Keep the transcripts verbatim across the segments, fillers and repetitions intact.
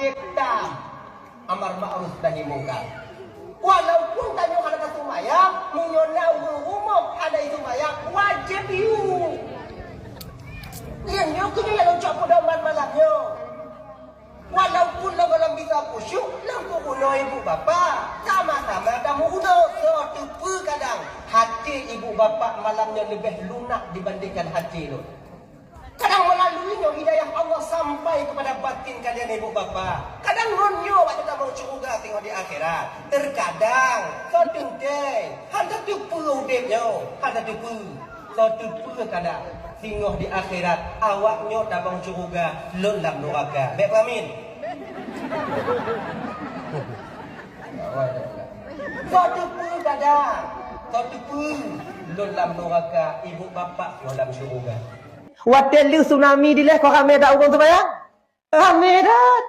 Cipta amar ma'ruf nahi mungkar. Walaupun tanyoe hana taseumayang, meunyoe na ureuëng rumoh hana jiseumayang, wajéb yue. Nyang nyoe keuh nyang lôn cok pedoman malam nyoe. Walaupun lom gohlom bisa khusyuk, lôn peurunoe ibu bapa, sama-sama tameurunoe, soe teupeu kadang até ibu bapa malam nyoe leubeh lunak dibandingkan até lôn. Kadang meulalu nyoe hidayah Allah sampai kepada batin kalian ibu bapa. Kadang ngon nyoe awak teutamong syeuruga singoh di akhirat. Terkadang, soe teuntèe, hana teupeu udép nyoe, hana teupeu. Soe teupeu kadang, singoh di akhirat, awak nyoe tamong syeuruga, lôn lam nuraka. Bèk peuamin. Soe teupeu kadang, soe teupeu, lôn lam nuraka, ibu bapa nyoe lam syeuruga. Watèe lheueh tsunami dilèe, kon ramè that ureuëng seumayang? Ramè that.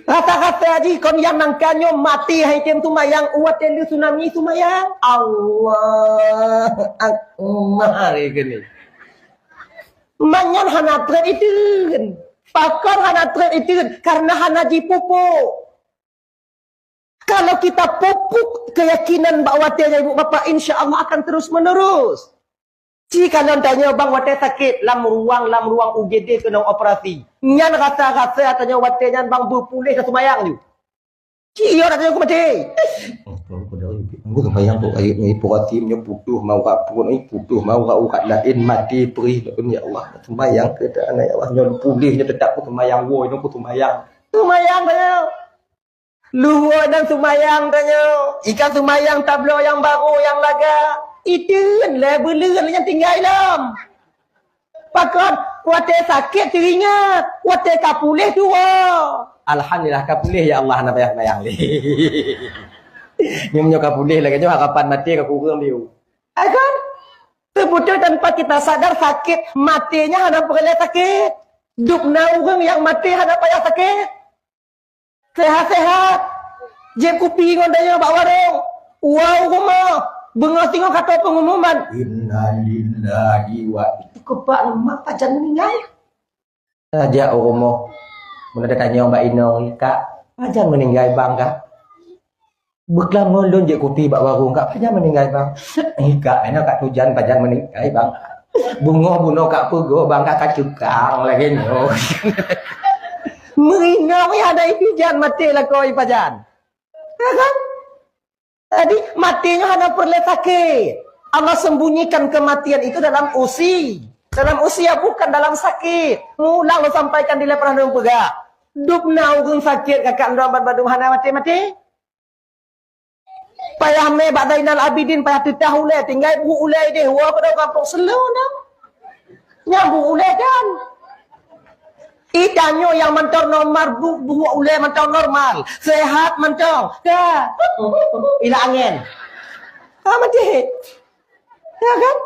Rata-rata jih kon nyang nangka nyoe maté han tem seumayang, watèe lheueh tsunami seumayang. Allahu Akbar, keuneuk. Manyan hana trép iteun. Pakon hana trép iteun? Karena hana jipupuk. Kalau kita pupuk keyakinan bak watèe nyan ibu bapa, insya Allah akan terus menerus. Ci kalon tanyoe bang watèe sakét lam ruang, lam ruang U G D keunong operasi. Nyan rasa-rasa tanyoe watèe nyan bang beupuléh dan seumayang ju. Ci iyo tanyoe ku maté. Engko seumayang tu ayat ni operasi nyoe putuh mau rak pun, eh, putuh mau rak urat laén maté perih. Ya Allah, seumayang keu aneuk ya Allah, nyoe puléh nyoe tetap ku seumayang, woe nyoe ku seumayang. Seumayang tanyoe. Luhur dan seumayang tanyoe. Ikan seumayang tabloe nyang barô nyang laga. Iteun lé beuleuen nyang tinggai lom. Pakon watèe sakét teuingat, watèe ka puléh tuwoe. Alhamdulillah ka puléh ya Allah, hana payah seumayang lé. Nyoe meunyoe ka puléh lagèe nyoe harapan maté ka kureueng biu. Ai kan? Teubeutôi tanpa kita sadar sakét maté nyan hana peureulèe sakét. Dub na ureuëng nyang maté hana payah sakét. Sehat-sehat. Jieb kupi ngon tanyoe bak warong. Woe u rumoh. Beungoh singoh ka tô peungumuman. Innalillahi wa, itu keupak leumah pajan meuninggai. Tajak u rumoh. Meunan tatanyong bak inong, "Kak, pajan meuninggai bang, Kak?" "Beuklam ngon lôn jieb kupi bak warong, Kak, pajan meuninggai bang?" "Kak, inoe Kak tujan pajan meuninggai bang. Beungoh bunoe Kak peugoe bang, Kak, ka cukang lagèe nyoe." Meuinong ya ada itu jan maté lakoe pajan. Ya kan? Jadi, maté nyoe hana peureulèe sakét. Allah sembunyikan kematian itu dalam usia. Dalam usia, bukan dalam sakit. Mulang lôn sampaikan dilèe pernah lôn peugah. Dub na ureuëng sakét kakak droe bandum hana maté-maté. Payah mé bak Zainal Abidin, payah teutah ulèe, tinggai buet ulèe idéh, woe keudroe gampông seuleueng dong. Nyang buet ulèe dan. Ih, tanyoe nyang mantong normal, bu-, buet ulèe mantong normal. Sehat mantong. Ka. Ila angén. Ha, maté. Ya kan?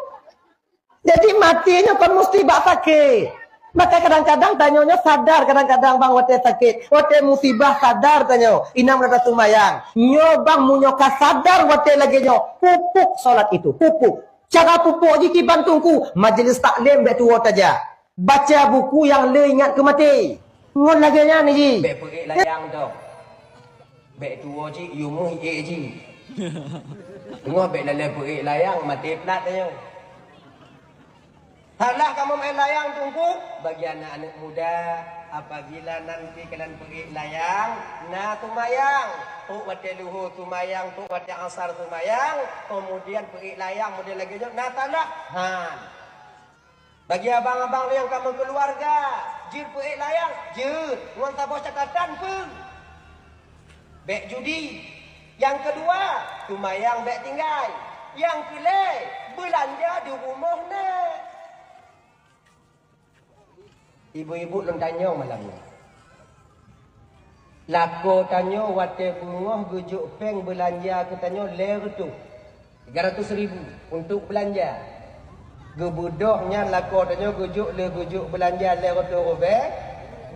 Jadi, maté nyoe kon musti bak sakét. Maka kadang-kadang tanyoe nyoe sadar, kadang-kadang bang watèe sakét, watèe musibah sadar tanyoe. Inong meunan taseumayang. Nyoe bang meunyoe ka sadar watèe lagèe nyoe, pupuk solat itu, pupuk. Cara pupuk jih kiban teungku, majelis taklim bèk tuwoe tajak. Baca buku nyang le ingat keu maté. Ngon lagèe nyan jih. Bèk peuék layang dong. Bèk tuwoe jih, yue meuh ék jih. Teungoh bèk lalèe peuék layang, maté plat tanyoe. Salah kamoe maén layang teungku, bagi aneuk-aneuk muda, apabila nanti kalian peuék layang, na seumayang, trok watèe luhô seumayang, trok watèe asar seumayang, kemudian peuék layang model lagèe nyoe, na salah? Han. Bagi abang-abang nyang ka meukeuluwarga, jeuet peuék layang, jeuet, ngon saboh catatan peue? Bèk judi. Nyang keudua, seumayang bèk tinggai. Nyang keulhèe, beulanja di rumoh na. Ibu-ibu lôn tanyong malam nyoe. Lakoe tanyoe watèe beungoh geujok péng beulanja keu tanyoe lhèe reutôh, tiga ratus ribu, untuk beulanja. Geubeudôh nyan lakoe tanyoe geujok lé geujok beulanja lhèe reutôh ribèe,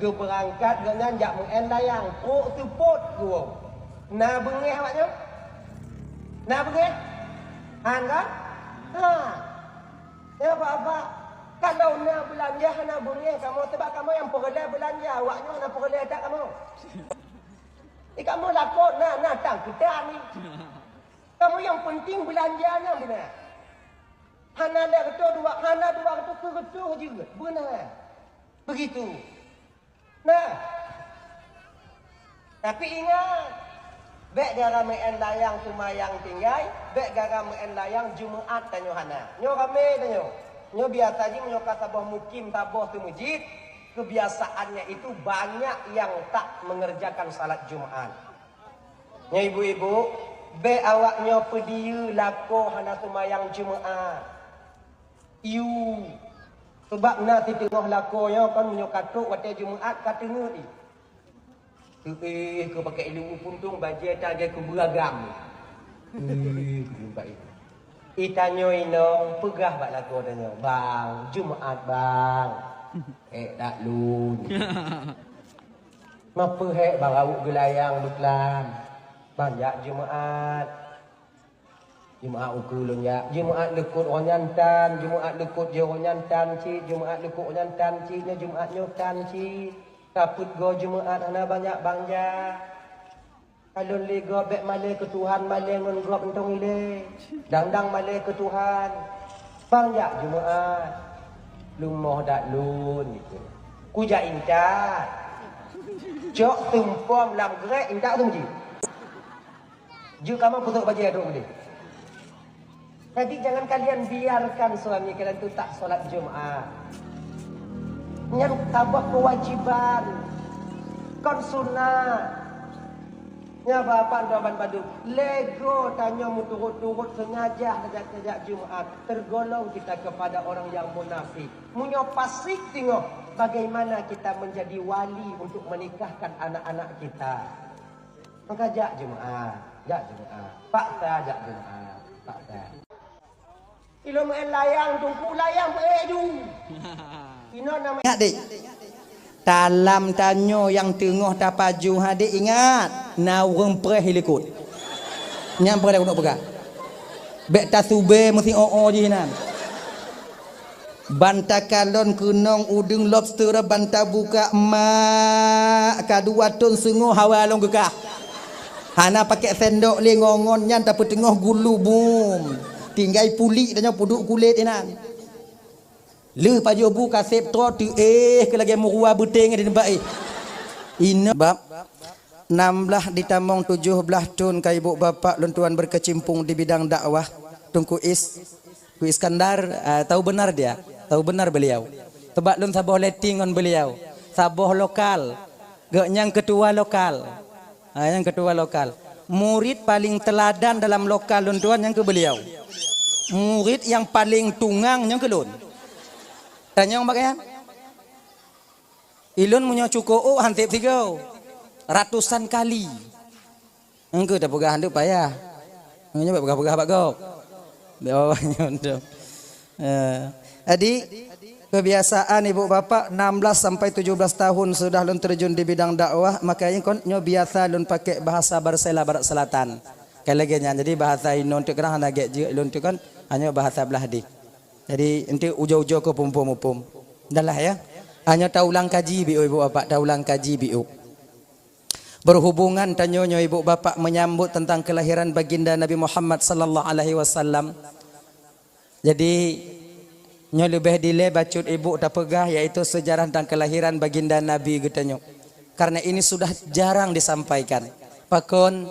geubeurangkat gobnyan jak meu'en layang, trok seupôt geuwoe. Na beungèh awak nyoe? Na beungèh? Han kan? Ha. Ya, Bapak, kalau na beulanja hana beungèh kamoe, sabab kamoe nyang peureulèe beulanja, awak nyoe hana peureulèe that kamoe. Eh, kamoe lakoe na, na tang keutan ni. Kamoe nyang penting beulanja nyan beuna. Hana lé reutôh dua, hana dua reutôh, keu reutôh jeuet. Beuna. Begitu. Nah. Tapi ingat, bék gara meu'en layang seumayang tinggai, bék gara meu'en layang Jumaat tanyoe hana. Nyoe ramé tanyoe. Nyoe biasa jih meunyoe ka saboh mukim, saboh seumeujid, kebiasaannya itu banyak yang tak mengerjakan salat Jumaat. Nyoe ibu-ibu, bék awak nyoe peudiyeu lakoe hana seumayang Jumaat. Yu. Sabab na siteungoh lakoe nyoe kon meunyoe ka trok watée Jumaat ka teungeut jih. Teuéh keu pakai ilmu puntông bajée ta lagée keu beuragam. Teuéh keu jumpa itu. Itanyoe inong peugah bak lakoe tanyoe, "Bang, Jumaat, Bang." "Eh, dak lôn." "Mapeuhek bang awak geulayang beuklam?" "Bang, jak Jumaat." Jumaat ukeue lôn jak. Jumaat leukot uroe nyan tan, Jumaat leukot jih uroe nyan tan cit, Jumaat leukot uroe nyan tan cit, nyoe Jumaat nyoe tan cit. Ka peuet goe Jumaat hana banyak banja. Ka lôn lé gob bék malée keu Tuhan, malée ngon gob mantong ilée. Dang-dang malée keu Tuhan. Bang jak Jumaat. Leumoh dak lôn gitu. Kujak intat. Cok teumpom lam grek intat tu ji. Jeuet kamoe peutrok bajée droe udeh. Jadi jangan kalian biarkan suami kalian tu tak sholat Jumat. Nyan saboh kewajiban. Kon sunat. Nya bapak doa ban badum. Lego tanyoe meuturut-turut sengaja tajak-tajak Jumat. Tergolong kita kepada orang yang munafik. Meunyoe pasik singoh, bagaimana kita menjadi wali untuk menikahkan anak-anak kita? Maka jak Jumaat, jak Jumaat. Paksa jak Jumaat, paksa. Ilôn meu'en layang, Teungku, layang peuék ju. Inoe nama Ingat, Dek. Dalam tanyoe nyang teungoh tapaju, ha, Dek, ingat. Na ureuëng preh likot. Nyang preh likot peugah. Bék tasubé meusi o-o jih nan. Ban takalon keunong udeueng lobster ban tabuka mak, ka dua thon seungoh hawa lôn geukah. Hana pakék sendok lé ngon-ngon nyan tapeuteungoh gulu bum. Tinggai pulik tanyoe peuduek kulét inan. Lheueh pajoh bu kaseb troe teuéh keu lagée meuruwa beuténg di teumpat éh. Inoe bab nam blaih ditamong tujoh blaih thon ka ibu bapak lôn tuan berkecimpung di bidang dakwah. Teungku Is Teungku Iskandar, ah, tahu benar dia, tahu benar beliau. Sebab lôn saboh letting ngon beliau, saboh lokal, gobnyan ketua lokal. Ah, nyang ketua lokal. Murid paling teladan dalam lokal lôn tuan nyang keu beliau. Murid nyang paling tungang nyang keu lôn. Tanyong bak nyan. Ilôn meunyoe cuko ôk han tiep sigoe. Ratusan kali. Engkeu tapeugah hantu payah. Nyoe peugah-peugah bak gob. Di bawah nyoe tu. Eh, jadi kebiasaan ibu bapak enam belas sampai tujuh belas tahun sudah lôn terjun di bidang dakwah, maka nyoe kon nyoe biasa lôn pakai bahasa Barsela Barat Selatan. Kai lagée nyan. Jadi bahasa inong tu kerang hana gek jeuet lôn tu kan hanya bahasa belah dih. Jadi enti ujoe-ujoe ke pumpom-pumpom. Dah lah ya. Hanya taulang kaji biu ibu bapak, taulang kaji biu. Berhubungan tanyoe nyoe ibu bapak menyambut tentang kelahiran baginda Nabi Muhammad sallallahu alaihi wasallam. Jadi nyoe leubeh dilée bacut ibu tapeugah yaitu sejarah tentang kelahiran baginda Nabi geutanyoe. Karena ini sudah jarang disampaikan. Pakon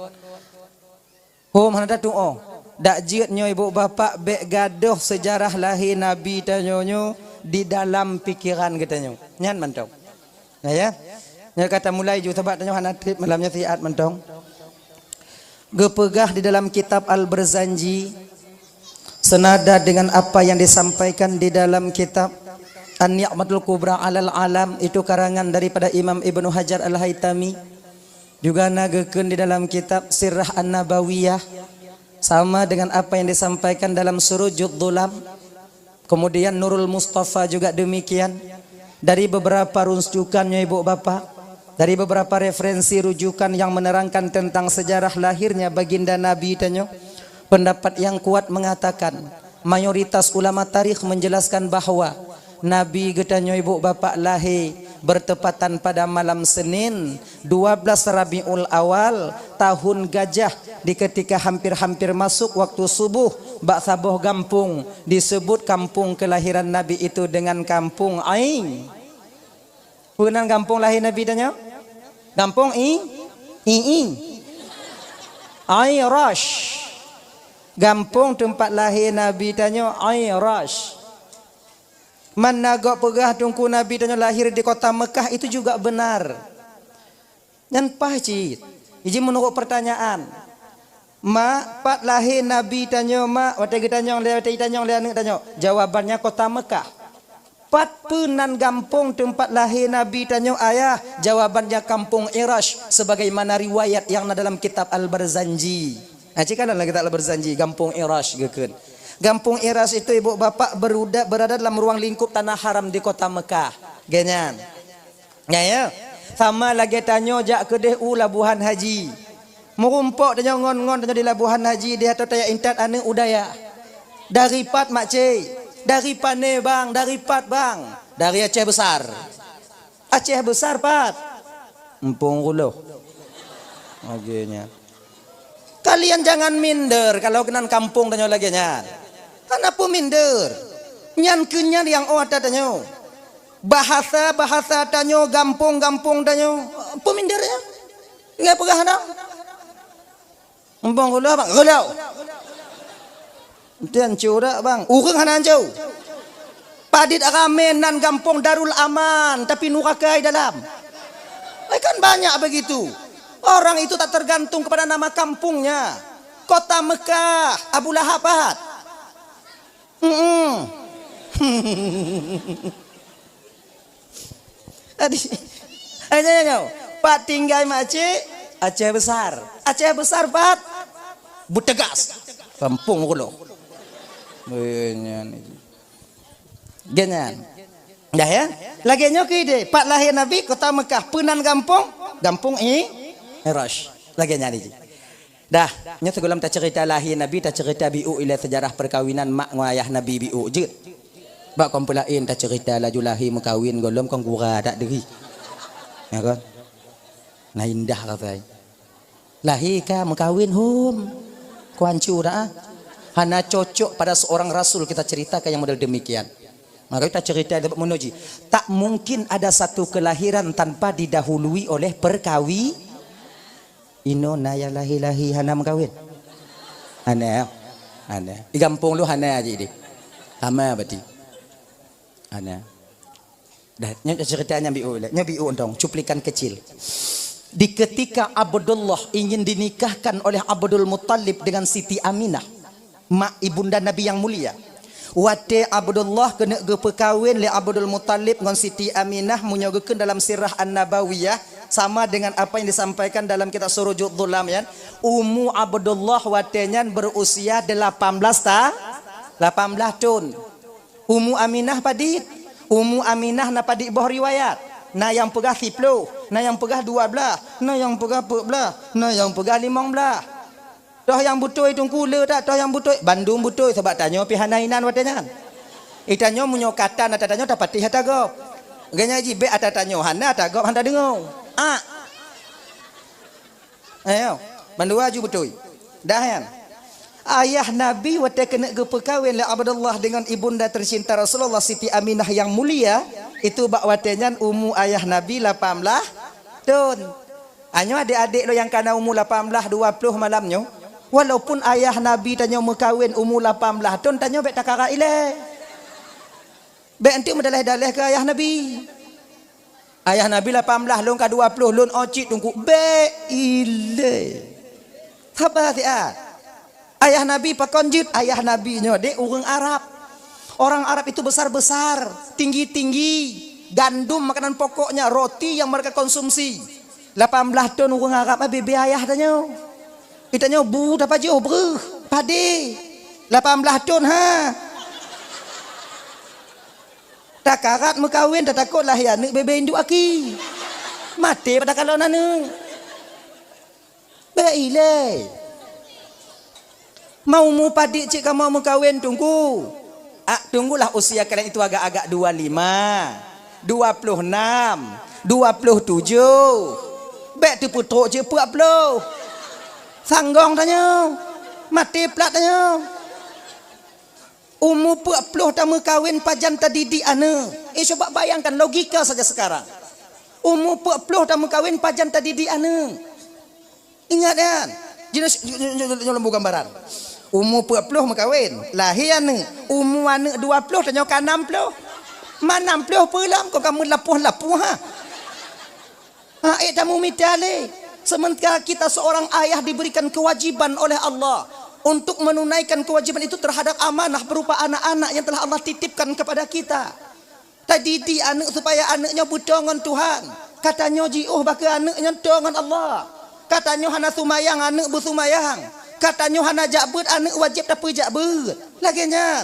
Hom hana tatuoh. Dak jeuet nyoe ibu bapak bék gadoh sejarah lahé Nabi tanyoe nyoe di dalam pikeran geutanyoe. Nyan mantong. Nah ya. Nyoe ka tamulai ju sabab tanyoe hana treb malam nyoe siat mantong. Geupeugah di dalam kitab Al-Barzanji senada dengan apa yang disampaikan di dalam kitab An-Ni'matul Kubra Alal Alam, itu karangan daripada Imam Ibnu Hajar Al-Haitami. Juga na geukheun di dalam kitab Sirah An-Nabawiyah sama dengan apa yang disampaikan dalam Surujud Dhulam. Kemudian Nurul Mustafa juga demikian. Dari beberapa rujukan nyoe ibu bapak, dari beberapa referensi rujukan yang menerangkan tentang sejarah lahirnya baginda Nabi tanyoe, pendapat yang kuat mengatakan mayoritas ulama tarikh menjelaskan bahwa Nabi geutanyoe ibu bapak lahé Bertepatan pada malam Senin, dua belas Rabiul Awal, tahun gajah, di ketika hampir-hampir masuk waktu subuh, bak saboh gampông disebut kampung kelahiran Nabi itu dengan Kampung Ai. Peue nan gampông lahé Nabi tanyoe? Gampông I, I, I. Ai Rash. Gampông teumpat lahé Nabi tanyoe Ai Rash. Man na gob peugah Teungku Nabi tanyoe lahir di kota Mekah, itu juga benar. Nyan paih cit. Iji meunurot pertanyaan. Mak, pat lahé Nabi tanyoe, Mak? Watée geutanyong lé, watée jitanyong lé aneuëk tanyoe, jawabannya kota Mekah. Pat peue nan gampông teumpat lahé Nabi tanyoe, Ayah? Jawabannya Kampung Irash, sebagaimana riwayat yang na dalam kitab Al-Barzanji. Nah, cit kalon lagée kitab Al-Barzanji, Gampông Irash geukheun. Gampông Irash itu, ibu bapak, beruda-, berada dalam ruang lingkup tanah haram di kota Mekah. Genyan. Nyan, ya. Sama lagée tanyoe jak keudeh u Labuhan Haji. Meurumpok tanyoe ngon-ngon tanyoe di Labuhan Haji, di ateueh tajak intat aneuëk u dayah. Dari pat, Makcik? Dari Pane, Bang? Dari pat, Bang? Dari Aceh Besar. Aceh Besar pat? Empung Kuloh. Lagée nyan. Kalian jangan minder kalau keunan kampung tanyoe lagée nyan. Hana peue minder. Nyan keuh nyan nyang óh ata tanyoe. Bahasa-bahasa tanyoe, gampông-gampông tanyoe, peue minder nyan. Ingat peugah hana? Empung Kuloh, Bang, Kuloh. Tian curak, Bang. Ureuëng hana hanco. Padit ramé nan gampông Darul Aman, tapi nuraka di dalam. Eh, kan banyak begitu. Orang itu tak tergantung kepada nama kampungnya. Kota Mekah, Abu Lahab pat? Mm-mm. Adi, hanya nyoe, pat tinggai Makcik? Aceh Besar. Aceh Besar pat? Beutegas. Kampung Kuloh. Eh, nyan. Genyan. Dah, ya? Lagée nyoe keuh ideh, pat lahé Nabi? Kota Mekah. Peue nan gampông? Gampông I-, Irash. Lagée nyan ideh. Dah, nyoe sigohlom taceurita lahé Nabi, taceurita biôk ilée seujarah peukawinan mak ngon ayah Nabi biôk jeuet. Bak kon peulaén taceurita laju lahé meukawen gohlom kon gura that deuh. Ya kon? Na indah rasai. Lahé ka meukawen hom. Kon hanco dah, ah. Hana cocok pada seorang rasul kita ceritakan yang model demikian. Maka kita cerita dapat menuji. Tak mungkin ada satu kelahiran tanpa didahului oleh perkawi-, Inoe na nyang lahé-lahé hana meukawen? Hana, hana. Di gampông lôn hana jih deh. Sama berarti. Hana. Dah, nyoe cerita nyang biôk lé. Nyoe biôk dong, cuplikan kecil. Di ketika Abdullah ingin dinikahkan oleh Abdul Muttalib dengan Siti Aminah, mak ibunda Nabi yang mulia. Watée Abdullah keuneuk geupeukawen lé Abdul Muttalib ngon Siti Aminah, meunyoe geukheun dalam Sirah An-Nabawiyah, sama dengan apa yang disampaikan dalam kitab Surujud Dhulam, ya. Umu Abdullah watée nyan berusia delapan belas ta-, lapan belas thon. Umu Aminah padit? Umu Aminah na padit boh riwayat. Na nyang peugah siplôh, na nyang peugah dua blaih, na nyang peugah peuet blaih, na nyang peugah limong blaih. Toh nyang beutôi Teungku le that, toh nyang beutôi? Bandum beutôi, sabab tanyoe pih hana inan watée nyan. Itanyoe meunyoe ka tan ata tanyoe tapatéh ata gob. Geuhnyan jih bék ata tanyoe hana, ata gob hana tadeungoe. Ah. Ayo, bandua ju beutôi. Dah nyan. Ayah Nabi watée keuneuk geupeukawen lé Abdullah dengan ibunda tercinta Rasulullah Siti Aminah yang mulia, itu bak watée nyan umu ayah Nabi lapan blaih thon. Anyoe adék-adék lôn nyang kana umu lapan blaih, dua ploh malam nyoe, walaupun ayah Nabi tanyoe meukawen umu lapan blaih thon, tanyoe bék takarat ilée. Bék anteuk meudaléh-daléh keu ayah Nabi. Ayah Nabi lapan blaih, lôn ka dua ploh, lôn ôh cit Teungku, bék ilée. Haba siat. Ayah Nabi pakon jeuet? Ayah Nabi nyoe dek ureuëng Arab. Orang Arab itu besar-besar, tinggi-tinggi, gandum makanan pokoknya, roti yang mereka konsumsi. Lapan blaih thon ureuëng Arab, ah, bebe ayah tanyoe. Itanyoe bu tapajoh breuh, padé. Lapan blaih thon, ha. Takarat meukawen, tatakot lahé aneuëk bebe induk aki. Maté pada kalon aneuëk. Bék ilée. Mau mupadik cit kamoe meukawen, Teungku? Ah, tunggulah usia kalian itu agak-agak dua lima. Dua ploh nam, dua ploh tujoh. Bék teupeutrok cit peuet ploh. Sanggong tanyoe. Maté plat tanyoe. Umu peuet ploh tameukawen pajan tadidik aneuk. Eh, coba bayangkan logika saja sekarang. Umu peuet ploh tameukawen pajan tadidik aneuk. Ingat nyan. Jinoe, jinoe, jinoe, jinoe lembu gambaran. Umu peuet ploh meukawen, lahé aneuk. Umu aneuk dua ploh, tanyoe ka nam ploh. Ma nam ploh peue lom, kon ka meulapoh-lapoh, ha. Ha, ék tamumita lé. Sementara kita seorang ayah diberikan kewajiban oleh Allah untuk menunaikan kewajiban itu terhadap amanah berupa anak-anak yang telah Allah titipkan kepada kita. Tadidik aneuk supaya aneuk nyoe beutôi ngon Tuhan. Ka tanyoe jiôh bak keu aneuk nyoe toe ngon Allah. Ka tanyoe hana sumayang, aneuk beusumayang. Ka tanyoe hana jak beuet, aneuk wajéb tapeujak beuet. Lagée nyan.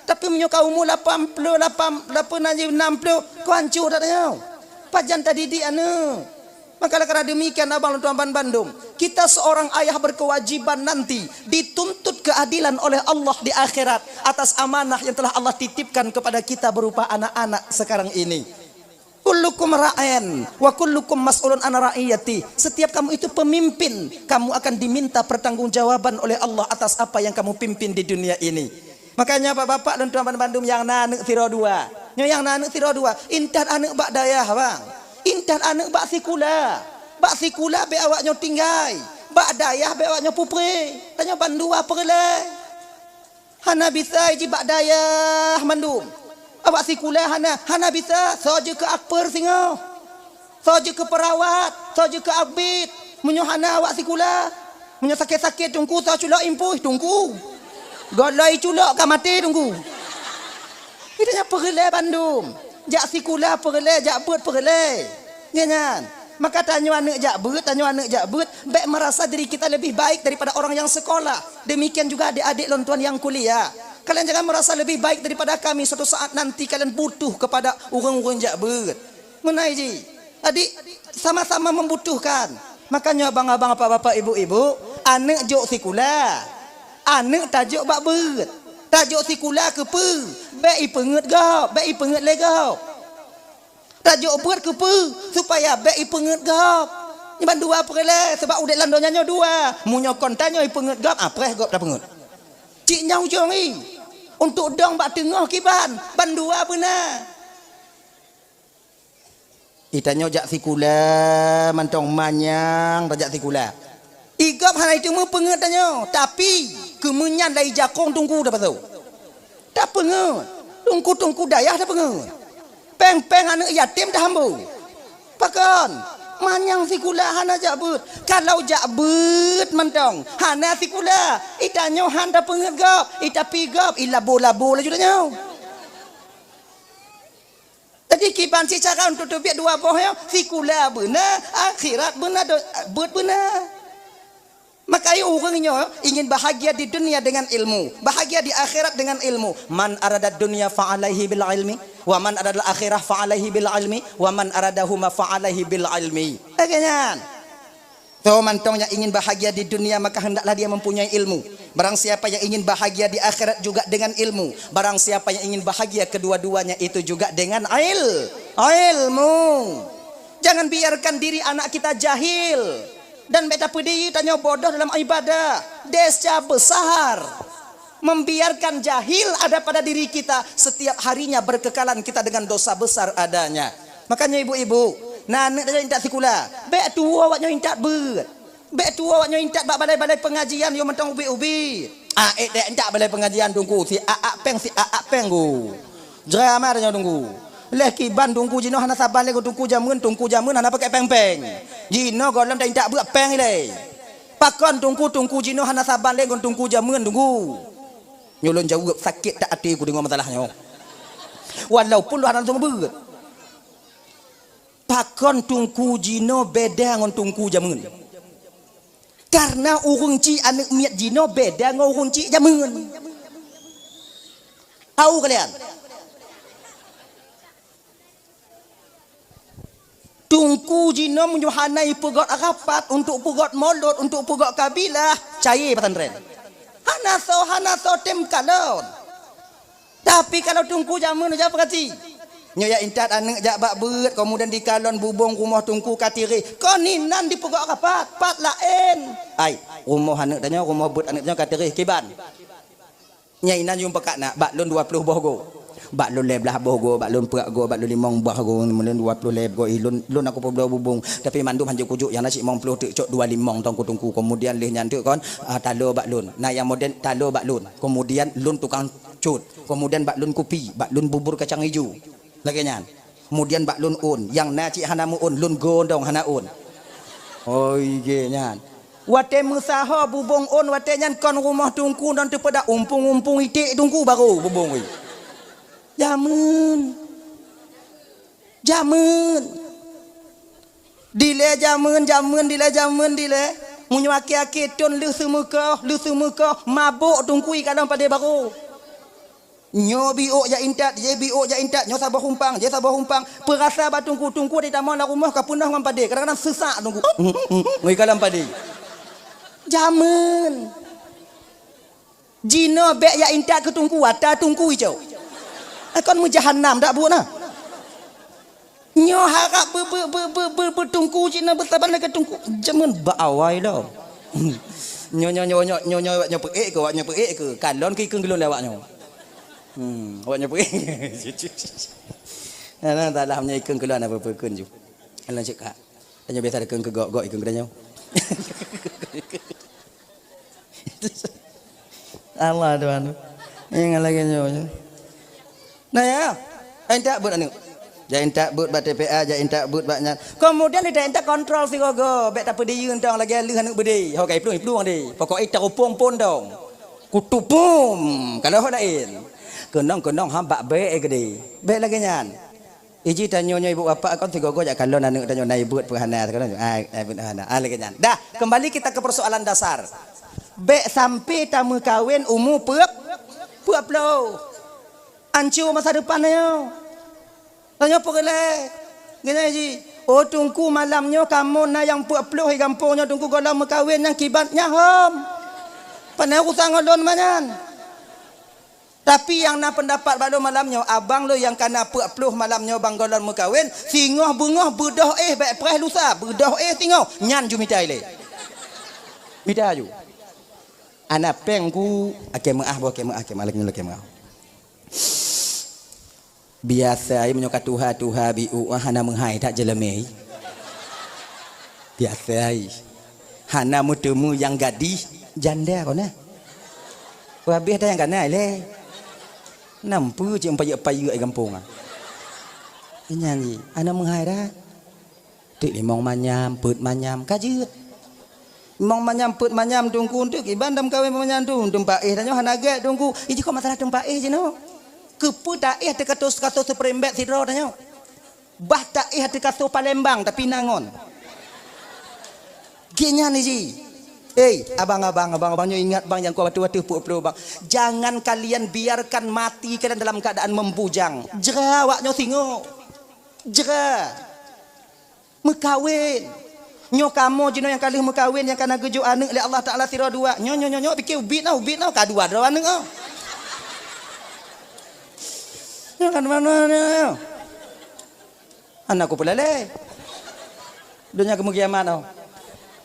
Tapi meunyoe ka umu lapan ploh, lapan, lapan na jih nam ploh, keu hanco that nyoe. Pajan tadidik aneuk? Maka oleh karena demikian, abang lôn tuan ban bandum, kita seorang ayah berkewajiban nanti dituntut keadilan oleh Allah di akhirat atas amanah yang telah Allah titipkan kepada kita berupa anak-anak sekarang ini. Kullukum ra'in wa kullukum mas'ulun an ra'iyati. Setiap kamu itu pemimpin, kamu akan diminta pertanggungjawaban oleh Allah atas apa yang kamu pimpin di dunia ini. Makanya bapak-bapak lôn tuan ban bandum nyang na aneuk sidroe dua. Nyoe nyang na aneuk sidroe dua, intat aneuk bak dayah, bang. Intat aneuk bak sikula. Bak sikula bék awak nyoe tinggai. Bak dayah bék awak nyoe pupre. Tanyoe bandua peureulée. Hana bisa jih bak dayah mandum. Awak sikula hana, hana bisa, soe jeuet keu akpeur singoh. Soe jeuet keu peurawat, soe jeuet keu abit. Meunyoe hana awak sikula, meunyoe sakét-sakét teungku, soe culok impui teungku. Gohlom culok ka maté teungku. Kita nyan peureulée bandum. Jak sikula peureulée, jak beuet peureulée. Nyan, nyan. Maka tanyoe aneuk jak beuet, tanyoe aneuk jak beuet, bék merasa diri kita lebih baik daripada orang yang sekolah. Demikian juga adik-adik lôn tuan yang kuliah. Kalian jangan merasa lebih baik daripada kami, suatu saat nanti kalian butuh kepada ureuëng-ureuëng jak beuet. Meunan jih. Jadi, sama-sama membutuhkan. Makanya abang-abang, bapak-bapak, ibu-ibu, aneuk jok sikula. Aneuk tajok bak beuet. Tajok sikula keupeue? Bék ipeungeut gob, bék ipeungeut lé gob. Tajok beuet keupeue? Supaya bék ipeungeut gob. Nyan bandua peureulée, sabab udeb lam donya nyoe dua. Meunyoe kon tanyoe ipeungeut gob, ah, preh gob tapeungeut. Cit nyan ujong jih. Untuk dong bak teungoh kiban, bandua beuna. Ih, tanyoe jak sikula mantong manyang tajak sikula. Ih, gob hana iteumé peungeut tanyoe, tapi keumeunyan lai jakong teungku tapasoe. Tapeungeut, teungku-teungku dayah tapeungeut. Péng-péng aneuk yatim tahambô. Pakon? Manyang sikula hana jak beuet. Kalau jak beuet mantong, hana sikula, ih, tanyoe han tapeungeut gob, ih, tapi gob, ih, labo-labo laju tanyoe. Jadi kiban seucara untuk teubiet dua boh nyoe, sikula beuna, akhirat beuna, do-, beuet beuna. Makajih ureuëng nyoe ingin bahagia di dunia dengan ilmu, bahagia di akhirat dengan ilmu. "Man aradad dunya fa alaihi bil ilmi, wa man aradal akhirah fa alaihi bil ilmi, wa man aradahuma fa alaihi bil ilmi." Lagée nyan. Soe mantong yang ingin bahagia di dunia, maka hendaklah dia mempunyai ilmu. Barang siapa yang ingin bahagia di akhirat juga dengan ilmu. Barang siapa yang ingin bahagia kedua-duanya itu juga dengan il-, ilmu. Jangan biarkan diri anak kita jahil. Dan bék tapeudiri tanyoe bodoh dalam ibadah. Desya besar. Membiarkan jahil ada pada diri kita, setiap harinya berkekalan kita dengan dosa besar adanya. Makanya ibu-ibu, na aneuk tajak intat sikula, bék tuwoe awak nyoe intat beuet. Bék tuwoe awak nyoe intat bak balai-balai pengajian, yo mantong ubit-ubit. Ah, ék dék intat balai pengajian teungku, si aak péng, si aak péng ku. Jram tanyoe teungku. Leh kiban teungku jinoe hana saban lé ngon teungku jameun, teungku jameun hana pakai péng-péng. Jinoe gohlom ta intat beuet péng ilée. Pakon teungku, teungku jinoe hana saban lé ngon teungku jameun teungku? Nyoe lôn jaweueb, sakét that até ku deungoe masalah nyoe. Walaupun lôn hana seumeubeuet. Pakon teungku jinoe beda ngon teungku jameun? Karena ureuëng chik aneuk miet jinoe beda ngon ureuëng chik jameun. Tahu kalian? Teungku jinoe meunyoe hana ipeugot rapat untuk peugot molot, untuk peugot kabilah, cayée pesantren. Hana soe, hana soe tem kalon. Tapi kalau teungku jameun, jak peugati. Nyoe ya intat aneuk jak bak beuet, kemudian dikalon bubong rumoh teungku ka tireh. Kon inan dipeugah ka pat, pat laén. Ai, rumoh aneuk tanyoe, rumoh beuet aneuk tanyoe ka tireh kiban. Nyan inan yum peukak nak, bak lôn dua ploh boh goe. Bak lôn lhèe blah boh goe, bak lôn peuet goe, bak lôn limong boh goe, lôn dua ploh lhèe goe, ih, lôn, lôn aku peubloe bubong. Tapi mandum hanjeuet kujok, nyang na cit limong ploh teuk cok dua limong tong ku teungku. Kemudian lheueh nyan teuk kon, ah, talo bak lôn. Na nyang model talo bak lôn. Kemudian lôn tukang cut. Kemudian bak lôn kupi, bak lôn bubur kacang ijo. Lagèe nyan. Kemudian bak lôn ôn, nyang na cit hana meu-ôn, lôn gondong hana ôn. Oi, ge nyan. Watèe meusaho bubong ôn, watèe nyan kon rumoh teungku dan teupeudak umpung-umpung iték teungku baru bubong wi. Jameun. Jameun. Dilèe jameun, jameun dilèe, jameun dilèe. Meunyoe akhé-akhé thon lheueh seumeukoh, lheueh seumeukoh, mabök teungku i kalon padé baru. Nyoe biôk jak intat, jih biôk jak intat, nyoe saboh umpang, jih saboh umpang. Peurasa bak teungku, teungku di tamong lam rumoh ka peunoh ngon padé. Kadang-kadang seusak teungku. Ngui kalon padé. Jameun. Jinoe bèk jak intat keu teungku, ata teungku icok. Kon meujahanam dak buet na. Nyoe harap be-, be-, be-, be-, be-, beuteungku cit na beusaban lé keu teungku. Jameun bak awai lom. Nyoe, nyoe, nyoe, nyoe, nyoe, nyoe, awak nyoe peuék keu, awak nyoe peuék keu. Kalon keu ikheun geulon lé awak nyoe. Hmm, awak nyoe peuék. Alah, salah nyoe ikheun geulon apa peukeun ju. Alah cek kak. Tanyoe biasa ikheun keu gok, gok ikheun keu tanyoe. Allah Tuhan. Ingat lagi nyoe. Nah ya, intat beuet aneuk. Jak intat beuet bak T P A, jak intat beuet bak nyan. Kemudian di intat kontrol sigogo, bèk tapeudiyeue tong lagèe lheueh aneuk beudé. Ho kai plueng, plueng deh. Pokok i tarupung pun dong. Kutupum, kalau ho laén. Keunong-keunong ha bak bèk gede. Bèk lagèe nyan. Iji tanyoe nyoe ibu bapak kon sigogo jak kalon aneuk tanyoe na ibuet peuhana, sekarang ai, ai buet hana. Ah, lagèe nyan. Dah, kembali kita ke persoalan dasar. Bèk sampai tameukawen umu peuet, peuet ploh. Ancu masa depan tanyoe. Tanyoe peureulèe. Geutanyoe ji, oh teungku malam nyoe kamoe na nyang peuet ploh di gampông nyoe teungku gohlom meukawen nyang kiban nyahom. Panai urusan ngon lôn manyan. Tapi nyang na peundapat bak lôn malam nyoe, abang lôn nyang ka na peuet ploh malam nyoe bang gohlom meukawen, singoh beungoh beudôh éh bèk preh lusa, beudôh éh singoh, nyan ju mita ilèe. Mita ju. Ana péng ku, akhé meuah boh, akhé meuah, akhé meuah, lagèe nyoe akhé meuah. Biasa ai meunyoe ka tuha-tuha biôk hana meuhai that jeuleumé. Biasa ai. Hana meuteumé nyang gadih janda kon na. Peuhabéh that nyang kana lé. Nampu cit payeuek-payeuek di gampông ah. Nyan jih, hana meuhai that. Teuk limong manyam, peuet manyam, ka jeuet. Limong manyam, peuet manyam teungku teuk kiban dam kawén manyam tu, teumpat éh tanyoe hana gèt teungku. Ih, jikok masalah teumpat éh jinoe. Keupeue taéh teuka-, teuka seuprembet sidroe tanyoe. Bah taéh teuka Palembang tapi na ngon. Geuhnyan ji. Hei, abang-abang, abang-abang nyoe ingat bang nyang kuat watèe-watèe peuet ploh bang. Jangan kalian biarkan mati kalian dalam keadaan membujang. Jra awak nyoe singoh. Jra. Meukawen. Nyoe kamoe jinoe nyang ka lheueh meukawen nyang ka na geujok aneuk lé Allah Taala sidroe dua. Nyoe, nyoe, nyoe, nyoe, pike ubit na, ubit na, ka dua droe aneuk ah. Nyoe kan mana nyoe? Aneuk ku peulalé. Donya keumeukiamat oh.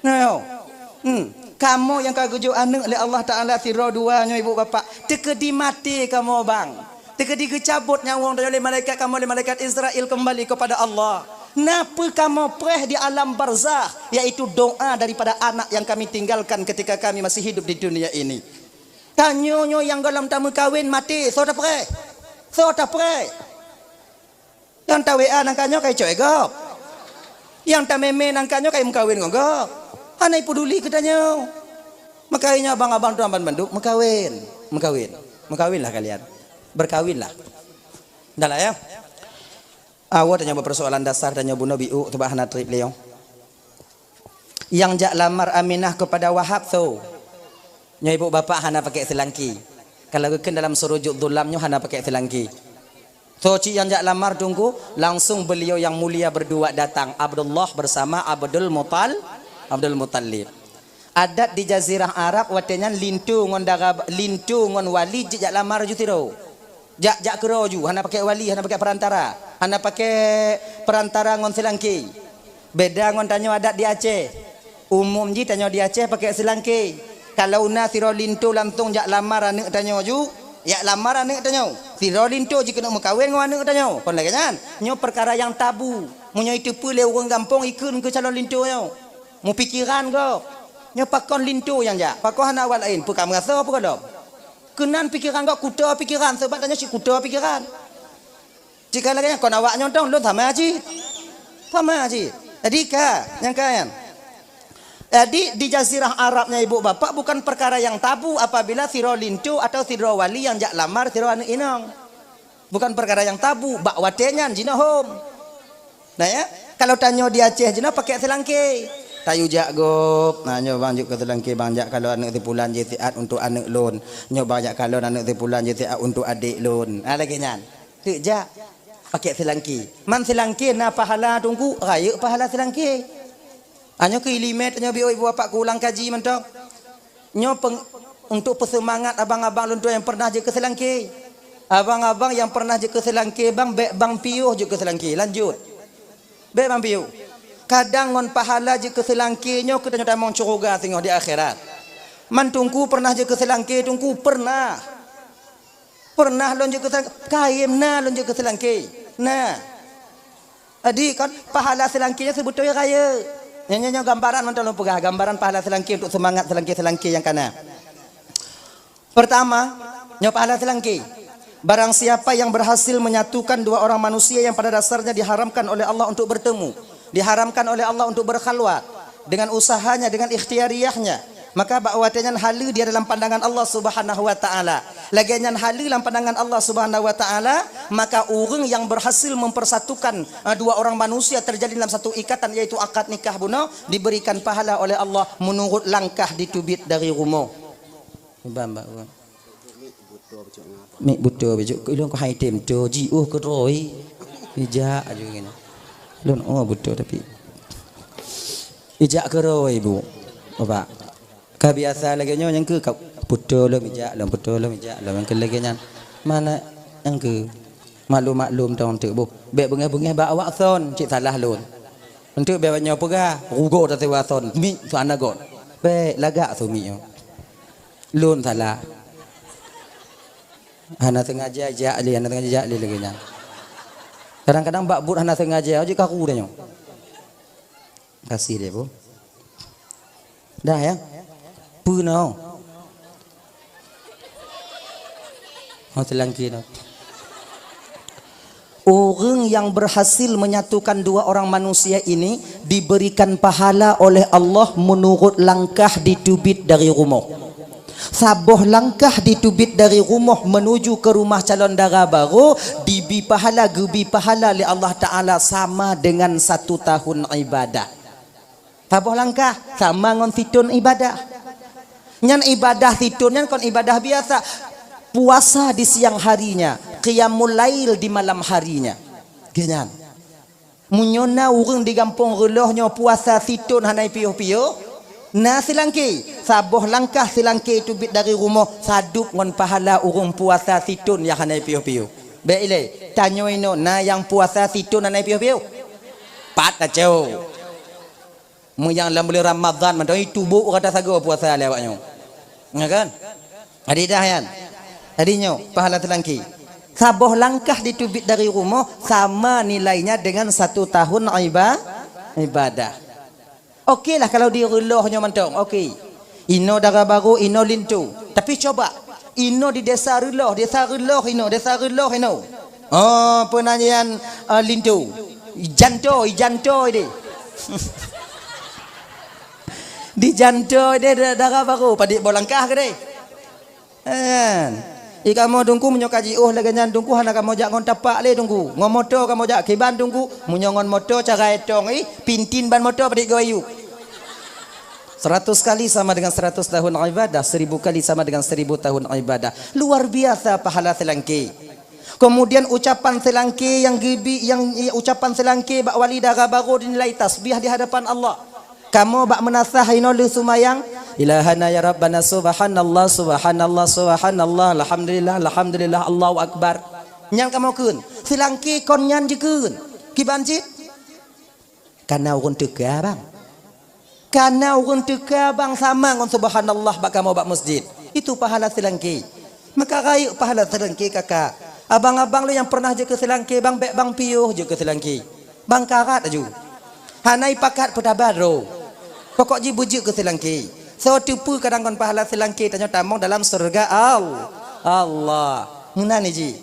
Nyoe. Hmm. Kamoe nyang ka geujok aneuk lé Allah Taala sidroe dua nyoe ibu bapak. Teukeudi maté kamoe bang. Teukeudi geucabot nyawöng tanyoe lé malaikat kamoe, lé malaikat Israel kembali kepada Allah. Na peue kamoe preh di alam barzakh, yaitu doa daripada anak yang kami tinggalkan ketika kami masih hidup di dunia ini. Tanyoe nyoe nyang gohlom tameukawen maté, soe tapreh? Soe tapreh? Nyang ta-W A nangka nyoe ka icok lé gob. Nyang tamé-mé nangka nyoe ka imeukawen ngon gob. Hana ipeduli keu tanyoe. Maka nyoe abang-abang tu ban bandum meukawen. Meukawen. Meukawenlah kalian. Berkawinlah. Dah lah ya. Awai tanyoe beupersoalan dasar tanyoe bunoe biôk tu bah hana treb lé nyoe. Nyang jak lamar Aminah kepada Wahab soe? Nyoe ibu bapak hana pakai seulangki. Kalau geukheun dalam surujut dhulam nyoe hana pakai seulangki. Soe cit nyang jak lamar teungku, langsung beliau yang mulia berdua datang, Abdullah bersama Abdul Mutal-, Abdul Muttalib. Adat di Jazirah Arab watèe nyan linto ngon dara, linto ngon wali jijak lamar ju sidroe. Jak, jak keudroe ju, hana pakai wali, hana pakai perantara. Hana pakai perantara ngon seulangké. Beda ngon tanyoe adat di Aceh. Umum jih tanyoe di Aceh pakai seulangké. Kalau na sidroe linto langsong jak lamar aneuk tanyoe ju, jak lamar aneuk tanyoe. Sidroe linto jikeuneuk meukawen ngon aneuk tanyoe. Kon lagée nyan. Nyoe peukara nyang tabu. Meunyoe iteupeue lé ureuëng gampông ikheun keu calon linto nyoe. Meupikiran gob. Nyoe pakon linto nyang jak? Pakon hana awak laén? Peue ka meurasoe peue gohlom? Keunan pikiran gob, kuto pikiran, sabab tanyoe cit kuto pikiran. Jika lagée nyan kon awak nyoe dong, lôn sama cit. Sama cit. Jadi ka, nyang ka nyan. Jadi di jazirah Arab nyan ibu bapak bukan perkara yang tabu apabila sidroe linto atau sidroe wali nyang jak lamar sidroe aneuk inong. Bukan perkara yang tabu, bak watée nyan jinoe hom. Nah ya, kalau tanyoe di Aceh jinoe pakai seulangké. Tayue jak gob. Nah, nyoe bang jeuet keu seulangké bang jak kalon aneuk si pulan jih siat untuk aneuk lôn. Nyoe bang jak kalon aneuk si pulan jih siat untuk adék lôn. Ha lagée nyan. Teuk jak. Pakai seulangké. Man seulangké na pahala teungku, rayeuk pahala seulangké. Nyoe keu ileumèe tanyoe biôh ibu bapak keu ulang kaji mantong. Nyoe peng-, untuk peuseumangat abang-abang lôn tuan nyang pernah jeuet keu seulangké. Abang-abang nyang pernah jeuet keu seulangké bang, bék bang piôh jeuet keu seulangké. Lanjut. Bék bang piôh. Kadang ngon pahala jeuet keu seulangké nyoe keu tanyoe tamong syeuruga singoh di akhirat. Man teungku pernah jeuet keu seulangké, teungku pernah. Pernah lôn jeuet keu seulangké, kayém na lôn jeuet keu seulangké. Na. Jadi kan pahala seulangké nyoe seubeutôi rayeuk. Nyoe, nyoe, nyoe gambaran mantong lôn peugah, gambaran pahala seulangké untuk seumangat seulangké-seulangké nyang kana. Pertama, nyoe pahala seulangké. Barang siapa yang berhasil menyatukan dua orang manusia yang pada dasarnya diharamkan oleh Allah untuk bertemu, diharamkan oleh Allah untuk berkhalwat, dengan usahanya, dengan ikhtiariyahnya, maka bak watée nyan haleue dia dalam pandangan Allah Subhanahu wa taala. Lagée nyan haleue lam pandangan Allah Subhanahu wa taala, maka ureuëng yang berhasil mempersatukan, eh, dua orang manusia terjalin dalam satu ikatan, yaitu akad nikah bunoe, diberikan pahala oleh Allah menurut langkah diteubiet dari rumoh. Bang, bang, bang. Mik buto bejok, ilong ko hai tem to, jiôh keudroe. Ijak aju ngene. Lôn oh buto tapi. Ijak keudroe, Bu. Bapak. Ka biasa lagée nyoe nyang keu ka buto lom ijak lom, buto lom ijak lom nyang keu lagée nyan. Mana nyang keu maklum-maklum tong teuk, Bu. Bék beungéh-beungéh bak awak son, cit salah lôn. Enteuk bék nyoe peugah, rugoe tasewa son, mik su hana got. Bék lagak su mik nyoe. Lôn salah. Hana sengaja jak lé, hana sengaja jak lé lagée nyan. Kadang-kadang bak buet hana sengaja, jeuet karu dah nyoe. Kasih deh, Bu. Dah ya. Peue nyoe? Oh, selangki nyoe. Ureuëng yang berhasil menyatukan dua orang manusia ini diberikan pahala oleh Allah menurut langkah diteubiet dari rumoh. Saboh langkah diteubiet dari rumoh menuju ke rumah calon dara barô, dibi pahala, geubi pahala lé Allah Taala sama dengan satu tahun ibadah. Saboh langkah sama ngon sithon ibadah. Nyan ibadah sithon nyan kon ibadah biasa. Puasa di siang harinya, qiyamul lail di malam harinya. Geuh nyan. Meunyoe na ureuëng di gampông reuloh nyoe puasa sithon hana piôh-piôh, na seulangki, saboh langkah seulangki teubiet dari rumoh sadub ngon pahala ureuëng puasa sithon nyang hana piôh-piôh. Bék ilée, tanyoe inoe na nyang puasa sithon hana piôh-piôh? Pat tacok. Meunyoe lam buleuen Ramadhan mantong, ih, tuboh rata sagoe puasa lé awak nyoe. Ya kan? Jadi dah nyan. Jadi nyoe, pahala seulangki. Saboh langkah diteubiet dari rumoh sama nilainya dengan satu tahun iba-, ibadah. Oke lah kalau di reuloh nyoe mantong, oke. Inoe dara barô, inoe linto. Tapi coba, inoe di desa reuloh, desa reuloh inoe, desa reuloh inoe. Oh, peunanyan, eh, linto. Ijanto, ijanto deh. Di janto deh da-, dara barô, padit boh langkah keudeh. Kan? Ih, kamoe Teungku meunyoe ka jiôh lagée nyan Teungku hana kamoe jak ngon tapak lé Teungku. Ngon moto kamoe jak kiban Teungku. Meunyoe ngon moto cara étong ih, pintin ban moto padit goyuk. Seratus kali sama dengan seratus tahun ibadah, seribu kali sama dengan seribu tahun ibadah. Luar biasa pahala seulangki. Kemudian ucapan seulangki nyang geubi, nyang, ucapan seulangki bak wali dara barô dinilai tasbih di hadapan Allah. Kamoe bak meunasah inoe lheueh seumayang, Ilahana ya Rabbana, subhanallah, subhanallah, subhanallah, alhamdulillah, alhamdulillah, Allahu Akbar. Nyan kamoe kheun, seulangké kon nyan jikheun. Kiban cit? Kana ureuëng teuka, bang. Kana ureuëng teuka, bang, sama ngon subhanallah bak kamoe bak masjid. Itu pahala seulangké. Maka rayeuk pahala seulangké, kakak. Abang-abang lôn nyang pernah jeuet keu seulangké, bang, bék bang piôh jeuet keu seulangké. Bang karat aju. Hana ipakat peutaba droe. Pokok jih beujeuet keu seulangké. Soe teupeu kadang kon pahala seulangké tanyoe tamong dalam syeuruga Al-, Allah. Meunan jih.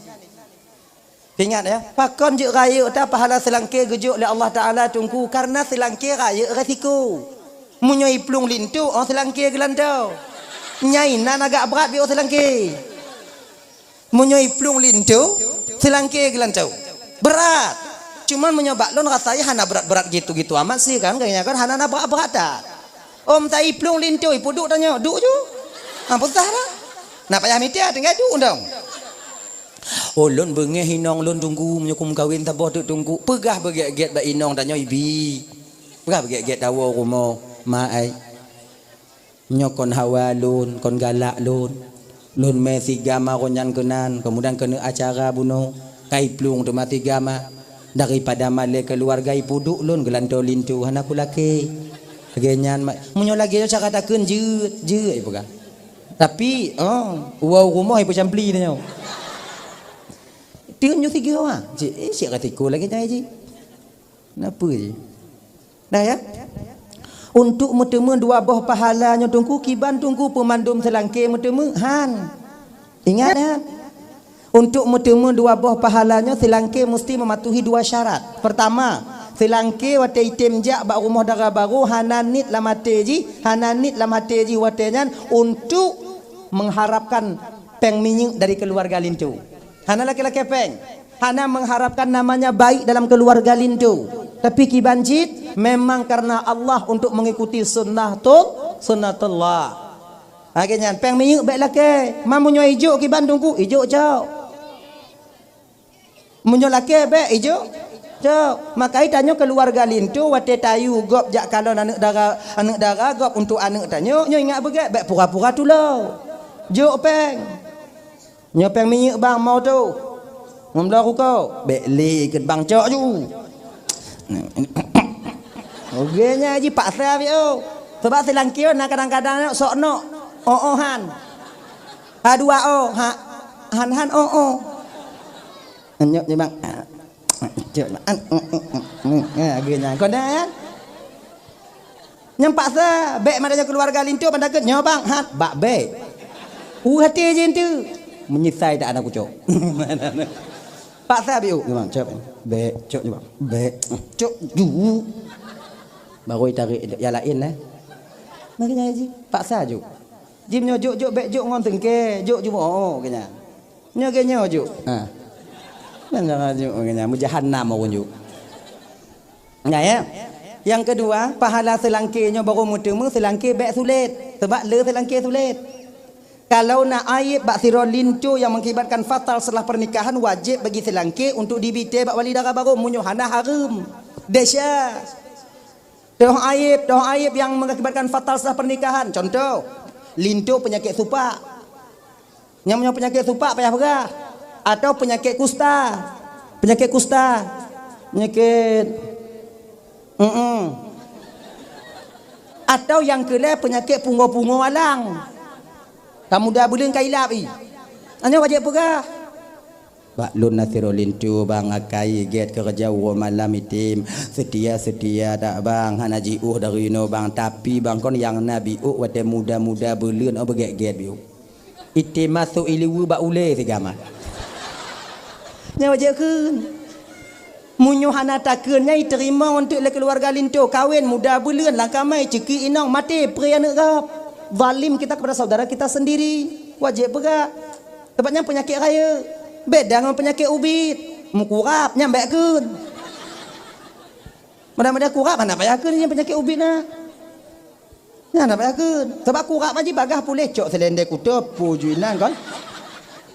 Ingat ya, pakon jeuet rayeuk ta pahala seulangké geujok lé Allah Taala teungku, karena seulangké rayeuk resiko. Meunyoe iplueng linto, oh seulangké geulanto. Nyai nan agak brat biôh seulangké. Meunyoe iplueng linto, seulangké geulanto. Brat. Cuman meunyoe bak lôn rasai hana brat-brat gitu-gitu amat sih kan, kayaknya kan hana na brat-brat ta. Om ta iplueng linto, ipeuduek tanyoe, duek ju. Ha, peusah dah. Nak payah mita, tinggai duek dong. Oh, lôn beungéh inong lôn teungku, meunyoe kumeukawen saboh teuk teungku. Peugah beugét-gét bak inong tanyoe ibi. Peugah beugét-gét tawoe rumoh, ma ai. Nyoe kon hawa lôn, kon galak lôn. Lôn mé sigama ron nyan keunan, kemudian keuneuk acara bunoe, ka iplueng teuma sigama. Daripada malée keuluwarga ipeuduek lôn geulanto linto hana kulakée. Lagée nyan ma-, meunyoe lagée nyoe cara takheun jeuet, jeuet ipeugah. Tapi, oh, woe rumoh ipeucampli tanyoe. Teun nyoe sigoe, ah. Cit, eh, cit ka tiko lagée nyan jih. Napa jih? Dah ya? Untuk meuteumé dua boh pahala nyoe teungku, kiban teungku peumandum seulangké meuteumé? Han. Ingat ya? Untuk meuteumé dua boh pahala nyoe seulangké musti meumatuhi dua syarat. Pertama, seulangké watée item jak bak rumoh dara barô hana niet lam até jih, hana niet lam até jih watée nyan untuk mengharapkan péng minyeuk dari keuluwarga linto. Hana lakée-lakée péng. Hana mengharapkan namanya baik dalam keuluwarga linto. Tapi kiban cit memang karena Allah untuk mengikuti sunnatul, sunnatullah. Lagée nyan, péng minyeuk bék lakée. Ma meunyoe ijok kiban teungku, ijok cok. Meunyoe lakée bék ijok cok. Maka tanyoe keuluwarga linto watée tayue gob jak kalon aneuëk dara, aneuëk dara gob untuk aneuëk tanyoe, nyoe ingat beugét, bék pura-pura tulông. Jok péng. Nyoe péng minyeuk bang, mo tu. Ngon bloe ruko. Bék lé ikot bang cok ju. Oke nya jih paksa biôh. Sebab seulangké na kadang-kadang sok nok. Oh, oh, han. Ha dua oh. Ha, han, han, oh, oh. Nyok je bang. Cok bang. Ha, oke nya. Kau dah kan? Nyang paksa, bék madan nyoe keuluwarga linto ban takheun nyoe bang, hat bak bék. Uh hati jih enteuk. Meunyeusai dak aneuk kucok. Paksa biôh, memang cok. Bék, cok je bang. Bék, cok ju. Baru itarék nyang laén eh. Makanya jih, paksa ju. Jih meunyoe jok, jok bék jok ngon seungke, jok ju oh, oh keunya. Nyoe geuh nyoe ju. Ha. Nyoe ju keunya, meujahanam ureueng ju. Nah, ya. Yang kedua, pahala seulangke nyoe baru meuteumé seulangke bék sulet. Sebab le seulangke sulet. Kalau na aib bak sidroe linto yang mengakibatkan fatal setelah pernikahan, wajib bagi seulangke untuk dibite bak wali dara baru meunyoe hana hareuem. Desya. Toh aib, toh aib yang mengakibatkan fatal setelah pernikahan. Contoh, linto penyakit supak. Nyang meunyoe peunyakét supak payah peugah, atau peunyakét kusta. Peunyakét kusta. Peunyakét, mm-mm. Atau nyang keu lhèe peunyakét pungo-pungo alang. Ka muda buleuen ka ilap i. Nyoe wajéb peugah. Bak lôn na sidroe linto bang, akai gét keureuja uroe malam item. Seutia-seutia that bang, hana jiôh dari inoe bang. Tapi bang kon nyang na biôh watèe muda-muda buleuen, oh beugét-gét biôh. Item masôk ileue bak ulèe sigama. Nyan wajéb kheun. Meunyoe hana takheun nyan iteurimong eunteuk lé keuluwarga linto, kawen muda buleuen lam kamai, ceuki inong, maté pré aneuk gob. Zalim kita kepada saudara kita sendiri. Wajéb peugah. Sabab nyan peunyakét rayeuk. Beda ngon peunyakét ubit. Meukurab nyan bèk kheun. Mudah-mudahan kurab hana payah kheun nyan peunyakét ubit na. Nyan hana payah kheun. Sabab kurab haji bagah puléh cok seulendé kuto, puju inan kon.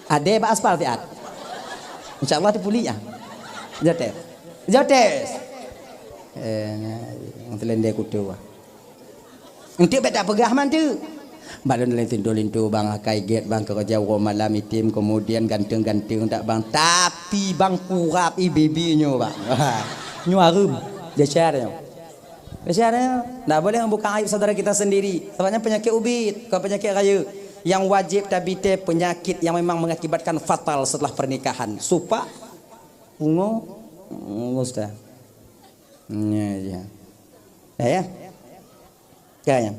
Adé bak aspal siat. Insya Allah teupuli ah. Jotes. Jotes. Eh, nyan seulendé kuto ah. Eunteuk bèk tapeugah man teuk. Bak lôn lé linto-linto bang, akai gét bang, keureuja uroe malam item, keumudian ganteng-ganteng that bang. Tapi bang kurap i bibi nyoe bang. Nyoe hareuem. Desya nyoe. Desya nyoe. Ndak boleh membuka aib saudara kita sendiri. Sebabnya penyakit ubit, bukan penyakit rayeuk. Yang wajib tabité penyakit yang memang mengakibatkan fatal setelah pernikahan. Supak, pungo, pungo sudah. Ya, ya. Ya, ya. Kan?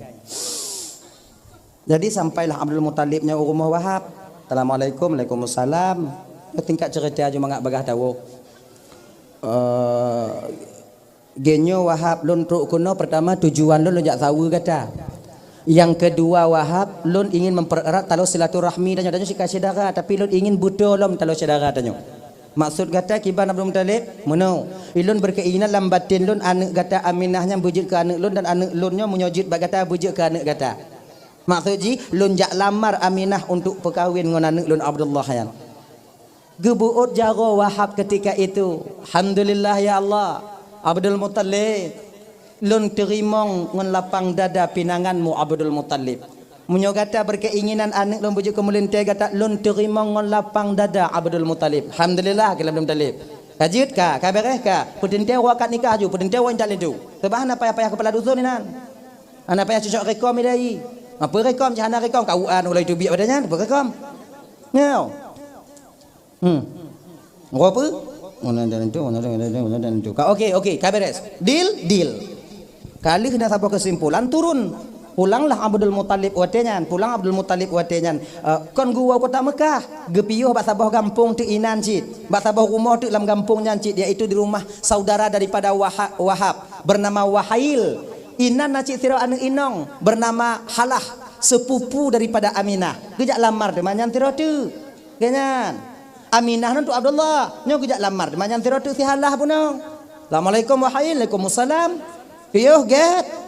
Jadi sampailah Abdul Muthalib nyoe u rumoh Wahab. "Assalamualaikum." "Waalaikumsalam." Nyoe tingkat cerita aju mangat bagah tawoe. Eh, "Geuh nyoe Wahab, lôn trok keunoe, pertama tujuan lôn, lôn jak saweue gata. Yang kedua Wahab, lôn ingin mempererat taloe silaturahmi tanyoe, tanyoe sika syedara, tapi lôn ingin beutôi lom taloe syedara tanyoe." "Maksud gata kiban Abdul Muthalib?" "Meunoe, ulôn berkeinginan lam batin lôn aneuëk gata Aminah nyan beujeuet keu aneuëk lôn dan aneuëk lôn nyoe meunyoe jeuet bak gata beujeuet keu aneuëk gata. Maksud jih lôn jak lamar Aminah untuk peukawen ngon aneuëk lôn Abdullah nyan." Geubeuôt jaroe Wahab ketika itu. "Alhamdulillah ya Allah, Abdul Muthalib. Lôn teurimong ngon lapang dada pinanganmu Abdul Muthalib. Meunyoe gata berkeinginan aneuëk lôn beujeuet keu meulintée gata, lôn teurimong ngon lapang dada Abdul Muthalib." "Alhamdulillah," kheun Abdul Muthalib. "Ka jeuet ka, ka beres ka. Peuteuntée uroe akad nikah aju, peuteuntée uroe intat linto. Sabab hana payah-payah keupala dusun inan. Hana payah cocok rekom idai. Apa rekom, cit hana rekom, K U A ulai teubiet pada nyan, apa rekom?" Nyoe. Hmm. Ngon apa? Ngon dan itu, ngon dan itu, ngon dan itu. Ka, oke, oke, ka beres. Deal, deal. Ka lheueh na saboh kesimpulan, turun. Pulanglah Abdul Muthalib watée nyan, pulang Abdul Muthalib watée nyan. Eh, kon geuwoe kota Mekah, geupiôh bak saboh gampông teuk inan cit, bak saboh rumoh teuk lam gampông nyan cit, yaitu di rumah saudara daripada Waha-, Wahab, bernama Wahail. Inan na cit sidroe aneuëk inong, bernama Halah, sepupu daripada Aminah. Geujak lamar teuma nyan sidroe teuk. Geuh nyan. Aminah nyan untuk Abdullah. Nyoe geujak lamar teuma nyan sidroe teuk si Halah bunoe. "Assalamualaikum." "Wahail." "Waalaikumsalam." "Piôh gét."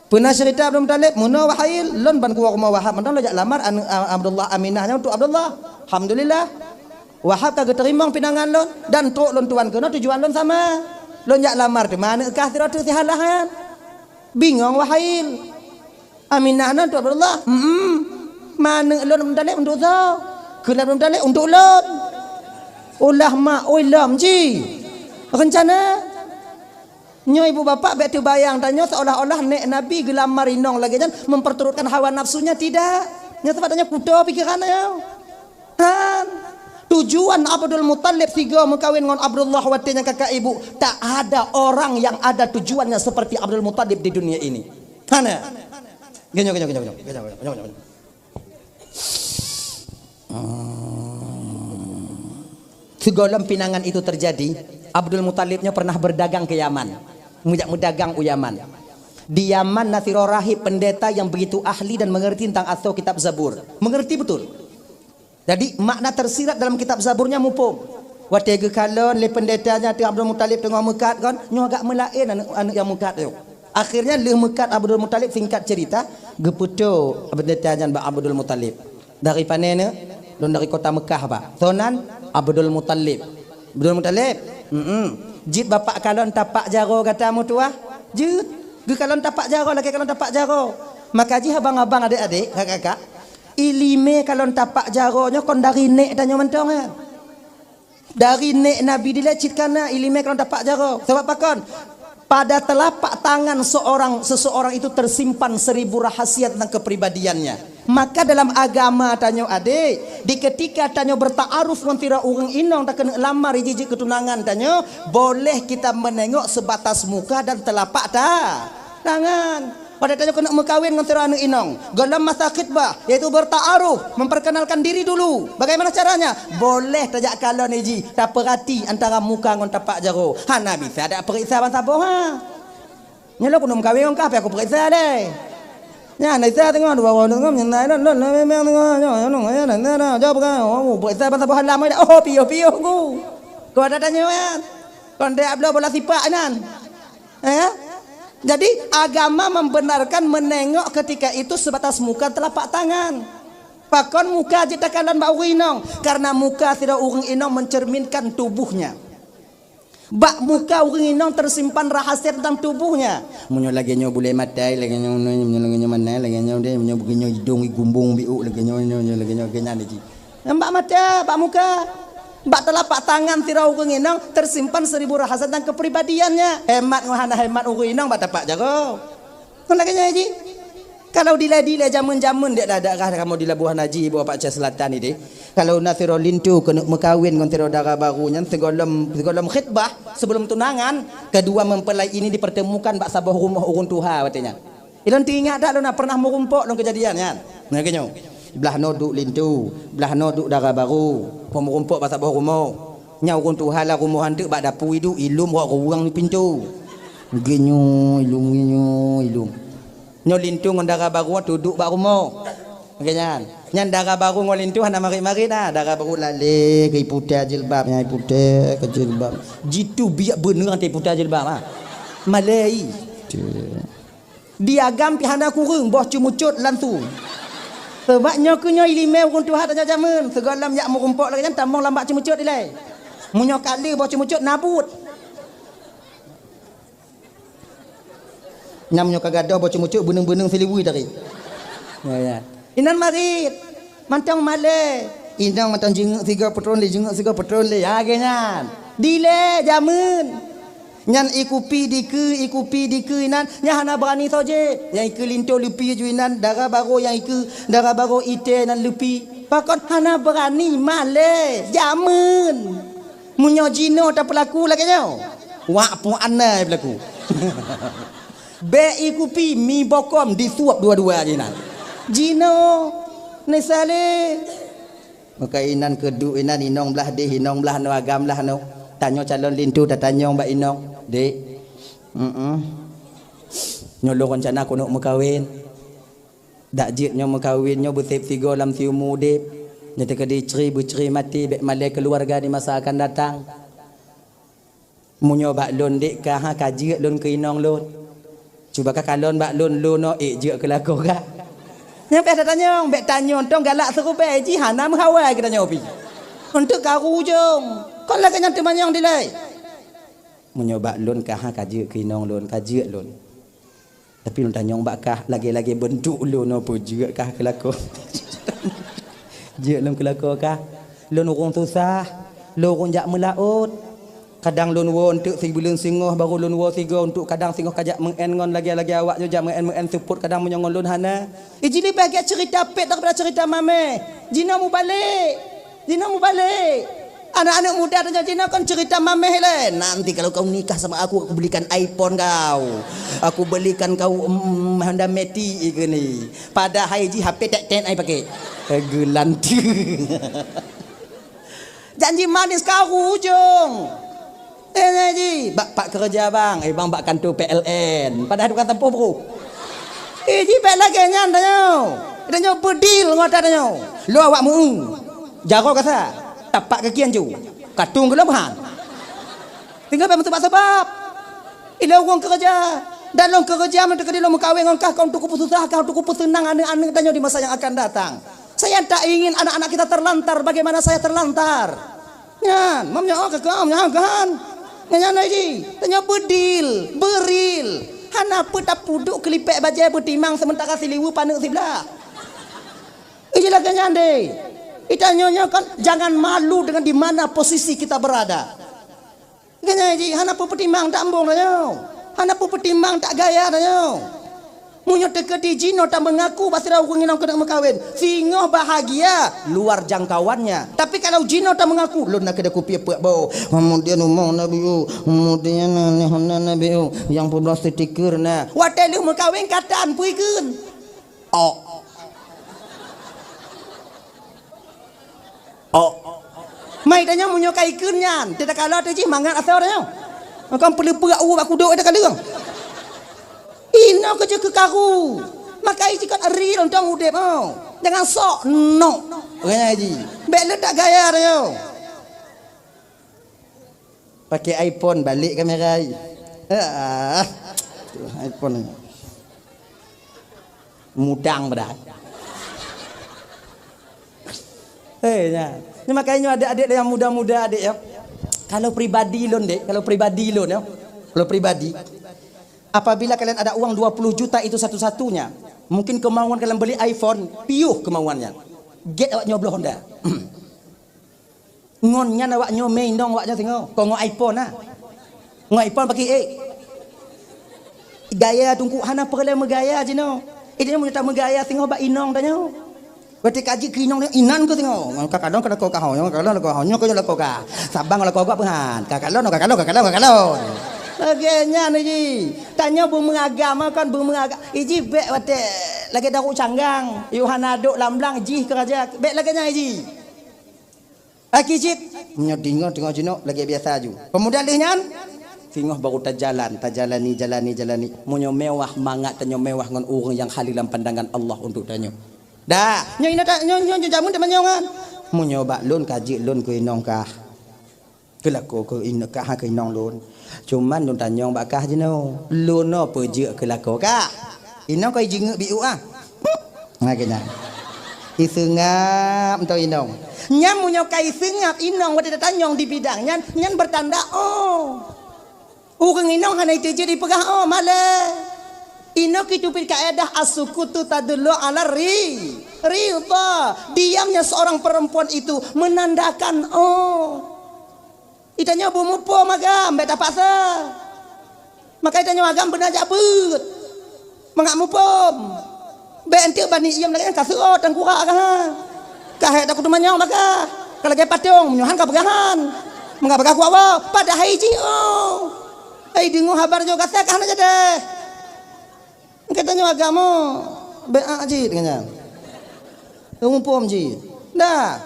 "Peue na ceurita Abdul Muthalib?" "Meunoe Wahail, lôn ban kuwoe rumoh Wahab mantong lôn jak lamar aneuëk, a, Abdullah, Aminah nyan untuk Abdullah." "Alhamdulillah." "Wahab ka geuteurimong pinangan lôn dan trok lôn tuan keunoe tujuan lôn sama. Lôn jak lamar teuma aneuëk kah sidroe teuk si Halah nyan." Bingong Wahail. "Aminah nyan untuk Abdullah?" "Hmm." "Ma aneuëk lôn Muthalib untuk soe?" "Kheun Abdul Muthalib untuk lôn." Ulah mak oi lom ji. Rencana. Nyoe ibu bapak bék teubayang tanyoe seolah-olah nék Nabi geulamar inong lagée nyan memperturutkan hawa nafsunya, tidak. Nyoe sabab tanyoe kuto pikiran nyoe. Han. Tujuan Abdul Muthalib sigoe meukawen ngon Abdullah watée nyan kakak ibu, tak ada orang yang ada tujuannya seperti Abdul Muthalib di dunia ini. Hana. Geunyoe, geunyoe, geunyoe, geunyoe. Hmm. Sigohlom pinangan itu terjadi, Abdul Muthalib nyoe pernah berdagang ke Yaman. Meujak meudagang u Yaman. Di Yaman na sidroe rahib pendeta yang begitu ahli dan mengerti tentang asoe kitab Zabur. Mengerti betul. Jadi, makna tersirat dalam kitab Zabur nyan muphom. Watée geukalon lé pendeta nyan, teungoh Abdul Muthalib teungoh meukat kon, nyoe agak meulaén aneuëk, aneuëk nyang meukat nyoe. Akhirnya lheueh meukat Abdul Muthalib, singkat cerita, geupeutoe pendeta nyan bak Abdul Muthalib. "Dari pane, neuk?" "Lôn dari kota Mekah, Pak." "Soe nan?" "Abdul Muthalib." "Abdul Muthalib?" "Mm-mm." "Jeuet bapak kalon tapak jaroe gata meutuwah?" "Jeuet." Geukalon tapak jaroe, lagée kalon tapak jaroe. Maka jih abang-abang, adék-adék, kakak-kakak, iéleumé kalon tapak jaroe nyoe kon dari nék tanyoe mantong, ya. Dari nék Nabi dilée cit kana iéleumé kalon tapak jaroe. Sabab pakon? Pada telapak tangan seorang, seseorang itu tersimpan seribu rahasia tentang kepribadiannya. Maka dalam agama tanyoe, adék, di ketika tanyoe bertaaruf ngon sidroe ureuëng inong, takeuneuk lamar jih jeuet keu tunangan tanyoe, boleh kita menengok sebatas muka dan telapak ta-, tangan. Pada tanyoe keuneuk meukawen ngon sidroe aneuëk inong, gohlom masa khitbah, yaitu bertaaruf, memperkenalkan diri dulu. Bagaimana caranya? Boleh tajak kalon jih, tapeurati antara muka ngon tapak jaroe. Hana bisa dak peuriksa ban saboh, ha? Nyoe lôn keuneuk meukawen ngon kah, pih aku peuriksa deh. Nyan, Aisyah teungoh, dua orang teungoh, nyan, nyan, nyan, nyan, memang teungoh, nyoe, nyoe, nyoe, nyan, nyan, nyan, jawab kan, oh, peuriksa ban saboh halam, oh, piôh, piôh, ku. Kau ada tanya, kan? Kau ndak bloe bola sipak, nyan. Eh? Jadi, agama membenarkan menengok ketika itu sebatas muka telapak tangan. Pakon muka jeuet takalon bak ureuëng inong? Karena muka sidroe ureuëng inong mencerminkan tubuhnya. Bak muka ureuëng inong teusimpan rahasia teuntang tuboh nyan. Meunyoe lagée nyoe bulée maté, lagée nyoe, meunyoe lagée nyoe mané, lagée nyoe deh, meunyoe lagée nyoe idong igumbong biuk, lagée nyoe, nyoe, nyoe, lagée nyoe, lagée nyan jih. Nyang bak maté, bak muka. Bak teulapak tangan sidroe ureuëng inong teusimpan seribu rahasia teuntang keupribadian nyan. Hemat ngon hana hemat ureuëng inong bak tapak jaroe. Kon lagée nyan jih. Kalau dilée-dilée jameun-jameun dek daerah kamoe di Labuhan Haji, Bapak Aceh Selatan ideh. Kalau na sidroe linto keuneuk meukawen ngon sidroe dara barô nyan sigohlom, sigohlom khitbah, sebelum tunangan, kedua mempelai ini dipertemukan bak saboh rumoh ureuëng tuha watée nyan. Ilôn teuingat that lôn na pernah meurumpok lôn keujadian nyan. Nah, lagée nyoe. Blah noe duek linto, blah noe duek dara barô, meurumpok bak saboh rumoh. Nyan ureuëng tuha lam rumoh anteuk bak dapu iduek, ilôn rot ruweueng di pintoe. Geunyoe ilôn, geunyoe ilôn. Nyoe linto ngon dara barô teuduek bak rumoh. Lagée nyan. Nyan dara barô ngon linto hana marit-marit na. Dara barô lalée keu iputéh jilbab, nyan iputéh keu jilbab. Jitu biak beuneueng teuh iputéh jilbab, ha. Malée. Di agam pih hana kureueng, boh ceumeucot langsung. Sabab nyoe keuh nyoe iéleumé ureuëng tuha tanyoe jameun. Sigohlom jak meurumpok lagée nyan tamong lam bak ceumeucot ilée. Meunyoe ka le boh ceumeucot nabut. Nyang meunyoe ka gadôh boh ceumeucot beuneueng-beuneueng siliwi tadi. Ya, ya. Inan marit, mantong malée. Inong mantong jingeuk sigoe peutrôn lé, jingeuk sigoe peutrôn lé. Ya, lagée nyan. Dilée jameun. Nyan ikupi dikeue, ikupi dikeue inan, nyan hana beurani soe jép. Nyang ikeue linto leupi ju inan, dara barô nyang ikeue, dara barô itéh nan leupi. Pakon hana beurani malée, jameun. Meunyoe jinoe tapeulaku lagée nyoe, wak puak anai peulaku. Bék ikupi mi bokom disuap dua-dua jinan. Jinoe, neusalé. Meuka inan keuduek inan inong blah deh, inong blah noe, agam blah noe. Tanyoe calon linto tatanyong bak inong, "Dek, mm-mm. Nyoe lôn rencana keuneuk meukawen." Dak jeuet nyoe meukawen nyoe beuseb sigoe lam siumu udeb. Nyoe teukeudi cre beucre maté bék malée keuluwarga di masa akan datang. Meunyoe bak lôn dek kah ka jeuet lôn keu inong lôn. Cuba kah kalon bak lôn, lôn nyoe ék jeuet keu lakoe kah. Nyang payah tatanyong, bék tanyong tong galak seurubée jih hana meuhawa geutanyoe pih. Untuk karu ujong. Kon lagée nyan teumanyong dilée. Meunyoe bak lôn kah ka jeuet keu inong lôn, ka jeuet lôn. Tapi lôn tanyong bak kah, lagée-lagée beuntuk lôn nyoe peue jeuet kah keu lakoe. Jeuet lôn keu lakoe kah. Lôn ureuëng susah, lôn ureuëng jak meulaôt. Kadang lôn woe eunteuk sibuleuen singoh, barô lôn woe sigoe eunteuk, kadang singoh ka jak meu'en ngon lagée-lagée awak nyoe jak meu'en-meu'en seupôt, kadang meunyoe ngon lôn hana. Iji leubeh gét ceurita pet daripada ceurita mameh. Jinoe mubalek. Jinoe mubalek. Aneuk-aneuk muda tanyoe jinoe kon ceurita mameh lé. "Nanti kalau kau nikah sama aku, aku belikan iPhone kau. Aku belikan kau, mm, Honda Matic," ikeu ni. Padahai jih H P tet-tet ai pakai. Eh, geulanteue. Janji manis karu ujong. Eh, nyan jih, bak pat keureuja bang. Eh, bang bak kantô P L N. Padahai tukang tampoh bro. Eh, jih bék lagée nyan tanyoe. Tanyoe beudil ngon ata tanyoe. Lôn awak meu-eu. Jaroe kasa. Tapak kaki anco. Katong geuleubehan. Tinggai bék meuseubab-seubab. Ilée ureuëng keureuja. Dan lôn keureuja meunyoe teukeudi lôn meukawen ngon kah, kah untuk kupeususah, kah untuk kupeuseunang aneuk-aneuk tanyoe di masa nyang akan datang. Saya tak ingin anak-anak kita terlantar bagaimana saya terlantar. Nyan, mam nyoe ka keuh, nyan kan. Nyan, nyan lagi. Tanyoe beudil, beuril. Hana peue tapuduk keulipek bajée beutimang sementara siliweue paneuk siblah. Iji lagée nyan deh. Ita nyoe nyoe kan jangan malu dengan di mana posisi kita berada. Lagée nyan jih hana peue peutimang tak embong tanyoe. Hana peue peutimang tak gaya tanyoe. Meunyoe teukeudi jinoe tameungaku bak sidroe ureuëng inong keuneuk meukawen, singoh bahagia luar jangkauannya. Tapi kalau jinoe tameungaku, "Lôn na keudeh kupiep peuet boh, kemudian umoe na biu, kemudian na, na, na, na biu, nyang peubloe stiker na." Watée lheueh meukawen ka tan peue ikheun. Oh. Oh. Mai tanyoe meunyoe ka ikheun nyan, teutakala teuh jih mangat asoe tanyoe. Makam peuleupeuk u bak kudok teukaleueng. Inoe keuh jeuet keu karu. Maka iji kot ri lontong udeb, oh. Jangan sok nok. Orang haji. Bék leutak gaya tanyoe. Pakai iPhone balik kamera ai. Ah, iPhone ni. Mudang padahai. Hei, nya. Ni makanya nyoe adik-adik yang muda-muda adik ya. Kalau pribadi lôn deh, kalau pribadi lôn ya, kalau pribadi, apabila kalian ada uang dua puluh juta itu satu-satunya, mungkin kemauan kalian beli iPhone, piôh kemauannya. Get awak nyoe bloh Honda. Ngon nyan awak nyoe mé inong awak nyoe singoh. Kon ngon iPhone nah. Ngon iPhone pakai eh. Gaya tungku hana peureulée meugaya jinoe. Ideh meunyoe tameugaya singoh bak inong tanyoe. Watée ka jeuet keu inong inan keu singoh. Ka kalon ka lakoe ka ho nyoe, ka kalon lakoe ho nyoe, ka lakoe ka. Sabang lakoe gak peuhan. Ka kalon ka kalon ka kalon ka kalon. Lagée nyan ji. Tanyoe beumeuagama kon beumeuagama. Iji bék watée lagée daru canggang. Yohana dok lam blang jih keuraja. Bék lagée nyan ji. Aki cit, meunyoe deungoe teungoh jinoe lagée biasa ju. Keumudian lheueh nyan, singoh baru tajalan, tajalani, jalani, jalani. Meunyoe mewah, mangat tanyoe mewah ngon ureuëng nyang haleue lam pandangan Allah untuk tanyoe. Dah, nyoe inoe ta-, nyoe, nyoe, nyoe jameun teumanyong kan. Meunyoe bak lôn ka jeuet lôn keu inong kah. Keu lakoe keu in-, kah keu inong lôn. Cuman lôn tanyong bak kah jinoe. Lôn nyoe peujeuet keu lakoe kah. Inong kah ijeungeuk biuk ah. Nah, keu nyan. Iseungab mantong inong. Nyan meunyoe ka iseungab inong watée tatanyong di bidang nyan, nyan bertanda oh. Ureuëng inong hana iteujeuet ipeugah oh malée. Inoe kiteubiet kaedah as-sukutu tadullu ala ri-, ridha. Diamnya seorang perempuan itu menandakan oh. Itanyoe beumuphom agam, bék tapaksa. Maka itanyoe agam beuna jak beuet. Mangat muphom. Bék enteuk bani iem lagée nyan ka seuôt tangkurak agam ha. Ka hék takot teumanyong baka. Ka lagée patong, meunyoe han ka peugah han. Mangat peugah kuat woe, padahai jih oh. Hai deungoe haba nyoe gata ka hana jadeh. Geutanyoe agama beu'ah jih deungon nyan. Muphom jih. Dah.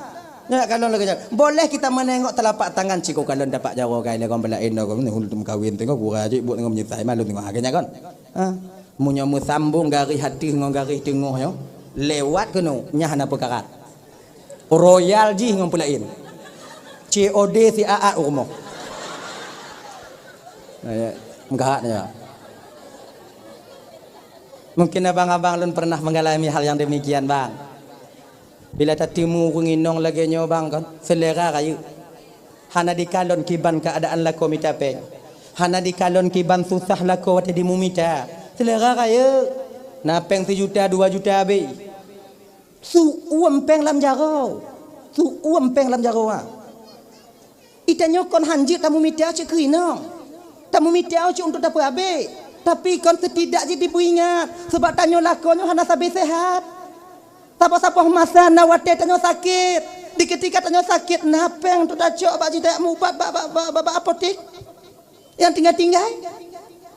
Nyak kalon lagée nyan. Boleh kita menengok telapak tangan cit, kalon dapat jaroe gai lé kon beulaén kon hul teumeukawen teungoh gura jih buet teungoh meunyeusai malu teungoh agée nyan kon. Ha. Meunyoe meusambong garéh ateueh ngon garéh teungoh nyoe, lewat keunoe, nyan hana peukarat. Royal jih ngon peulaén. C O D siat-at u rumoh. Nah, ya, meugahat ya. Mungkin abang-abang lôn pernah mengalami hal yang demikian, bang. Bila tateumu ureuëng inong lagée nyoe, bang, kan, selera rayeuk. Hana dikalon kiban keuadaan lakoe mita péng. Hana dikalon kiban susah lakoe watée dimeumita. Selera rayeuk. Na péng sijuta, dua juta abéh. Su-uem péng lam jaroe. Su-uem péng lam jaroe, ha. Itanyoe kon hanjeuet tameumita cit keu inong. Tameumita cit untuk tapeuabéh. Tapi kon setidak jih dipeuingat. Sabab tanyoe lakoe nyoe hana sabe sehat. Saboh-saboh masa na watée tanyoe sakét. Di ketika tanyoe sakét, na péng untuk tacok bak jih tajak meuubat bak, bak, bak, bak, bak apotek. Nyang tinggai-tinggai.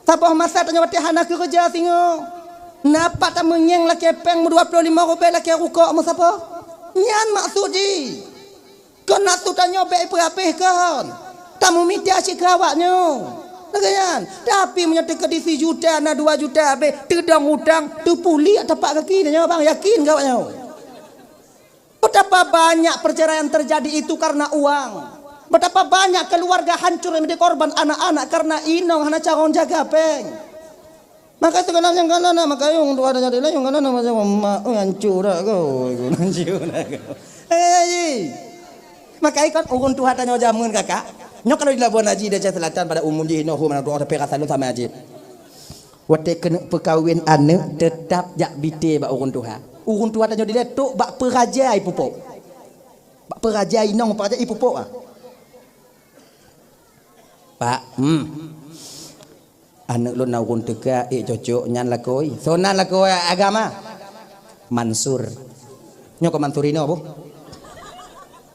Saboh masa tanyoe watée hana keureuja singoh. Na pat tameungieng lakée péng meudua ploh limong rubée lakée rukok meusaboh. Nyan maksud jih. Kon nafsu tanyoe bék ipeurabeh kon. Tameumita cit keu awak nyoe. Lagée nyan. Tapi meunyoe teuka di sijuta na dua juta abéh, teudong utang, teupuliek tapak gaki tanyoe bang, yakin keu awak nyoe. Betapa banyak perceraian terjadi itu karena uang. Betapa banyak keluarga hancur yang menjadi korban anak-anak karena inong hana carông jaga péng. Maka sigohlom nyang kana na makayong tu ada jadi layong kana na macam mak, oh, hancur dah kau. Iku hancur dah kau. Eh, ji. Maka ikon ureuëng tuha tanyoe jameun kakak. Nyoe kalau di Labuan Haji di Aceh Selatan pada umum jih inoe mana doa tapi rasa lu sama aja. Watée keuneuk peukawen aneuëk, teutap jak bite bak ureuëng tuha. Ureuëng tuha tanyoe dilée tok bak peuraja ipupok. Bak peuraja inong peuraja ipupok ah. Pak, hmm. Aneuëk lôn na ureuëng teuka ék cocok nyan lakoe. Soe nan lakoe agama? Mansur. Nyoe keu Mansur inoe boh.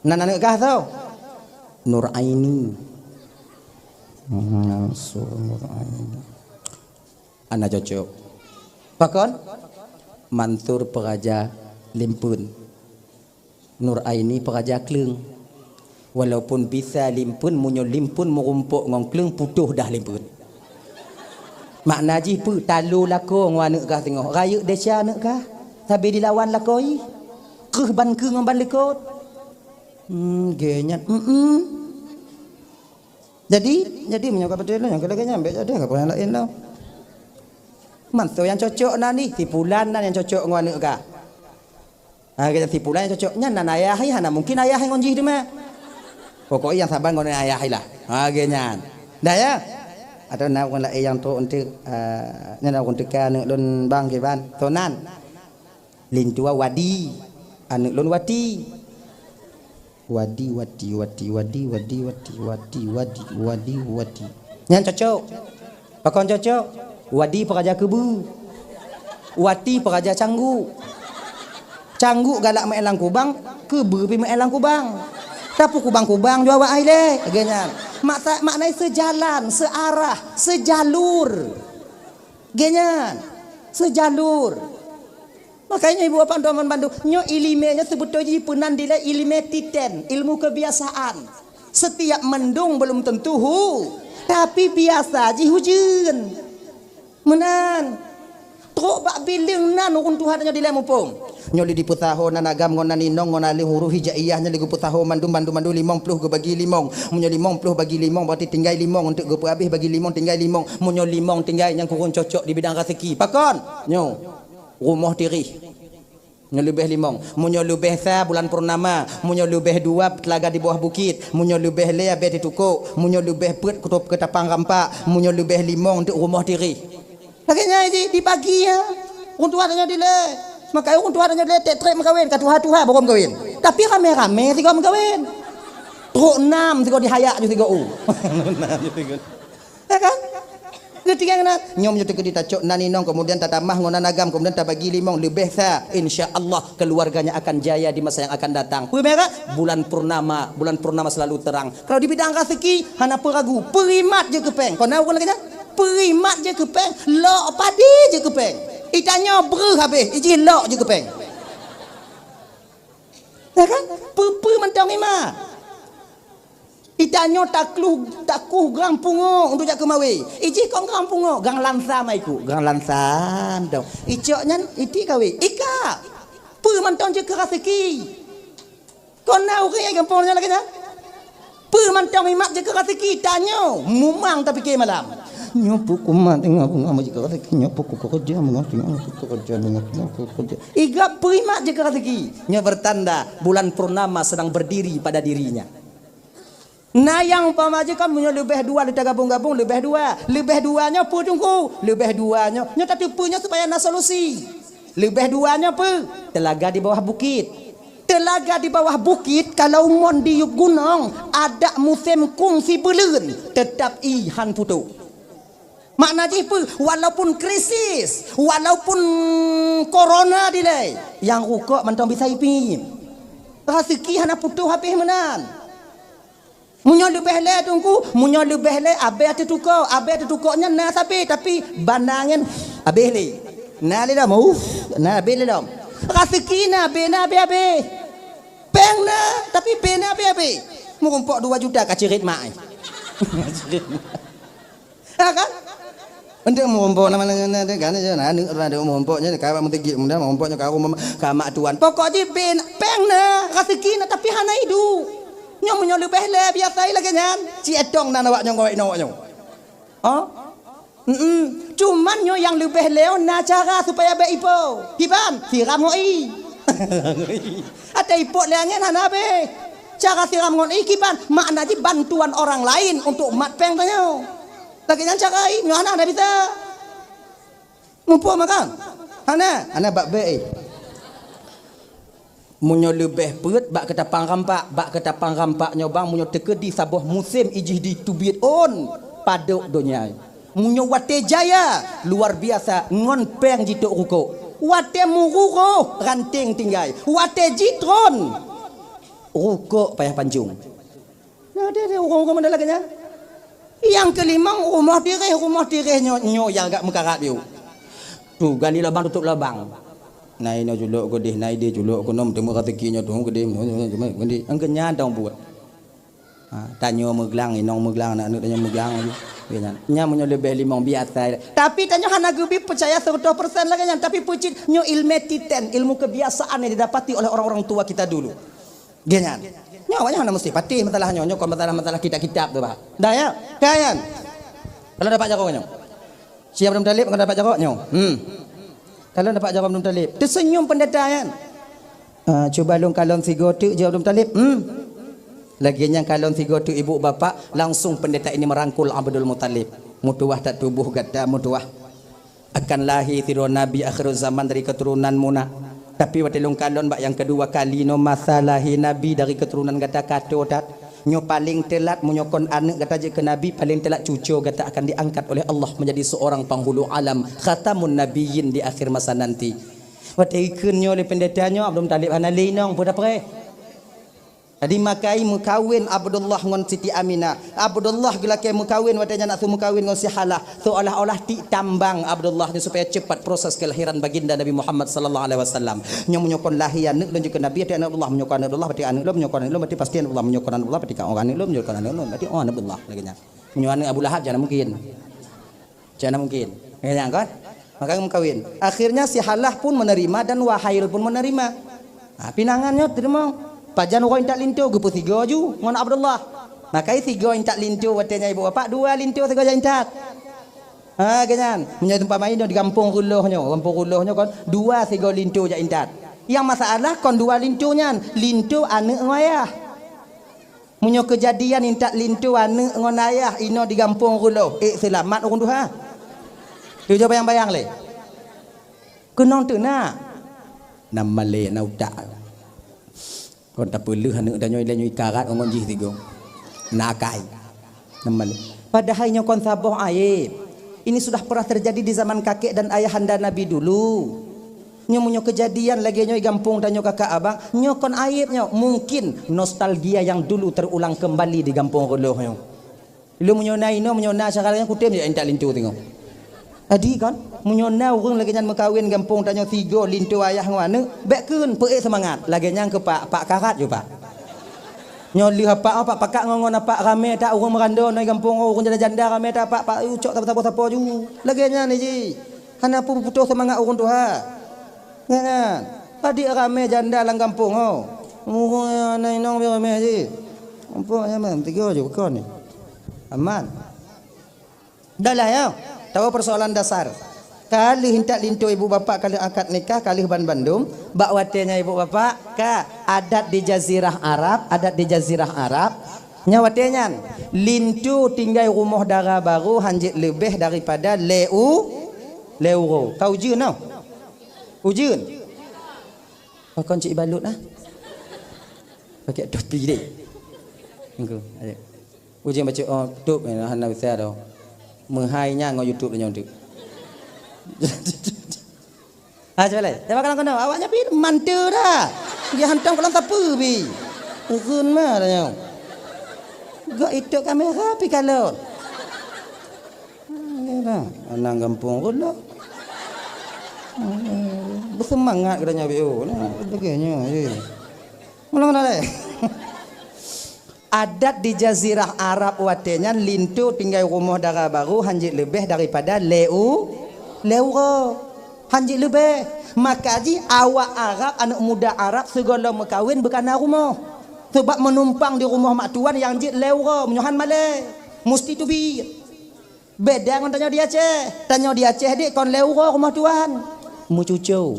Nan aneuëk kah soe? Nur Aini. Mansur Nur Aini. Hana cocok. Pakon? Mansur peuraja limpeuen. Nur Aini peuraja kleueng. Walaupun bisa limpeuen, meunyoe limpeuen meurumpok ngon kleueng, putôh dah limpeuen. Makna jih peue? Talo lakoe ngon aneuëk kah singoh. Rayeuk desya aneuëk kah. Sabe dilawan lakoe. Kreueh ban keue ngon ban likot. Hmm, gé nyan. Hmm, hmm. Jadi, jadi meunyoe ka beutôi lôn nyang keu lagée nyan bék jadi ka peue nyang laén lom. Mantong nyang cocok nan ih, si pulan nan nyang cocok ngon aneuëk kah. Ha, kata si pulan nyang cocok nyan nan ayah ih, hana mungkin ayah ngon jih teuma. Pokok nyang saban ngon ayah ilah. Ha, lagèe nyan. Dah ya? Atau na ureueng laén nyang trok eunteuk, ah, nyan ureueng teuka aneuk lôn bang kiban. Tonan. Lintua Wadi. Aneuk lôn Wati. Wadi, Wati, Wati, Wadi, Wadi, Wati, Wati, Wadi, Wadi, Wati. Nyan cocok. Pakon cocok? Wadi peuraja keubeu. Wati peuraja cangguk. Cangguk galak meu'en lam kubang, keubeu pih meu'en lam kubang. Tapi kubang-kubang jua bak ilèe. Lagèe nyan. Maksa-, makna seujalan, seuarah, seujalur. Lagèe nyan. Seujalur. Makanya ibu bapak tuan bandum, nyoe ileumèe nyoe seubeutôi jih peunan dilèe ileumèe titen, ilmu kebiasaan. Setiap mendung belum tentu hu, tapi biasa jih hujeuen. Meunan. Trok bak bileung nan ureueng tuha nyoe dilèe muphom. Nyoe lé dipeusaho nan agam ngon nan inong ngon aleueng huruf hijaiyah nyoe lé geupeusaho mandum, mandum, mandum limong ploh geubagi limong. Meunyoe limong ploh bagi limong, berarti tinggai limong untuk geupeuhabéh bagi limong, tinggai limong. Meunyoe limong tinggai nyang kureueng cocok di bidang raseuki. Pakon? Nyoe. Rumoh tireh. Nyoe leubeh limong. Meunyoe leubeh sa bulan purnama, meunyoe leubeh dua teulaga di bawah bukit, meunyoe leubeh lhèe abèe teutukok, meunyoe leubeh peuet kutôb keutapang rampak, meunyoe leubeh limong teuk rumoh tireh. Lagèe nyan jih dibagi ya. Ureueng tuha tanyoe dilèe. Maka ureueng tuha tanyoe dilèe trép-trép meukawen, ka tuha-tuha baru meukawen. Tapi ramè-ramè sigoe meukawen. Trok nam sigoe dihayak ju sigoe u. Ya kan? Geutinggai keunan. Nyoe meunyoe teukeudi tacok nan inong, kemudian tatamah ngon nan agam, kemudian tabagi limong, leubeh sa. Insya Allah, keluarganya akan jaya di masa yang akan datang. Peue merah? Bulan purnama. Bulan purnama selalu terang. Kalau di bidang raseuki, hana peue ragu. Peurimat jeuet keu pèng. Kon na ureueng lagèe nyan? Peurimat jeuet keu pèng. Lok padé jeuet keu pèng. Itanyoe breuh habéh. Ijih lok jeuet keu pèng. Ya kan? Peue-peue mantong imat. Itanyoe takluh, takuh gang pungo untuk jak keumawé. Ijih kon gang pungo, gang lansa maiku, gang lansa dong. Icok nyan iti kawé. Ika. Peue mantong jeuet keu raseuki. Kon na ureueng nyang gampông nyan lagèe nyan. Peue mantong imat jeuet keu raseuki, tanyoe mumang tapike malam. Nyoe peue kumat teungoh beungoh jeuet keu raseuki, nyoe peue kukeureuja beungoh teungoh kukeureuja beungoh teungoh kukeureuja. Iga peue imat jeuet keu raseuki. Nyoe bertanda bulan purnama sedang berdiri pada dirinya. Na nyang umpama jih kan meunyoe leubeh dua lé tagabong-gabong leubeh dua. Leubeh dua nyoe peue teungku? Leubeh dua nyoe, nyoe tateupeue nyoe supaya na solusi. Leubeh dua nyoe peue? Teulaga di bawah bukit. Teulaga di bawah bukit kalau mon di yup gunong, adak musém kungsi beuleuen, teutap ie han putôh. Makna jih peue? Walaupun krisis, walaupun korona dilèe, nyang rukok mantong bisa ipiep. Raseuki hana putôh habéh meunan. Meunyoe leubeh lé teungku, meunyoe leubeh lé abèe teutukok, abèe teutukok nyan na sabe, tapi banda nyan abéh lé. Na lé lom, uff, na abéh lé lom. Raseuki na abéh, na abéh-abéh. Péng na, tapi abéh na abéh-abéh. Meurumpok dua juta ka cirét mak ai. Ha kan? Untuk meurumpok nama nama nama kan je na aneuk urang ada meurumpok nyan ka bak meuteugik muda meurumpok nyan ka rumah ka mak tuan. Pokok jih bin péng na, raseuki na tapi hana iduek. Nyoe meunyoe leubeh lé biasa lagèe nyan, ci etong nan awak nyoe ngawai nyoe awak nyoe. Ha? Heeh. Cuman nyoe nyang leubeh lé na cara supaya bèk ipo. Kiban, siram ngon ie. Até ipok lé angén hana abéh. Cara siram ngon ie kiban, makna jih bantuan orang lain untuk mat péng tanyoe. Lagèe nyan cara ie, nyoe hana, hana bisa. Muphom kan? Hana, hana bak bèk ie. Meunyoe leubeh peuet bak keutapang rampak, bak keutapang rampak nyoe bang, meunyoe teukeudi saboh musém ijih jiteubiet ôn, padub donya. Meunyoe watèe jaya, luar biasa, ngon péng jitôk rukok. Watèe meururoh, ranténg tinggai. Watèe jitron, rukok payah pancong. Nah, deh, deh, ureueng-ureueng model lagèe nyan. Nyang keulimong, rumoh tiréh, rumoh tiréh nyoe, nyoe nyang agak meukarat yôh. Tu, gali lubang, tutup lubang. Na inoe culok keudeh, na ideh culok keunoe, teuma raseuki nyoe tu keudeh, keudeh. Angkeu nyan dong buet. Ha, tanyoe meuglang, inong meuglang, aneuk-aneuk tanyoe meuglang laju. Lagèe nyan. Nyan meunyoe leubeh limong biasa. Tapi tanyoe hana geubi peucaya seratus persen lagèe nyan, tapi peucit nyoe ilmu titen, ilmu kebiasaan yang didapati oleh orang-orang tua kita dulu. Lagèe nyan. Nyoe awaknyan hana meusti patéh masalah nyoe. Nyoe kon masalah-masalah kitab-kitab tu, bah. Dah ya? Kan? Kalau dapat jaroe nyoe. Si Abdul Muthalib kalau dapat jaroe nyoe. Hmm. Kalau dapat jaroe Abdul Muthalib. Teuseunyum pendeta nyan. Ah, cuba lôn kalon sigoe teuk jaweueb Abdul Muthalib. Hmm. Lagée nyan kalon sigoe teuk ibu bapak, langsung pendeta ini merangkul Abdul Muthalib. Meutuwah that tuboh gata meutuwah. Akan lahé sidroe nabi akhirul zaman dari keturunan muna. Tapi watée lôn kalon bak nyang keudua kali nyoe masa lahé nabi dari keturunan gata ka toe that. Nyoe paleng teulat meunyoe kon aneuëk gata jeuet keu nabi, paleng teulat cucoe gata akan diangkat oleh Allah menjadi seorang penghulu alam, khatamun nabiyyin di akhir masa nanti. Watée ikheun nyoe lé pendeta nyoe, Abdul Muthalib hana lé inong, peue tapreh. Jadi makai meukawen Abdullah ngon Siti Aminah. Abdullah geulakée meukawen watée nyan atu meukawen ngon si Halah. Seolah-olah tik tambang Abdullah nyoe supaya cepat proses kelahiran baginda Nabi Muhammad sallallahu alaihi wasallam. Nyoe meunyoe kon lahé aneuëk lôn jeuet keu nabi, até aneuëk Abdullah, meunyoe kon aneuëk Abdullah, berarti pasti aneuëk Abdullah, meunyoe kon aneuëk Abdullah, berarti ka aneuëk lôn, meunyoe kon aneuëk lôn, berarti aneuëk Abdullah lagée nyan. Meunyoe aneuëk Abu Lahab, jangan mungkin. Cak na mungkin. Nyan kan? Maka meukawen. Akhirnya si Halah pun menerima dan Wahail pun menerima. Ha, pinangan nyoe teurimong. Pajan uroe intat linto geupeu sigoe ju ngon Abdullah. Maka sigoe intat linto watée nyan ibu bapak, dua linto sigoe jak intat. Ha, ganyan. Meunyoe teumpat main di gampông Reuloh nyoe, gampông Reuloh nyoe kan, dua sigoe linto jak intat. Yang masalah kon dua linto nyan, linto aneuëk ngon ayah. Meunyoe keujadian intat linto aneuëk ngon ayah inoe di gampông Reuloh, ék seulamat ureuëng tuha? Tujoe bayang-bayang lé. Keunong teunak. Nam malée na utak. Kon tapeuleueh aneuëk tanyoe ilée nyoe ikarat ngon jih sigoe. Na akai. Nam malée. Padahai nyoe kon saboh aéb. Ini sudah pernah terjadi di zaman kakek dan ayahanda Nabi dulu. Nyoe meunyoe keujadian lagée nyoe di gampông tanyoe kakak abang, nyoe kon aéb nyoe. Mungkin nostalgia yang dulu terulang kembali di gampông Reuloh nyoe. Lôn meunyoe na inoe, meunyoe na syedara nyan kutem jak intat linto teungoh. Jadi kan, meunyoe na ureuëng lagée nyan meukawen gampông tanyoe sigoe linto ayah ngon aneuëk, bék kheun peuék seumangat. Lagée nyan keu pak, pak karat ju pak. Nyoe lheueh apak, apak pakat ngon, ngon apak ramé that ureuëng meurando nyoe gampông, ureuëng janda-janda ramé that apak, pak, ucok sapo-sapo ju. Lagée nyan jih. Hana peuputôh seumangat ureuëng tuha. Nyan, nyan. Adik ramé janda lam gampông ho. Muhôi aneuk inong pih ramé jih. Gampông nyaman, tiga ju kon ni. Aman. Dah lah ya. Tahu persoalan dasar. Ka lheueh intat linto ibu bapak, ka lheueh akad nikah, ka lheueh ban bandum. Bak watée nyan ibu bapak, ka adat di jazirah Arab, adat di jazirah Arab. Nyan watée nyan, linto tinggai rumoh dara barô hanjeuet leubeh daripada lhée u, lhée uroe. Ka ujeuen noh. Ujeuen. Pakon cit ibalut ah. Pakai topi deh. Engko, ayo. Ujeuen bacut, oh, top ni, hana usah dah. Meuhai nya ngon YouTube nyoe tu. Ha, cuba lai. Cuba kalau kena, awak nyapi manteu dah. Dia hantam kalau sapu bi. Urun mah dah nyoe. Gak itu kamera pi kalon. Alah, anang gampông Reuloh. Beuseumangat geutanyoe B O. Nah, lagée nyoe, eh. Meulang na lé. Adat di jazirah Arab watée nyan linto tinggai rumoh dara barô hanjeuet leubeh daripada lhée u, lhée uroe. Hanjeuet leubeh. Maka jih awak Arab, aneuëk muda Arab sigohlom meukawen beukana rumoh. Sabab meunumpang di rumoh mak tuan nyang jeuet lhée uroe, meunyoe han malée. Musti teubiet. Beda ngon tanyoe di Aceh. Tanyoe di Aceh dek kon lhée uroe rumoh tuan. Meucuco.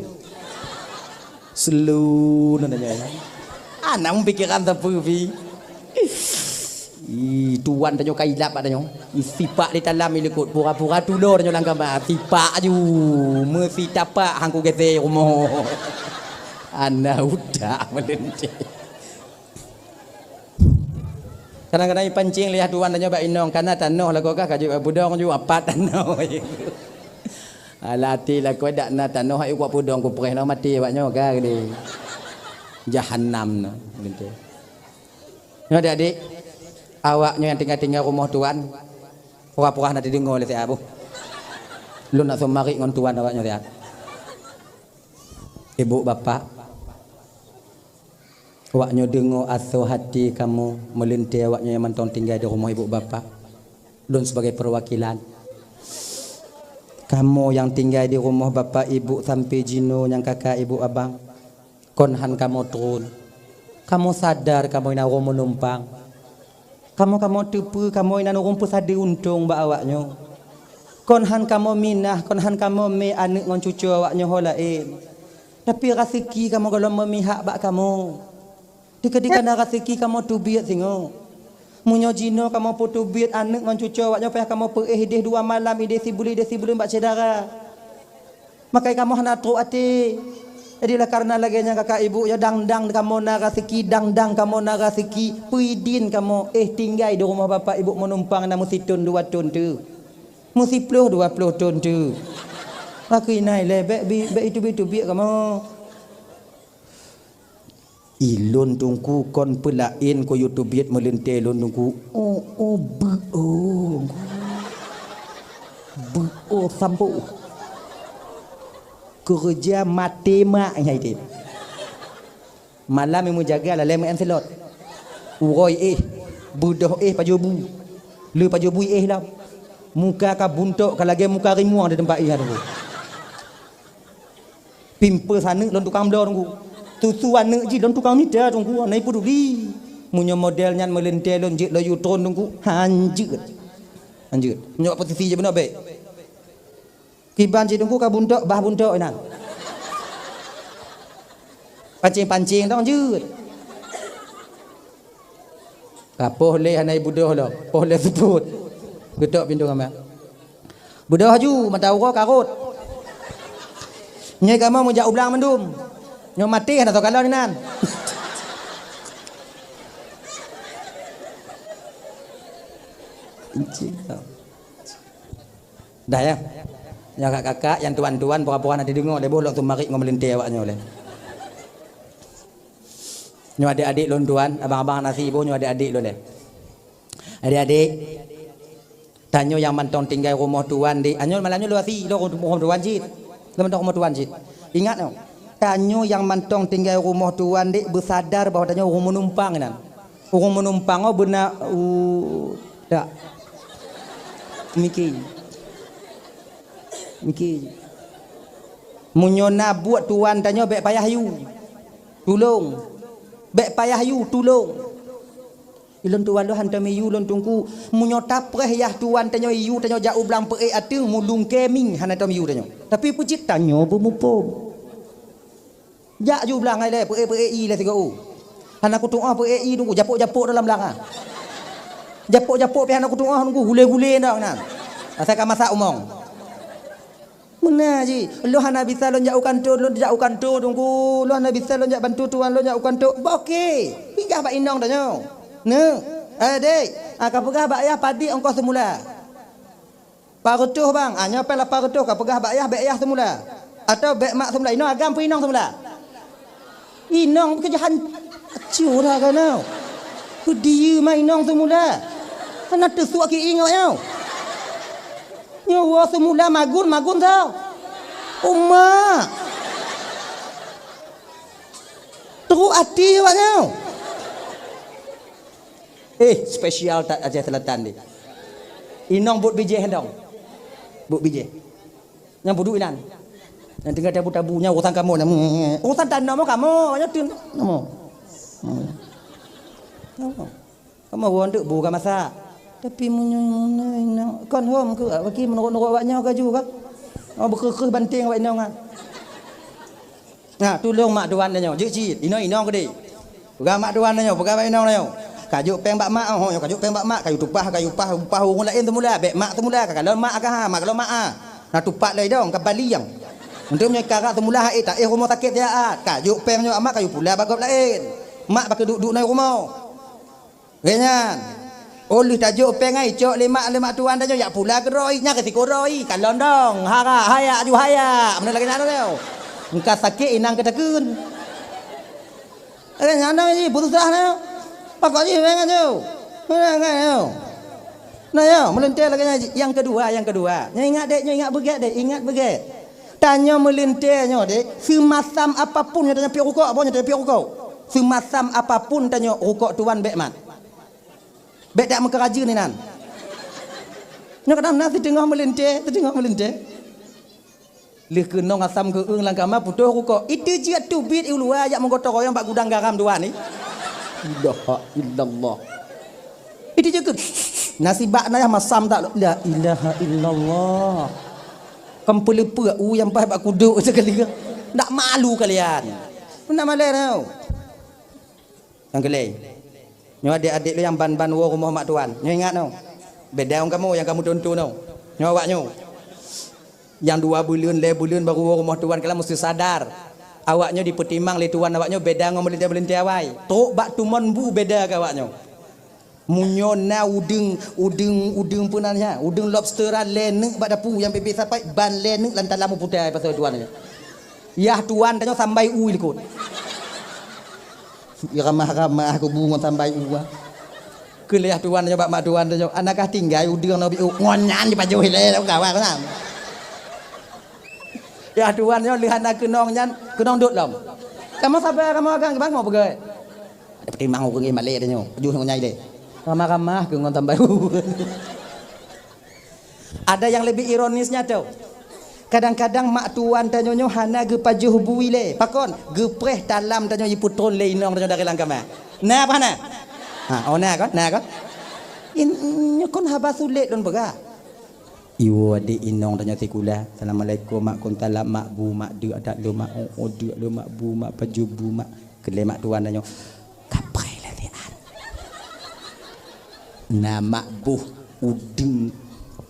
Selu na tanyoe. Anang pikiran sapeue pi. Ih, tuan tanyoe ka ilap bak tanyoe. Ih, sipak di dalam ilikot pura-pura tulo tanyoe lam kama. Sipak aju. Meusi tapak hangku gete rumoh. Ana utak meulente. Kadang-kadang ipancing lé tuan tanyoe bak inong, kana tanoh lakoe kah ka jeuet bak pudong ju apat tanoh. Alah até lakoe dak na tanoh, ayo kuat pudong kupreh noh maté awak nyoe ka geude. Jahanam noh, gitu. Nyoe adik-adik, awak nyoe nyang tinggai-tinggai rumoh tuan, pura-pura na teudeungoe lé siat boh. Lôn nak seumarit ngon tuan awak nyoe siat. Ibu bapak, awak nyoe deungoe asoe hati kamoe, meulintée awak nyoe nyang mantong tinggai di rumoh ibu bapak. Lôn sibagai peuwakilan. Kamoe nyang tinggai di rumoh bapak ibu sampoe jinoe nyang kakak ibu abang, kon han kamoe tron. Kamoe sadar kamoe na ureuëng meunumpang. Kamoe-kamoe teupeue kamoe inan ureuëng peusadeue untông bak awak nyoe. Kon han kamoe minah, kon han kamoe mé aneuëk ngon cucoe awak nyoe ho laén. Tapi raseuki kamoe gohlom meumihak bak kamoe. Teukeudi ka na raseuki kamoe teubiet singoh. Meunyoe jinoe kamoe peuteubiet aneuëk ngon cucoe awaknyoe payah kamoe peuéh ideh dua malam, ideh sibuleuen, ideh sibuleuen bak syedara. Makai kamoe hana trok até. Jadi, oleh karena lagée nyan, kakak ibu, ya, dang-dang kamoe na raseuki, dang-dang kamoe na raseuki, peuidin kamoe éh tinggai di rumoh bapak ibu meunumpang na meusithon dua thon teuh. Meusiploh dua ploh thon teuh. Makai nai lé, bék bi-, bék iteubiet-teubiet kamoe. Ilôn teungku kon peulaén keu yue teubiet meulintée lôn teungku. Oh, oh, beu, oh. Beu, oh, sampoe. Keureuja maté mak nyai teuh. Malam nyang meujaga lalée meu'en silot. Uroe éh, beudoh éh pajoh bu. Le pajoh bu éh lom. Muka ka buntok ka lagée muka rimueng di teumpat éh teungku. Pimpeu aneuëk lôn tukang bloe teungku. Susu aneuëk jih lôn tukang mita teungku, hana peuduli. Meunyoe model nyan meulintée lôn jeuet laju tron teungku, hanjeuet. Hanjeuet. Nyoe posisi jih beuna bék. Kiban cit teungku ka buntok, bah buntok inan. Pancing-pancing tong jeuet. Ka poh lé hana ibeudoh lom, poh lé seupôt. Geutok pintoe kamar. Beudoh laju, mata uroe ka rhot. Nyoe kamoe meujak u blang mandum. Nyoe maté hana soe kalon inan. Dah ya. Nyang kakak-kakak, nyang tuan-tuan, pura-pura na teudeungoe lé boh lôn seumarit ngon meulintée awaknyoe lé. Nyoe adék-adék lôn tuan, abang-abang na si boh nyoe adék-adék lôn lé. Adék-adék, tanyoe nyang mantong tinggai rumoh tuan dék. Anyoe malam nyoe lôn si lôn rumoh tuan cit. Lôn mantong rumoh tuan cit. Ingat nyoe, tanyoe nyang mantong tinggai rumoh tuan dék beusadar bahwa tanyoe ureuëng meunumpang inan. Ureuëng meunumpang oh beuna u dak. Miki. Miki. Meunyoe na buet tuan tanyoe bék payah yue. Tulông. Bék payah yue, tulông. Ilôn tuan lôn hantom yue lôn teungku. Meunyoe tapreh yah tuan tanyoe yue tanyoe jak u blang peuék ateueng mulungkée mie hana tom yue tanyoe. Tapi peue cit tanyoe beumuphom. Jak ju blang hai lé, peuék-peuék ie lé sigoe u. Hana kutuoh peuék ie teungku, japok-japok dalam blang ah. Japok-japok pih hana kutuoh teungku, gulé-gulé ndak nan. Asai ka masak umong. Meunan jih, lôn hana bisa lôn jak u kanto, lôn jak u kanto teungku. Lôn hana bisa lôn jak bantu tuan lôn jak u kanto. Bah oke. Peugah bak inong tanyoe. Neu, eh dek, ah, ka peugah bak yah padit ongkoh seumula. Lapan reutôh bang, ah, nyoe péng lapan reutôh ka peugah bak yah, bék yah seumula. Atau bék mak seumula. Inong agam peue inong seumula? Inong keujahan acu dah keunoe. Peudiyeu ma inong seumula. Hana teusuak ki ingat nyoe. Nyoe woe seumula magun, magun tau. Uma. Teruk até awak nyoe. Eh, spesial that Aceh Selatan ni. Inong buet bijéh dong. Buet bijéh. Nyang budu inan. Nyang tinggai tabu-tabu nyang urusan kamoe nyan. Urusan tanoh mo kamoe, nyang tun. Kamoe. Hmm. Kamoe. Kamoe won tu bu ka masak. Tapi meunyoe meunan inong kon hom ke bagi menurut-nurut awak nyoe ka ju ka. Oh, beukeuh-keuh banting awak inong ah. Nah, tulông mak tuan tanyoe, jeuet cit, inong-inong keudeh. Peugah mak tuan tanyoe, peugah bak inong tanyoe. Kajok péng bak mak, oh, kajok péng bak mak, kayue tupah, kayue upah, upah ureueng laén seumula, bék mak seumula, ka kalon mak ka ha, mak kalon mak ah. Nah, tupat lé dong, ka bali nyang. Untuk meunyoe kara seumula hai, taéh rumoh sakét siat, kajok péng nyoe mak, kayue pula bak gob laén. Mak bak duek-duek na rumoh. Lagée nyan. Oh lheueh tajok péng ai cok lé mak, lé mak tuan tanyoe jak pula keudroe, nyan keu sikoe droe, kalon dong, hara, hayak, aju hayak, meunan lagée nyan lagée. Engka sakét inang keutakheun. Lagée nyan na jih, beususah na. Pakon jih péng nyoe. Meunan nyoe. Nah nyoe, meulintée lagée nyan jih. Nyang keudua, nyang keudua. Nyoe ingat dek, nyoe ingat beugét dek, ingat beugét. Tanyoe meulintée nyoe dek, seumasam apapun nyoe tanyoe piep rukok, apa nyoe tanyoe piep rukok. Seumasam apapun tanyoe rukok tuan bék mat. Bék dak meukeurajeuen inan. Nyoe kadang na siteungoh meulintée, siteungoh meulintée. Lheueh keunong asam geueueng lam kama putôh rukok. Itu jeuet teubiet u luwa jak meugotong royong bak gudang garam dua ni. La ilaha illallah. Itu jeuet keu nasibak na yah masam tak la ilaha illallah. Kam peuleupeuk u nyang paih bak kuduk sekali. Ndak malu kalian. Ndak malée tau. Nyang keulhèe. Nyoe adék-adék lôn nyang ban-ban woe rumoh mak tuan. Nyoe ingat nyoe. Beda ngon kamoe nyang kamoe tonton nyoe. Nyoe awak nyoe. Nyang dua buleuen, lhèe buleuen baru woe rumoh tuan, kalian meusti sadar. Awak nyoe jipeutimang lé tuan awak nyoe beda ngon meulintèe-meulintèe awai. Trok bak tumon bu beda keu awak nyoe. Meunyoe na udeueng, udeueng, udeueng peue nan nyan, udeueng lobster lhèe neuk bak dapu nyang pih-pih sapai, ban lhèe neuk lam talam u puta pasai tuan nyoe. Yah tuan tanyoe sambai u likot. Ramah-ramah kubu ngon sambai u. Keu lheueh tuan nyoe bak mak tuan tanyoe, "Ana kah tinggai udeueng nyoe biôh ngon nyan jipajoh ilèe lam kawan nyan." Yah tuan nyoe lheueh hana keunong nyan, keunong dot lom. Kamoe sabar, kamoe agam, bangoe peugah. Ada peutimang ureueng malèe tanyoe, pajoh ngon nyai lé. Ramah-ramah keu ngon sambai u. Ada nyang leubeh ironisnya tau. Kadang-kadang mak tuan tanyoe nyoe hana geupajoh bu ilèe. Pakon? Geupreh talam tanyoe jipeutron lé inong tanyoe dari lam kama. Na apa hana? Ha, oh na kon? Na kon? In, nyoe kon haba sulet lôn peugah. Iwoe adék inong tanyoe sikula. Assalamualaikum mak, kun talam mak, bu mak, deuk adak lôn mak, oh, oh, deuk lôn mak, bu mak, pajoh bu mak. Keu lé mak tuan tanyoe. Kapai latihan. Na mak boh udeueng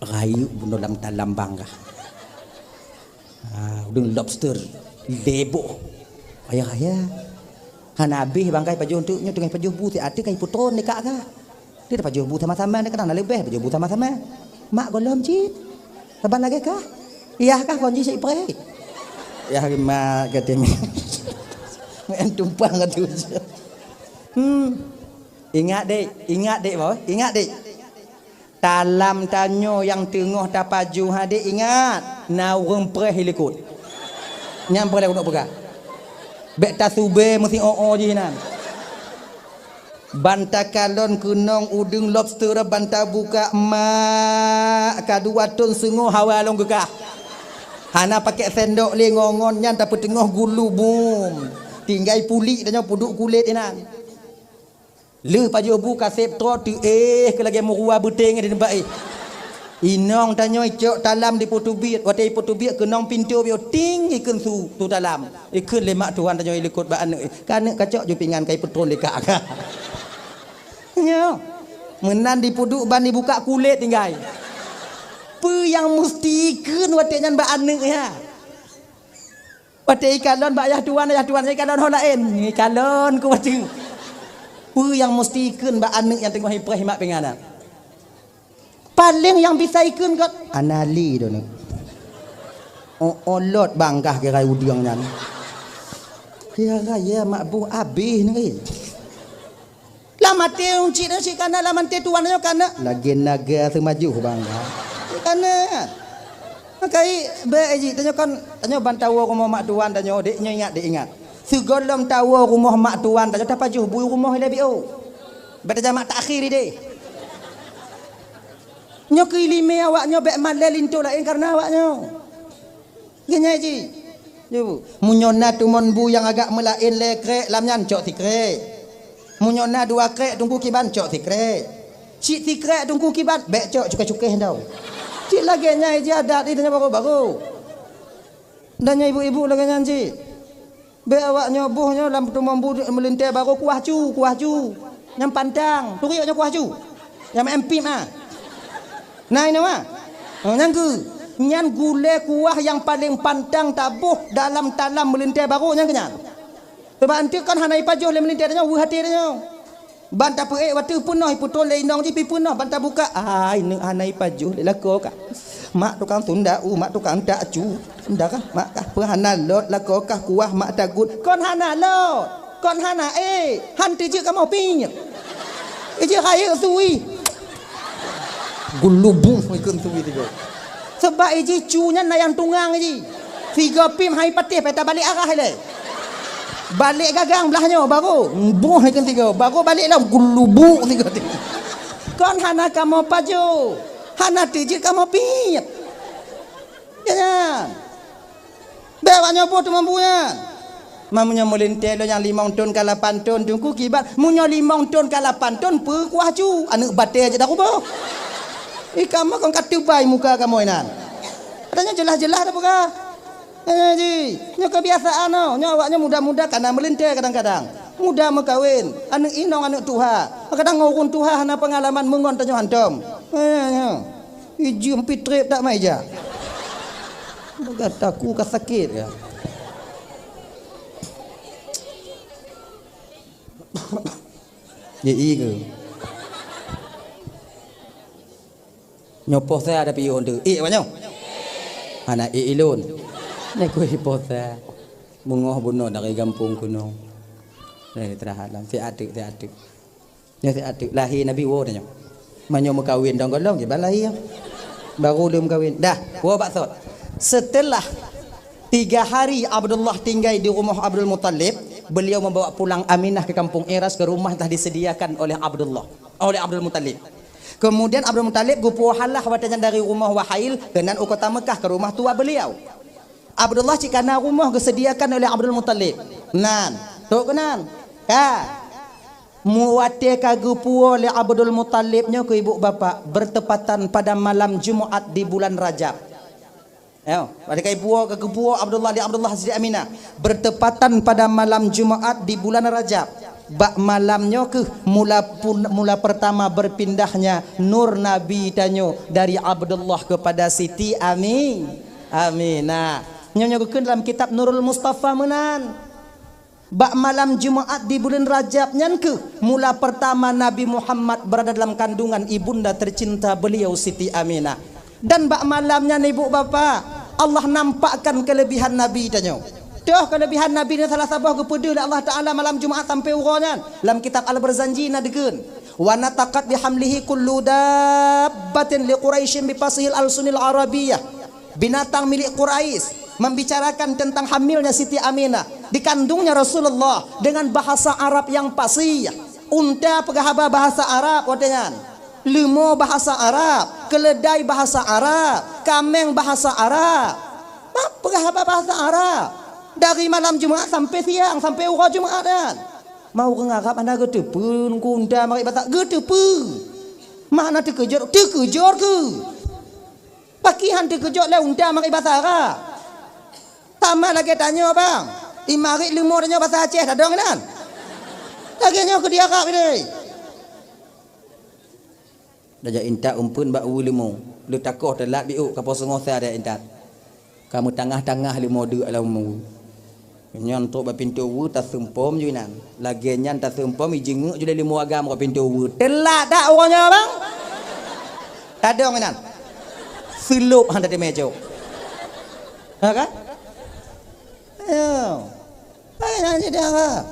rayeuk bunoe lam talam bangkah. Ha, udeueng lobster lhèe boh. Ayah-ayah. Hana habéh bangkai pajoh teuk nyoe teungoh pajoh bu siat teuk ka jipeutron lé kak kah. Dia pajoh bu sama-sama, dia kadang na leubeh pajoh bu sama-sama. Mak gohlom cit. Saban lagèe kah? Yah kah kon jih cit preh. Yah mak kata. Main tumpang atu. Hmm. Ingat dek, ingat dek boh, ingat dek. Talam tanyoe nyang teungoh tapajoh adek ingat, na ureueng preh likot. Nyang preh likot peugah. Bèk tasubé meusi o-o jih nan. Ban takalon keunong udeueng lobster ban tabuka, mak, ka dua thon seungoh hawa lôn geukah. Hana pakèk sendok lé ngon-ngon nyan tapeuteungoh gulu bum. Tinggai pulik tanyoe peuduek kulét inan. Lheueh pajoh bu kaseb troe teuéh keu lagèe meurua beuténg di teumpat éh. Inong tanyoe icok talam dipeuteubiet, watèe ipeuteubiet keunong pintoe biôh ting ikheun su, su talam. Ikheun lé mak tuan tanyoe ilikot bak aneuk, "Ka aneuk kacok ju pingan ka ipeutron lé kak." Nyoe. Meunan dipeuduek ban dibuka kulét tinggai. Peue nyang musti ikheun watèe nyan bak aneuk nyan? Watèe ikalon bak yah tuan, yah tuan ikalon ho laén, ikalon keu watèe. Peue nyang musti ikheun bak aneuk nyang teungoh ipreh mak pingan nyan? Paleng nyang bisa ikheun kot, "Ana li droeneuh." Oh, olot bangkah keurai udeueng nyan. Kira ya mak boh abéh neuh. Lam até cit, cit kana, lam até tuan nyoe kana. Lagèe naga seumajoh bang. Kana. Makai bèk jih tanyoe kan, tanyoe ban tawoe rumoh mak tuan tanyoe, dek nyoe ingat, dek ingat. Sigohlom tawoe rumoh mak tuan tanyoe tapajoh bu rumoh ilèe biôh. Bèk tajamak takhir idéh. Nyoe keu ileumèe awak nyoe bèk malèe linto laén kareuna awak nyoe. Geunyai jih. Nyoe bu. Meunyoe na tumon bu nyang agak meulaén lé krek lam nyan cok sikrek. Meunyoe na dua krek teungku kiban cok sikrek. Cit sikrek teungku kiban bèk cok cukéh-cukéh tau. Cit lagèe nyai jih adat tanyoe baroe-baroe. Dan nyoe ibu-ibu lagèe nyan cit. Bèk awak nyoe boh nyoe lam tumon bu meulintèe baroe kuah cu, kuah cu. Nyang pantang, turi awak nyoe kuah cu. Nyang meu'en pip ah. Na inoe ah. Oh, nyang keu, nyan gulèe kuah nyang paleng pantang taboh dalam talam meulintèe baroe nyang keu nyan. Sabab eunteuk kan hana ipajoh lé meulintèe tanyoe, weueh até tanyoe. Ban tapeuék watèe peunoh ipeutrôn lé inong jih pi peunoh ban tabuka. Ai, neuk hana ipajoh lé lakoe kah. Mak tukang tunda u, mak tukang tak cu. Nda kah, mak kah peuhana lôt lakoe kah kuah mak tagut. Kon hana lôt, kon hana ék, han teujeuet kamoe piep. Ijeuet rayeuk sui. Gulubung ikheun sui tiga. Sebab ijih cu nyan na nyang tungang ijih. Tiga pim hai patéh pai tabalek arah ilèe. Balek gagang blah nyoe baru. Boh ikheun tiga. Baru balek lom gulubuk tiga. Kon hana kamoe pajoh. Hana teujeuet kamoe piep. Ya nyan. Bèk awak nyoe boh teumampu nyan. Ma meunyoe meulintèe lôn nyang limong thon ka lapan thon teungku kiban. Meunyoe limong thon ka lapan thon peue kuah cu. Aneuk batèe jeuet taruboh. Ih, kamoe kon ka teubai muka kamoe inan. Katanya jeulaih-jeulaih tapeugah. Eh, ji, nyoe keubiasaan nyoe. Nyoe awak nyoe muda-muda kana meulintèe kadang-kadang. Muda meukawen, aneuk inong aneuk tuha. Kadang ureueng tuha hana peungalaman meungon tanyoe hantom. Eh, eh. Ijeuem pih trép that meuija. Gata ku ka sakét ya. Ye, i ke? Nyoe poh sa ada piôh tu. Ék awak nyoe? Hana ék ilôn. Nyoe kue poh sa. Beungoh bunoe dari gampông keunoe. Dari teulah alam. Si ateuk, si ateuk. Nyoe si ateuk. Lahé Nabi woe tanyoe. Meunyoe meukawen dong golom, kiban lahé. Baru lheueh meukawen. Dah, woe bak sot. Setelah tiga hari Abdullah tinggai di rumoh Abdul Muttalib, beliau membawa pulang Aminah ke kampung Iras, ke rumah telah disediakan oleh Abdullah, oleh Abdul Muttalib. Kemudian Abdul Muttalib geupuwoe halah watée nyan dari rumoh Wahail keunan u kota Meukah ke rumah tuha beliau. Abdullah cit kana rumoh geusediakan oleh Abdul Muttalib. Nan, trok keunan. Ka. Mu watée ka geupuwoe lé Abdul Muttalib nyoe keu ibu bapak, bertepatan pada malam Jumat di bulan Rajab. Yo, pada kai puwoe ka geupuwoe Abdullah di Abdullah Siti Aminah, bertepatan pada malam Jumat di bulan Rajab. Bak malam nyoe keuh mula pun, mula pertama berpindahnya nur Nabi tanyoe dari Abdullah kepada Siti Ami, Aminah. Nyoe nyoe geukheun dalam kitab Nurul Mustafa meunan. Bak malam Jumat di buleuen Rajab nyan keuh mula pertama Nabi Muhammad berada dalam kandungan ibunda tercinta beliau Siti Aminah. Dan bak malam nyan ibu bapak, Allah nampakkan kelebihan Nabi tanyoe. Toh kelebihan Nabi nyoe salah saboh geupeudeuh lé Allah Taala malam Jumat sampai uroe nyan. Lam kitab Al-Barzanji na deukeuen, "Wa nataqat bihamlihi kullu dabbatin li Quraisyin bifasihil alsunil Arabiyyah." Binatang milik Quraisy membicarakan tentang hamilnya Siti Aminah, dikandungnya Rasulullah dengan bahasa Arab yang fasih. Unta peugah haba bahasa Arab watée nyan. Leumo bahasa Arab, keuleudai bahasa Arab, kaméng bahasa Arab. Bah, peugah haba bahasa Arab. Dari malam Jumat sampai siang, sampai uroe Jumat nyan. Mau ureuëng Arab hana geuteupeue, unta marit bahasa geuteupeue. Makna teukeujot, teukeujot keuh. Pakriban teukeujot lé unta marit bahasa Arab. Sama lagée tanyoe bang. I marit leumo tanyoe bahasa Aceh tadong inan. Lagée nyoe keu di Arab ideh. Dajak intat umpeuen bak ueh leumo. Leutakoh teulat biôk ka poh seungoh sa dajak intat. Ka meutangah-tangah leumo deuk lam ueh. Nyan trok bak pintoe ueh taseumpom ju inan. Lagée nyan taseumpom ijeungeuk ju lé leumo agam bak pintoe ueh. Teulat dak uroe nyoe bang? Tadong inan. Seulop han tateumé cok. Ha kan? Ayo. Hai nyan jadi apa?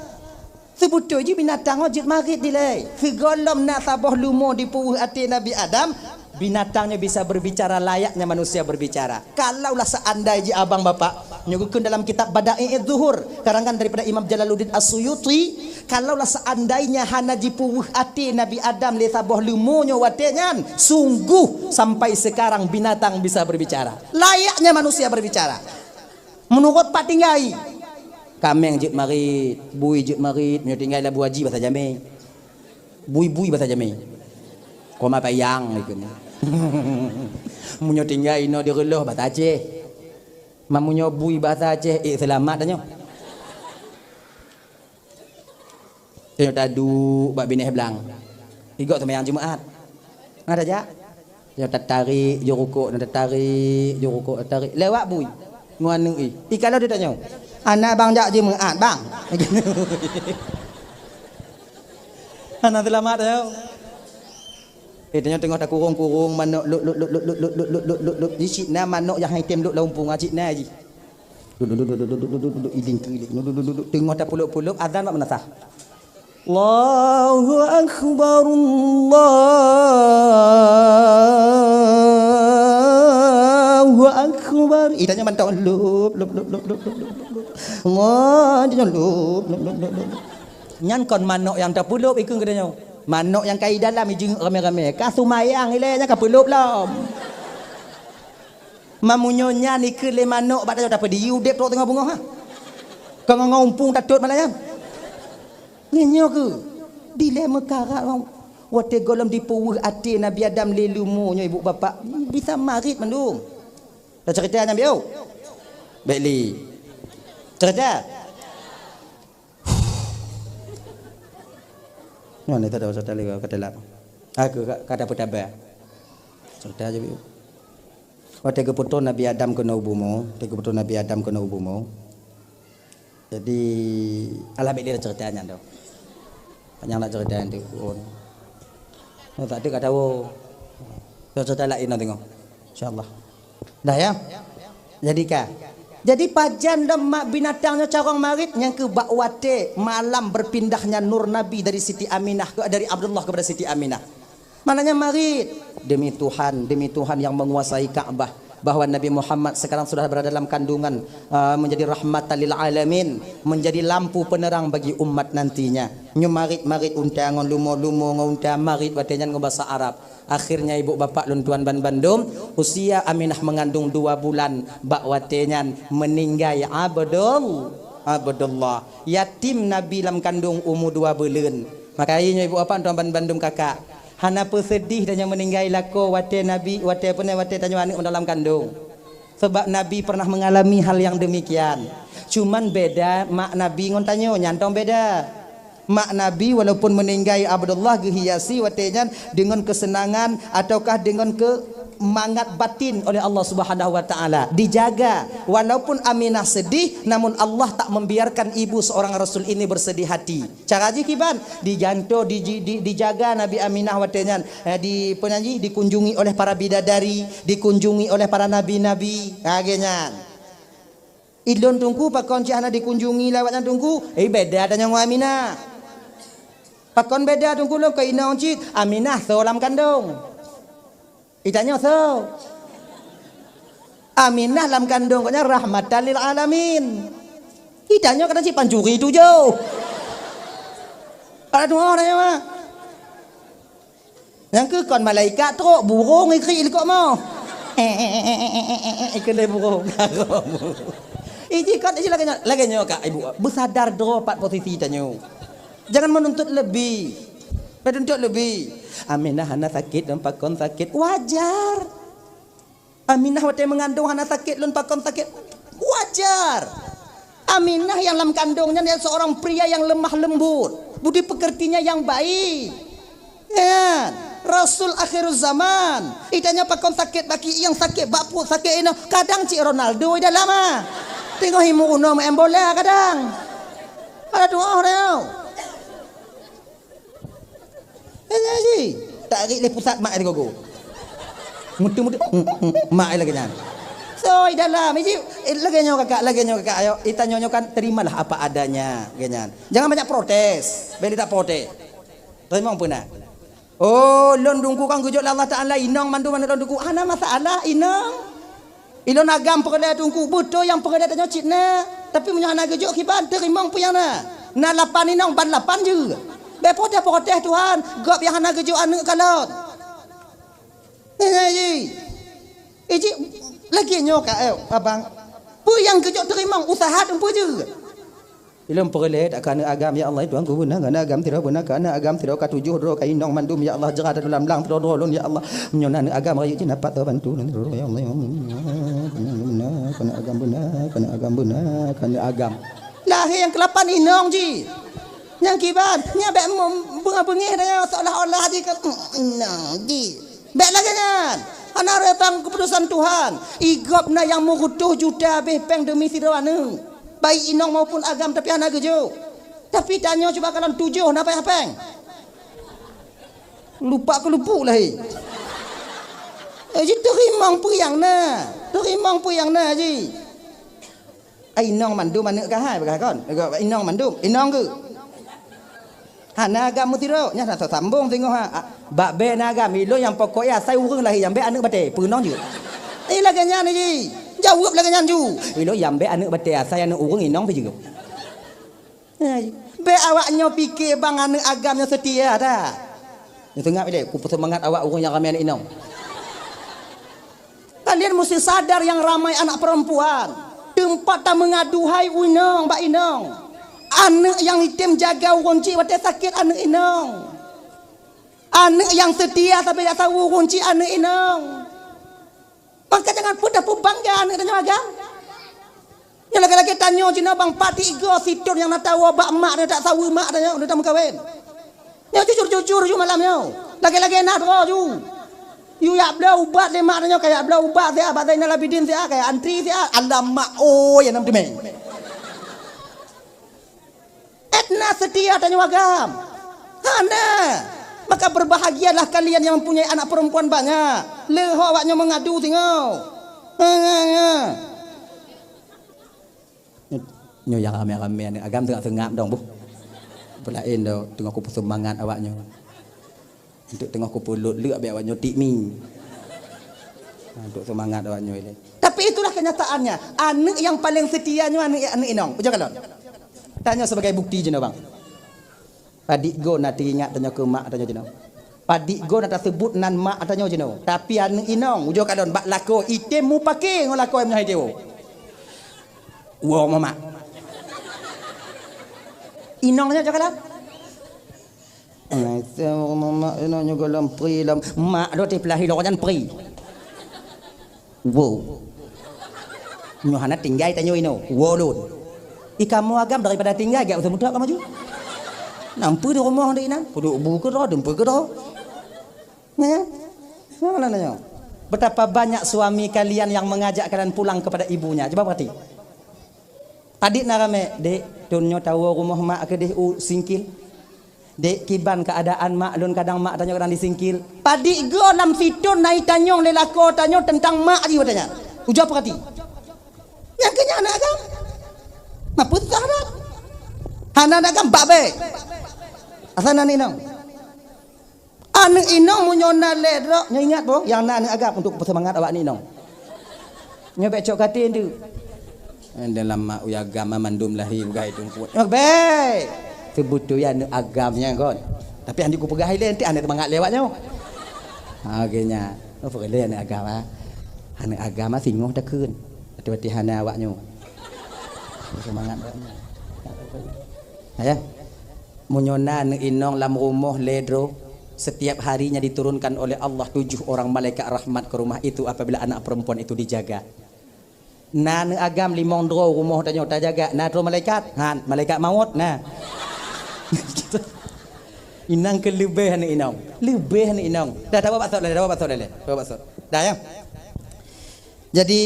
Seubeutôi jih binatang nyoe jeuet marit dilée. Sigohlom na saboh leumo di peu ueh até Nabi Adam, binatang nyoe bisa berbicara layaknya manusia berbicara. Kalaulah seandai jih abang bapak, nyoe geukheun dalam kitab Bada'i'uz Zuhur, karangan daripada Imam Jalaluddin As-Suyuti, kalaulah seandainya hana jipeu ueh até Nabi Adam lé saboh leumo nyoe watée nyan, sungguh sampai sekarang binatang bisa berbicara. Layaknya manusia berbicara. Meunurot pat tinggai. Kaméng jeuet marit, bui jeuet marit, meunyoe tinggai lam Abu Haji bahasa Jamé. Bui-bui bahasa Jamé. Koma payang ikeu. Meunyoe tinggai inoe di Reulôh bahasa Aceh. Meunyoe bui bahasa Aceh, ék seulamat tanyoe. Tanyoe taduek bak binéh blang. Igok seumayang Jumat. Ngat tajak. Tanyoe tatarék jurukok, na tatarék jurukok, tatarék. Lewat bui. Ngon aneuk i. I ka lheueh tanyoe. Aneuk bang jak Jumat, bang. Hana seulamat tanyoe. Eh, tanyoe teungoh takurong-kurong manok lop, lop, lop. Di cit na manok nyang han item lop lam umpung, cit na jih. Duduk, duduk, duduk, duduk, duduk, duduk, iding keuiling. Duduk, duduk, duduk, duduk. Teungoh tapulop-pulop, azan bak meunasah. Allahu Akbar, Allahu Akbar. Ih, tanyoe mantong. Lop, lop, lop. Wah, tanyoe lop, lop, lop, lop, lop. Nyan kon manok nyang tapulop, ikheun keu tanyoe. Manok nyang ka i dalam, ijeungeuk ramé-ramé. Ka seumayang ilée nyan ka peulop lom. Meunyoe nyan ikheun lé manok bak tanyoe, tapeue di udeb trok teungoh beungoh, ha? Kon ngon umpung tatot malam nyan. Nyoe keuh dilée meukarat watée gohlom dipeu ueh até Nabi Adam lé leumo nyoe ibu bapak, bisa marit mandum. Taceurita nyan biôh. Bék li. Ceurita. Nyoe ni teuh cerita lé ka teulat. Aku ka, ka dapeuet haba. Cerita aja biu. Watèe geupeutoh Nabi Adam keunoe u bumoe, watèe geupeutoh Nabi Adam keunoe u bumoe. Jadi, alah, bèk lé cerita nyan tu. Panyang nak cerita nyan tu. Oh. Oh, tak ada kat tahu. Tu cerita lain nanti tengok. InsyaAllah. Dah ya? Jadi ka. Jadi pajan lom mak binatang nyoe carông marit nyang keu bak watèe malam berpindahnya nur Nabi dari Siti Aminah ke, dari Abdullah kepada Siti Aminah. Maknanya marit. Demi Tuhan, demi Tuhan yang menguasai Ka'bah, bahwa Nabi Muhammad sekarang sudah berada dalam kandungan, ah, menjadi rahmatan lil alamin, menjadi lampu penerang bagi umat nantinya. Nyoe marit-marit unta ngon lumo-lumo ngon unta marit watèe nyan ngon basa Arab. Akhirnya ibu bapak lôn tuan banbandum, usia Aminah mengandung dua bulan, bak watèe nyan meninggai Abdul, Abdullah. Yatim Nabi lam kandung umu dua buleuen. Maka nyoe ibu bapak tuan banbandum kakak. Hana peuseudih tanyoe meuninggai lakoe watèe Nabi, watèe peue nyan, watèe tanyoe aneuk dalam kandong. Sebab Nabi pernah mengalami hal yang demikian. Cuman beda mak Nabi ngon tanyoe, nyan tong beda. Mak Nabi walaupun meuninggai Abdullah geuhiasi watèe nyan deungon keuseunangan ataukah deungon keumangat batin oleh Allah Subhanahu wa Taala. Dijaga. Walaupun Aminah sedih, namun Allah tak membiarkan ibu seorang Rasul ini bersedih hati. Cara jih kiban? Dijanto, diji-, di-, dijaga Nabi Aminah watèe nyan. Eh, di, peue nyan jih? Dikunjungi oleh para bidadari, dikunjungi oleh para nabi-nabi. Ha, lagèe nyan. Ilôn teungku pakon cit hana dikunjungi lé awak nyan teungku? Eh, beda tanyoe ngon Aminah. Pakon beda teungku lôn keu inong cit? Aminah soe lam kandong? Itanyoe soe? Aminah lam kandong gobnyan rahmatan lil alamin. Itanyoe kadang cit pancuri tujoh. Ada dua orang nyoe mah. Nyang keu kon malaikat trok, burung ikrik likot moh. Ikheun lé burung. Iji kon, iji lagèe nyoe, lagèe nyoe kak ibu. Beusadar droe pat posisi tanyoe. Jangan menuntut lebih. Menuntut lebih. Aminah hana sakét dan pakon sakét. Wajar. Aminah watèe meungandong hana sakét lôn pakon sakét. Wajar. Aminah nyang lam kandong nyan seorang pria yang lemah lembut, budi pekertinya yang baik. Ya, Rasul akhiruz zaman. Itanyoe pakon sakét bak kieng, sakét bak pruet, sakét inoe. Kadang cit Ronaldo di dalam ah. Teungoh imu unoe main bola kadang. Ada dua orang. Eh, ngaji. Tarik lé pusat mak lé gogo. Mutu-mutu, mm, mm, mak lagèe nyan. So, di dalam, iji, eh, lagèe nyoe kakak, lagèe nyoe kakak, ayo, itanyoe nyoe kan terimalah apa adanya, lagèe nyan. Jangan banyak protes. Bèk lé taprotes. Teurimong peue na? Oh, lôn teungku kan geujok lé Allah Taala inong mandum aneuk lôn teungku. Hana masalah inong. Ilôn agam peureulèe teungku, beutôi nyang peureulèe tanyoe cit na. Tapi meunyoe hana geujok kiban, teurimong peue nyang na. Na lapan inong ban lapan jeuet. Bèk protes-protes Tuhan, gob nyang hana geujok aneuk kalon. Nyan ji. Iji lagèe nyoe ka, eh, abang. Peue nyang geujok teurimong, usaha teumpeue jeuet. Ilôn peureulèe dak keu aneuk agam, ya Allah, Tuhanku, beuna keu aneuk agam sidroe, beuna keu aneuk agam sidroe, ka tujoh droe, ka inong mandum, ya Allah, jeurat lam blang sidroe droe lôn, ya Allah. Meunyoe na aneuk agam rayeuk jih na pat bantu lôn, ya Allah, ya Allah. Beuna keu aneuk agam, beuna keu aneuk agam, beuna keu aneuk agam. Lahé nyang keulapan inong jih. Nyang kiban, nyan bèk beungéh-beungéh dah nyan, seolah-olah jih ka inong jih. Bèk lagèe nyan. Hana reutan keuputusan Tuhan. Igob na nyang meureutôh juta abéh pèng deumi sidroe aneuk. Baik inong maupun agam, tapi hana geujok. Tapi tanyoe cuba kalon tujoh na payah pèng. Lupak keulupuk lahé. Eh, ji teurimong peue nyang na. Teurimong peue nyang na ji. Ai inong mandum aneuk kah hai, peugah kon. Inong mandum, inong geuh. Hana agam meusidroe, nyan hana sambong singoh ha. Bak bèe na agam, ilôn nyang pokok asai ureueng lahé nyang bèe aneuk batèe, peue nong jeuet. Eh, lagèe nyan ji. Jaweueb lagèe nyan ju. Ilôn nyang bèe aneuk batèe asai aneuk ureueng inong pih jeuet. Hai, bèk awak nyoe pike bang aneuk agam nyoe seutia that. Nyoe seungab ilèe, kupeuseumangat awak ureueng nyang ramè aneuk inong. Kalian mesti sadar yang ramai anak perempuan. Teumpat tameungadu hai u inong bak inong. Aneuk nyang item jaga ureueng chik watèe sakét aneuk inong. Aneuk nyang seutia sabe jak saweue ureueng chik aneuk inong. Maka jangan peudah peubangga aneuk tanyoe agam. Nyang lagèe-lagèe tanyoe cit na bang pat tigo siton nyang na tawoe bak mak tanyoe, tak saweue mak tanyoe, udah tameukawen. Nyoe cucur-cucur ju malam nyoe. Lagèe-lagèe na droe ju. Yu jak bloe ubat lé mak tanyoe, ka jak bloe ubat siat bak Zainal Abidin siat, ka jak antri siat. Alamak, oi, anam teumé. Étna seutia tanyoe agam. Hana. Maka berbahagialah kalian yang mempunyai anak perempuan banyak. Leuho awak nyoe mengadu singoh. Ha, ha, ha. Nyoe nyang ramé-ramé ni agam teuka seungab dong boh. Peulaén do teungoh kupeuseumangat awak nyoe. Untuk teungoh kupeulot leuk abéh awak nyoe tik mi. Ha, untuk seumangat awak nyoe ilée. Tapi itulah kenyataannya. Aneuk yang paling setia nyoe aneuk, aneuk inong. Ujoe kalon. Tanyoe sebagai bukti jinoe bang. Padit go na teuingat tanyoe keu mak tanyoe jinoe. Padit go na taseubut nan mak tanyoe jinoe. Tapi aneuk inong ujoe kalon bak lakoe item mupake ngon lakoe meunyoe hai dewo. Woe mamak. Inong nyoe ujoe kalon. Eh, mamak inong nyoe goh lom pri lom. Mak do teuh peulahi lôn nyan pri. Wo. Nyoe hana tinggai tanyoe inoe. Wo lôn. I kamoe agam daripada tinggai gak usah mudah kamoe ju. Nampu di rumoh di inan. Puduk bu keudroe, dumpu keudroe. Ya. Mana nanya? Betapa banyak suami kalian yang mengajak kalian pulang kepada ibunya. Coba perhati. Adik na ramé, "Dek, thon nyoe tawoe rumoh mak keudeh u Singkil. Dek, kiban keuadaan mak lôn, kadang mak tanyoe kadang di Singkil." Padit go lam siton na itanyong lé lakoe tanyoe teuntang mak jih watée nyan. Ujoe peurati. Nyang keu nyan aneuk agam. Mapeusah dah. Hana aneuk agam bak bée. Asai na inong. Aneuk inong meunyoe na lé droe, nyoe ingat boh, nyang na aneuk agam untuk peuseumangat awak aneuk inong. Nyoe bék cok katé tu. Dalam mak uya agam mandum lahé bugai tumpot. Nyoe bék. Seubeutoi aneuk agam nyan kon. Tapi aneuk kupeugah ilée nanti aneuk teumangat lé awak nyoe. Ha, oke nya. Oh, peureulée aneuk agam ah. Aneuk agam ah singoh takheun. Watée-watée hana awak nyoe. Seumangat awak nyoe. Ya. Meunyoe na aneuk inong lam rumoh lé droe, setiap harinya diturunkan oleh Allah tujuh orang malaikat rahmat ke rumah itu apabila anak perempuan itu dijaga. Na aneuk agam limong droe rumoh tanyoe tajaga, na droe malaikat? Han, malaikat maut na. Inong keu leubeh aneuk inong. Leubeh aneuk inong. Dah, dah, bawa baksot dah, dah, bawa baksot dah. Dah, ya. Jadi,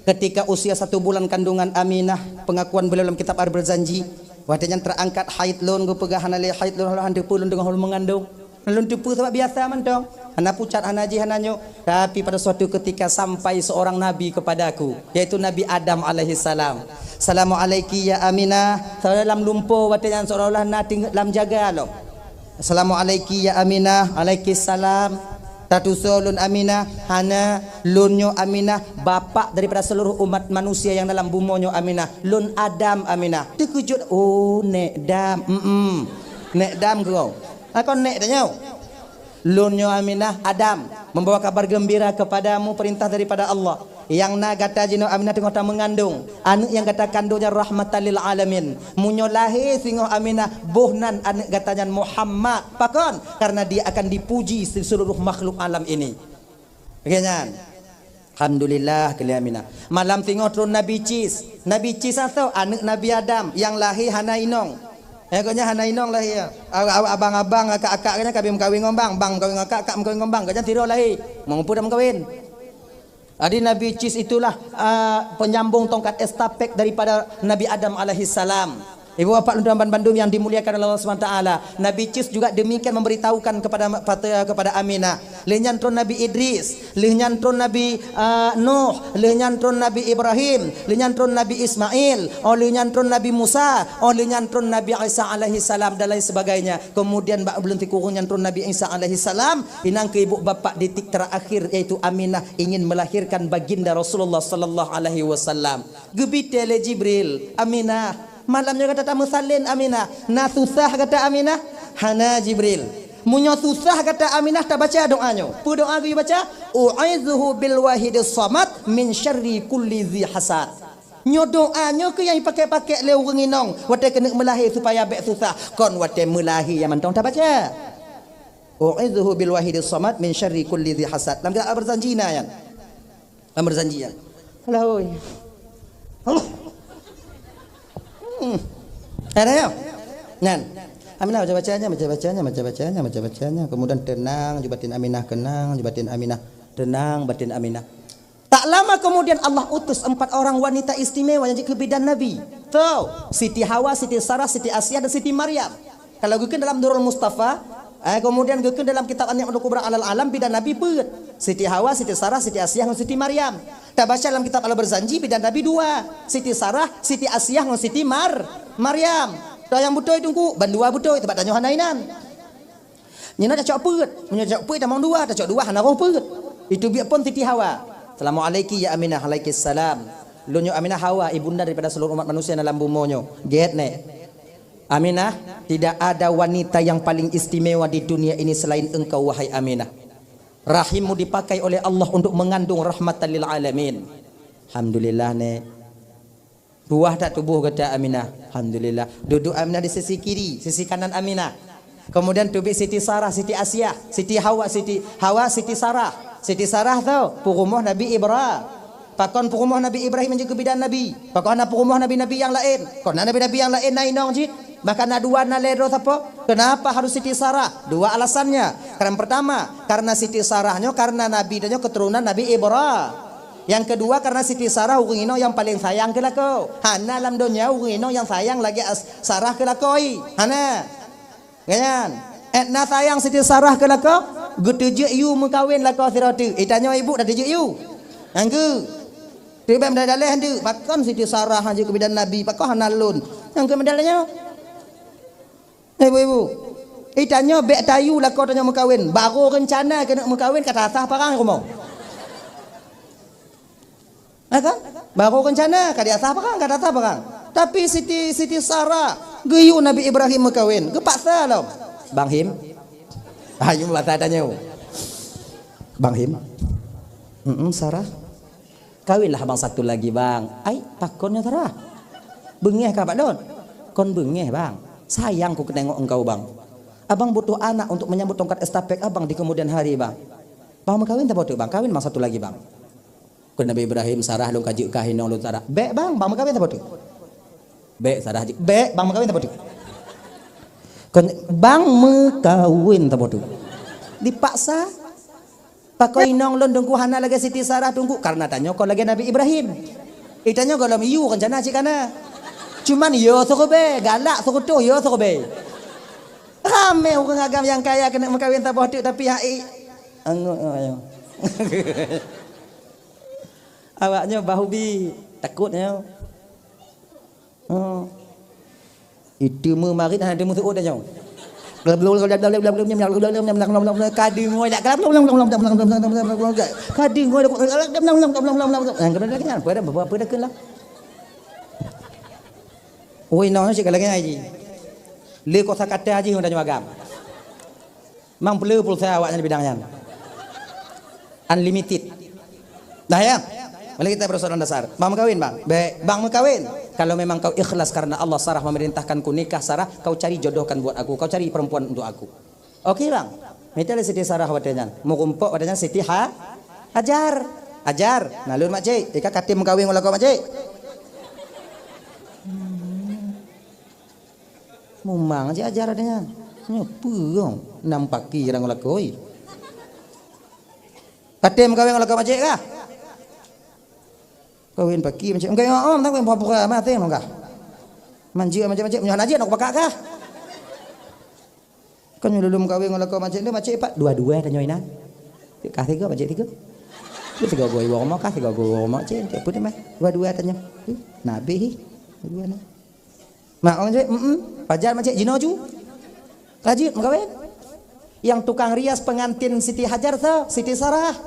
ketika usia satu bulan kandungan Aminah, pengakuan beliau dalam kitab Al-Barzanji, watée nyan terangkat haid lôn, geupeugah hana lé haid lôn, hana teupeu lôn teungoh lôn mengandung. Lôn teupeu sabab biasa mantong. Hana pucat, hana jih, hana nyoe. Tapi pada suatu ketika sampai seorang nabi kepadaku, yaitu Nabi Adam alaihissalam. "Assalamualaiki ya Aminah." Salam lumpoe watée nyan seolah-olah na teungeut lam jaga lom. "Assalamualaiki ya Aminah." "Alaikissalam." "Tatusoe lôn Aminah?" "Hana, lôn nyoe Aminah, bapak daripada seluruh umat manusia yang dalam bumoe nyoe Aminah. Lôn Adam Aminah." Teukeujot, "Oh, Nek Dam." "Mm-mm. Nek Dam keu." "Akon Nek tanyoe." "Lôn nyoe Aminah, Adam, membawa kabar gembira kepadamu, perintah daripada Allah. Nyang na gata jinoe Aminah teungoh tameungandong. Aneuk nyang gata kandong nyan rahmatan lil alamin. Meunyoe lahé singoh Aminah, boh nan aneuk gata nyan Muhammad. Pakon? Karena dia akan dipuji di seluruh makhluk alam ini." Oke nyan. Alhamdulillah, keu lé Aminah. Malam singoh tron Nabi Cis. Nabi Cis asoe aneuk Nabi Adam nyang lahé hana inong. Eh, gobnyan hana inong lahé. Awak-awak abang-abang, akak-akak gobnyan ka meukawen ngon bang, bang meukawen ngon akak, akak meukawen ngon bang. Gobnyan sidroe lahé. Meunyoe peue dah meukawen. Jadi Nabi Cis itulah, ah, penyambung tongkat estafet daripada Nabi Adam alaihissalam. Ibu bapak lôn tuan bandum yang dimuliakan oleh Allah Subhanahu Wa Taala, Nabi Cis juga demikian memberitahukan kepada, kepada Aminah. Lheueh nyan tron Nabi Idris, lheueh nyan tron Nabi, ah, Nuh, lheueh nyan tron Nabi Ibrahim, lheueh nyan tron Nabi Ismail, oh lheueh nyan tron Nabi Musa, oh lheueh nyan tron Nabi Isa alaihissalam dan lain sebagainya. Kemudian bak buleuen sikureueng nyan tron Nabi Isa alaihissalam, inong keu ibu bapak di tik terakhir yaitu Aminah ingin melahirkan baginda Rasulullah sallallahu alaihi wasallam. Geubitée lé Jibril, "Aminah, malam nyoe gata tameusalin Aminah. Na susah gata Aminah?" "Hana Jibril." "Meunyoe susah gata Aminah, tabaca doa nyoe." Peue doa geuyue baca? "U'idzuhu bil wahidis samad min syarri kulli dzi hasad." Nyoe doa nyoe keuh nyang jipakék-pakék lé ureuëng inong watée keuneuk meulahé supaya bék susah. Kon watée meulahé nyang mantong tabaca. "U'idzuhu bil wahidis samad min syarri kulli dzi hasad." Lam kitab Al-Barzanji na nyan. Lam Barzanji nyan. Alah, oi. Allah. Hmm. Ada ya? Nyan. Aminah baca-bacanya, baca-bacanya, baca-bacanya, baca-bacanya. Kemudian tenang ju batin Aminah, tenang ju batin Aminah, tenang batin Aminah. Tak lama kemudian Allah utus empat orang wanita istimewa nyang jeuet keu bidan Nabi. Tho, Siti Hawa, Siti Sarah, Siti Asiah dan Siti Maryam. Kalau geukheun dalam Durrul Mustafa, eh, kemudian geukheun dalam kitab An-Ni'matul Kubra 'alal Alam, bidan Nabi peuet. Siti Hawa, Siti Sarah, Siti Asiah ngon Siti Maryam. Tabaca dalam kitab Al-Barzanji, bidan Nabi dua. Siti Sarah, Siti Asiah ngon Siti Mar-, Maryam. Toh nyang beutôi Teungku, ban dua beutôi, teuma tanyoe hana inan. Nyoe na tacok peuet. Meunyoe tacok peuet tamong dua, tacok dua hana roh peuet. Itu biet phon Siti Hawa. "Assalamualaiki ya Aminah." "Alaikissalam." "Lôn nyoe Aminah Hawa, ibunda daripada seluruh umat manusia dalam bumoe nyoe." "Gét nèk." "Aminah, tidak ada wanita yang paling istimewa di dunia ini selain engkau, wahai Aminah. Rahimmu dipakai oleh Allah untuk mengandung rahmatan lil alamin." "Alhamdulillah, Nèk." Ruah that tuboh gata Aminah? Alhamdulillah. Duduek Aminah di sisi kiri, sisi kanan Aminah. Kemudian teubiet Siti Sarah, Siti Asiah, Siti Hawa, Siti Hawa, Siti Sarah. Siti Sarah tho, peurumoh Nabi Ibra-, pakon peurumoh Nabi Ibrahim nyang jeuet keu bidan Nabi. Pakon hana peurumoh nabi-nabi nyang laén? Kon na nabi-nabi nyang laén na inong jih? Bahkan na dua, na lhèe droe sapo? Kenapa harus Siti Sarah? Dua alasannya. Yang pertama, karena Siti Sarah nyoe karena Nabi tanyoe keturunan Nabi Ibra-, Yang kedua, karena Siti Sarah ureueng inong nyang paleng sayang keu lakoe. Hana lam donya ureueng inong nyang sayang lagèe as-, Sarah keu lakoe. Hana. Nyan. Edna sayang Siti Sarah keu lakoe, geuteujeuet yue meukawen lakoe sidroe teuk. Eh, tanyoe ibu dak teujeuet yue. Nyang geu. Teubiet meudaleh-daleh ndeuk, pakon Siti Sarah han jeuet keu bidan Nabi, pakon hana lôn. Nyang geu meudaleh nyoe. Ibu-ibu, eh, tanyoe bèk tayue lakoe tanyoe meukawen. Barô reuncana keuneuk meukawen ka tasah parang rumoh. Ha kan? Barô reuncana ka diasah parang, ka tasah parang. Tapi Siti, Siti Sarah geuyue Nabi Ibrahim meukawen, geupaksa lom. "Bang Him." Ayo bahasa tanyoe. "Bang Him." "Mm-mm, Sarah." "Kawinlah abang satu lagi, Bang." "Ai, pakon nyoe, Sarah? Beungèh kah bak lôn?" "Kon beungèh, Bang. Sayang ku keu tengok engkau, Bang. Abang butuh anak untuk menyambut tongkat estafet abang di kemudian hari, Bang. Bang meukawen saboh teuk, Bang. Kawin abang satu lagi, Bang." Kheun Nabi Ibrahim, "Sarah lôn ka jeuet kah inong lôn, Sarah." "Bèk, Bang. Bang meukawen saboh teuk." "Bèk, Sarah jeuet." "Bèk, Bang meukawen saboh teuk." Kheun, "Bang meukawen saboh teuk." Dipaksa. "Pakon inong lôn Teungku hana lagèe Siti Sarah Teungku?" "Karena tanyoe kon lagèe Nabi Ibrahim. Eh, tanyoe gohlom yue reuncana cit ka na. Cuman yo seureubèe, galak seureutôh, yo seureubèe." Ramè ureueng agam nyang kaya keuneuk meukawen saboh teuk tapi hai anggô awaknyoe. Awaknyoe bahubi, takot nyoe. Oh. Itu meumarit hana teumeusuôt tanyoe. Ka deungö dak, ka deungö dak. Apa dah, apa dah keunan lah. Oi, noh cit ka lagèe nyan jih. Le kosa kata jih tanyoe agam. Mang peuleu pulsa awak nyan di bidang nyan. Unlimited. Nah ya. Mari kita persoalan dasar. Bang meukawen, Bang. Bèk, Bang meukawen. Kalau memang kau ikhlas karena Allah, Sarah memerintahkanku nikah, Sarah, kau cari jodohkan buat aku, kau cari perempuan untuk aku. Oke, Bang. Mita lé Siti Sarah watèe nyan. Meurumpok watèe nyan Siti Ha-, Hajar. Hajar, na lôn makcik. Ika katem meukawen ngon lakoe makcik. Mumang cit Hajar adanya. Nyoe peue, nam paki rang lakoe. Katem meukawen ngon lakoe makcik kah? Kawen paki makcik. Enggak, oh, oh, tak pura-pura mati nong kah? Manjeuet makcik-makcik, meunyoe hana jeuet, nak pakak kah? Kan nyoe lulum kawin ngon lakoe makcik nyoe, makcik pat dua-dua tanyoe inan. Kah tiga, makcik tiga. Dia tiga goi iwoe rumoh, kah tiga goi iwoe rumoh, cik. Cik pun mah. Dua-dua tanyoe. Ih, nabi hi. Dua-dua nah. Mak orang cik, mm-mm. Pajar makcik jinoe ju. Ka jeuet meukawen. Yang tukang rias pengantin Siti Hajar tho, Siti Sarah.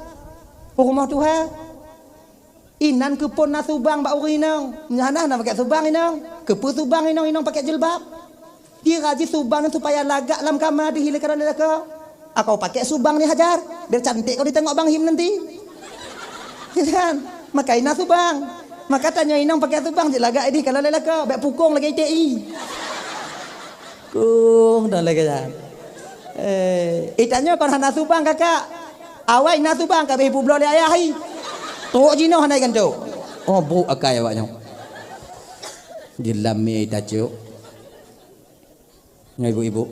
Peurumoh tuha. Inan keupeue na subang bak ureueng inong? Nyan hana pakai subang inong. Keupeue subang inong, inong pakai jilbab? Kira jih subang nyan supaya lagak lam kama deuh ilée kareuna lakoe. Aku pakai subang ni Hajar, biar cantik kau ditengok Bang Him nanti. Kan? Maka inan subang. Maka tanyoe inong pakai subang jih lagak idih kalau lé lakoe, bèk pukong lagèe I T I. Kong dah lagèe nyan. Eh, itanyoe kon hana subang, Kakak. Awai na subang ka beh publoe lé ayah i. Trok jinoe hana iganto. Oh, brok akai awak nyoe. Di lam mi tacok. Nyoe ibu-ibu,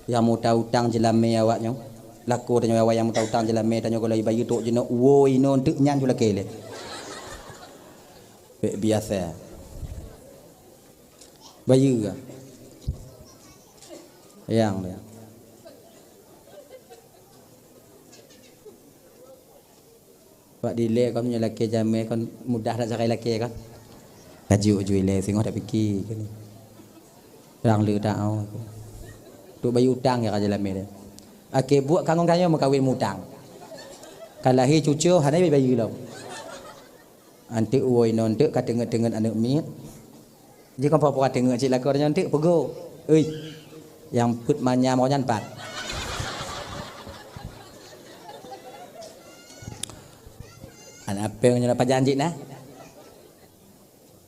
nyang meuta utang jeulamé awak nyoe. Lakoe tanyoe awai nyang meuta utang jeulamé tanyoe, kalau ibayeue trok jinoe, woe inoe teuk nyan ju lakée lé. Bèk biasa. Bayeue ka. Nyang dia. Bak dilée kon meunyoe lakée jamé kon mudah that sagai lakée kon. Laju ju ilée singoh tapike keunoe. Rang le taau. Trok bayeue utang ya ka jeulamé dia. Akhé buet ka ngon tanyoe meukawen mutang. Ka lahé cucoe hana bayeue lom. Anteuk woe inoe anteuk ka teungeut-teungeut aneuk miet. Jikon pura-pura teungeut cit lakoe nyoe anteuk peugo. Ui. Nyang peuet manyam awak nyan pat. Aneuk apée nyoe pajan cit na.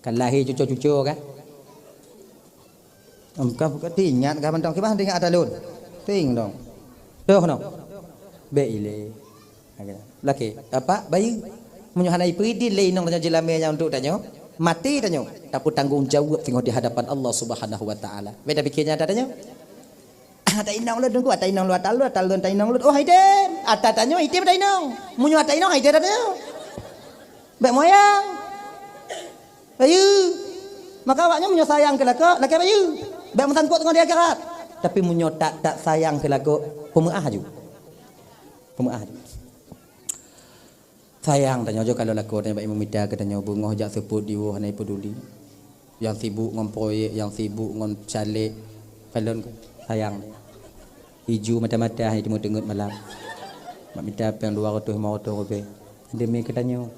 Ka lahé cucoe-cucoe ka. Em, ka, ka teuingat ka mantong, kiban teuingat ata lôn. Teuing dong. Toh noh. Bèk ilée. Lakée, apak bayeue. Meunyoe hana ipeudin lé inong tanyoe jeulamé nyan untuk tanyoe, maté tanyoe, tapeutanggong jaweueb singoh di hadapan Allah Subhanahu wa Taala. Bèk tapike nyan ata tanyoe. Ah, ata inong lôn, Teungku, ata inong lôn, ata lôn, ata lôn, ata inong lôn. Oh, item. Ata tanyoe item ata inong. Meunyoe ata inong, item ata tanyoe. Bèk moyang. Bayeue. Maka awak nyoe meunyoe sayang keu lakoe, lakée bayeue. Bèk meusangkot ngon di akhirat. Tapi meunyoe tak, tak sayang keu lakoe, peumeu'ah aju. Peumeu'ah aju. Sayang tanyoe, ujoe kalon lakoe tanyoe bak imum mita keu tanyoe, beungoh jak seupôt diwoe hana ipeuduli. Nyang sibuk ngon proyek, nyang sibuk ngon caleg, kalon sayang. Iju mata-mata hai teungeut-teungeut malam. Bak mita péng dua ratus lima ratus ribèe. Demi keu tanyoe.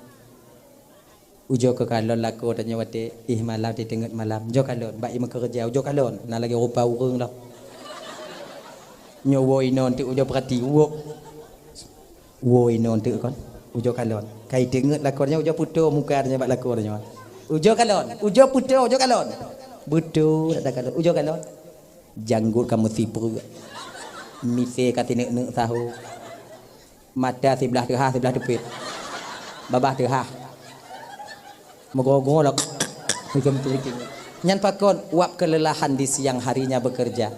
Ujoe keu kalon lakoe tanyoe watèe éh malam, teungeut malam. Ujoe kalon, bak imeukeureuja, ujoe kalon. Na lagèe rupa ureueng lom. Nyoe woe inoe teuk ujoe peurati, woe. Woe inoe teuk kon, ujoe kalon. Kai teungeut lakoe tanyoe, ujoe putôh muka tanyoe bak lakoe tanyoe. Ujoe kalon, ujoe putôh, ujoe kalon. Beutôi dak kalon, ujoe kalon. Janggot ka meusipreuek. Misé ka sineuk-neuk saho. Mata siblah teuhah, siblah teupet. Babah teuhah. Meugoe-goe lom. Nyan pakon, wab kelelahan di siang harinya bekerja.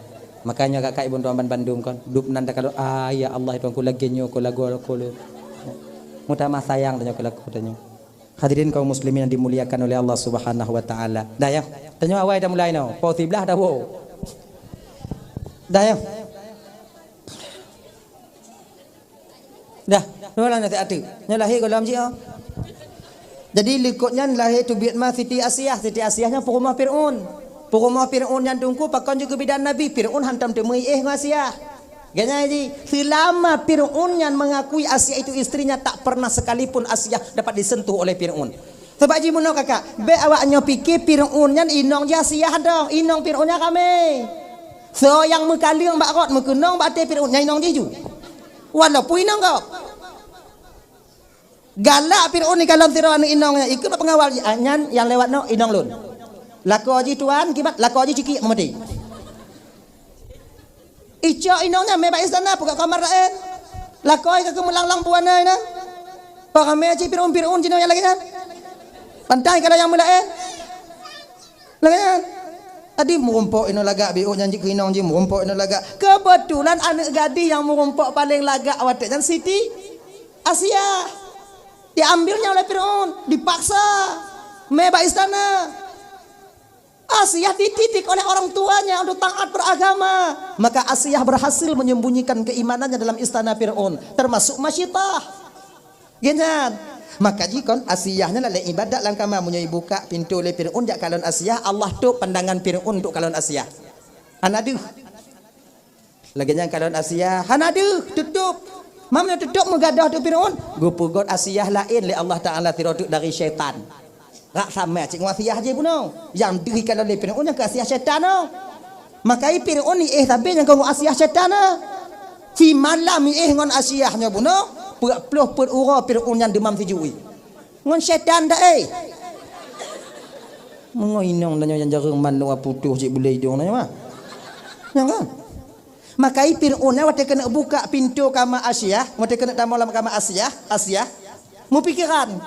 Makanya kakak ibu tuan bandum kon, dub nan takalon, "Ah, ya Allah, Tuhanku, lagèe nyoe ko lagoe ko lôn." Meutamah sayang tanyoe keu lakoe tanyoe. Hadirin kaum muslimin yang dimuliakan oleh Allah Subhanahu wa Taala. Dah ya, tanyoe awai dah mulai noh. Pukul siblah dah woe. Dah ya. Dah, nyoe lah naseuhat tu. Nyoe lahé gohlom jih, oh. Jadi, likot nyan lahé teubiet ma Siti Asiah. Siti Asiah nyan peurumoh Fir'aun. Peurumoh Fir'aun nyan teungku pakon jeuet keu bidan Nabi. Fir'aun hantom teumeu'éh ngon Asiah. Ganya ji, selama Fir'aun nyan mengakui Asiah itu istrinya, tak pernah sekalipun Asiah dapat disentuh oleh Fir'aun. Sebab jih meunoe kakak, bèk awak nyoe pike Fir'aun nyan inong jih Asiah dong, inong Fir'aun nyan ramé. Soe nyang meukaleueng bak rot meukeunong bak até Fir'aun nyan inong jih ju. Walaupun inong gob. Galak Fir'aun ikalon sidroe aneuk inong nyan, ikheun bak peungawal jih, "Ah, nyan nyang lewat nyoe inong lôn. Lakoe jih tuan, kiban lakoe jih cikiek meumaté." Icok inong nyan mé bak istana, peugah kamar laén. Lakoe ka keumeulanglang buana inan. Paramé cit Fir'aun-Fir'aun jinoe nyang lagèe nyan. Pantai ka lôn nyang meulaén. Lagèe nyan. Jadi meurumpok inoe lagak, biôh nyan jih keu inong jih meurumpok inoe lagak. Keubeutulan aneuk gadih nyang meurumpok paleng lagak watèe nyan Siti Asiah. Diambilnya oleh Fir'aun, dipaksa. Mé bak istana. Asiah dididik oleh orang tuanya untuk taat beragama. Maka Asiah berhasil menyembunyikan keimanannya dalam istana Fir'aun, termasuk masyitah. Geuh nyan. Maka jikon Asiah nyan lé ibadat lam kama, meunyoe ibuka pintoe lé Fir'aun jak kalon Asiah, Allah tôp pandangan Fir'aun untuk kalon Asiah. Hana deuh. Lagèe nyan kalon Asiah, hana deuh, tutôp. Meunyoe tutôp meugadôh teuk Fir'aun, geupeugot Asiah laén lé Allah Taala sidroe teuk dari syaitan. Rak sama cit ngon Asiah jih bunoe. Nyang deuh ikalon lé Fir'aun nyang keu Asiah syaitan nyoe. Maka i Fir'aun iéh sabe nyang keu ngon Asiah syaitan nyoe. Simalam iéh ngon Asiah nyoe bunoe, peuet ploh peuet uroe Fir'aun nyan deumam sijuek. Ngon syaitan dak, eh? Meungoh inong tanyoe nyang jareueng manok putôh cit bulèe idong tanyoe, ah. Nyan kan? Maka i Fir'aun nyan watèe keuneuk buka pintoe kama Asiah, watèe keuneuk tamong lam kama Asiah, Asiah, meupikeran,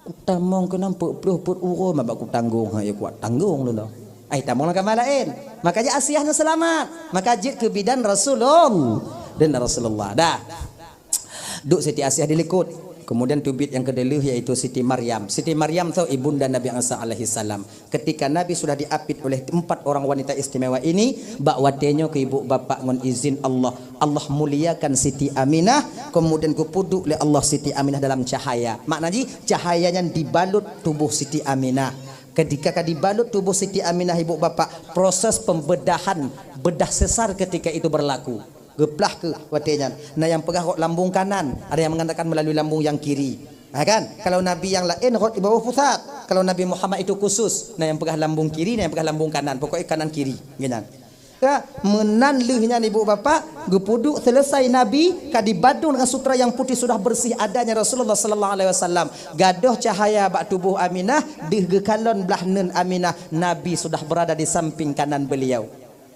"Kutamong keunan peuet ploh peuet uroe, ma bak kutanggong, ha, ya kuat tanggong lôn dah." Ai tamong lam kama laén. Maka jih Asiah nyan seulamat. Maka jeuet keu bidan Rasulullah. Dan Rasulullah. Dah. Duek Siti Asiah di likot. Kemudian teubiet nyang keudua lheueh, yaitu Siti Maryam. Siti Maryam tu ibunda Nabi Isa alaihissalam. Ketika Nabi sudah diapit oleh empat orang wanita istimewa ini, bak watée nyoe keu ibu bapak ngon izin Allah, Allah muliakan Siti Aminah, kemudian geupeuduek lé Allah Siti Aminah dalam cahaya. Makna jih, cahaya nyan dibalut tuboh Siti Aminah. Ketika ka dibalut tuboh Siti Aminah, ibu bapak, proses pembedahan, bedah sesar ketika itu berlaku. Geuplah keu watée nyan. Na nyang peugah rot lambung kanan, ada yang mengatakan melalui lambung yang kiri. Ha kan? Kalau nabi yang laén rot di bawah pusat. Kalau Nabi Muhammad itu khusus, na nyang peugah lambung kiri, na nyang peugah lambung kanan. Pokoknya kanan kiri, gitu. Ya, meunan lheueh nyan ibu bapak, geupeuduek selesai Nabi, ka dibadong dengan sutra yang putih, sudah bersih adanya Rasulullah sallallahu alaihi wasallam. Gadôh cahaya bak tuboh Aminah, deuh geukalon blah neun Aminah, Nabi sudah berada di samping kanan beliau.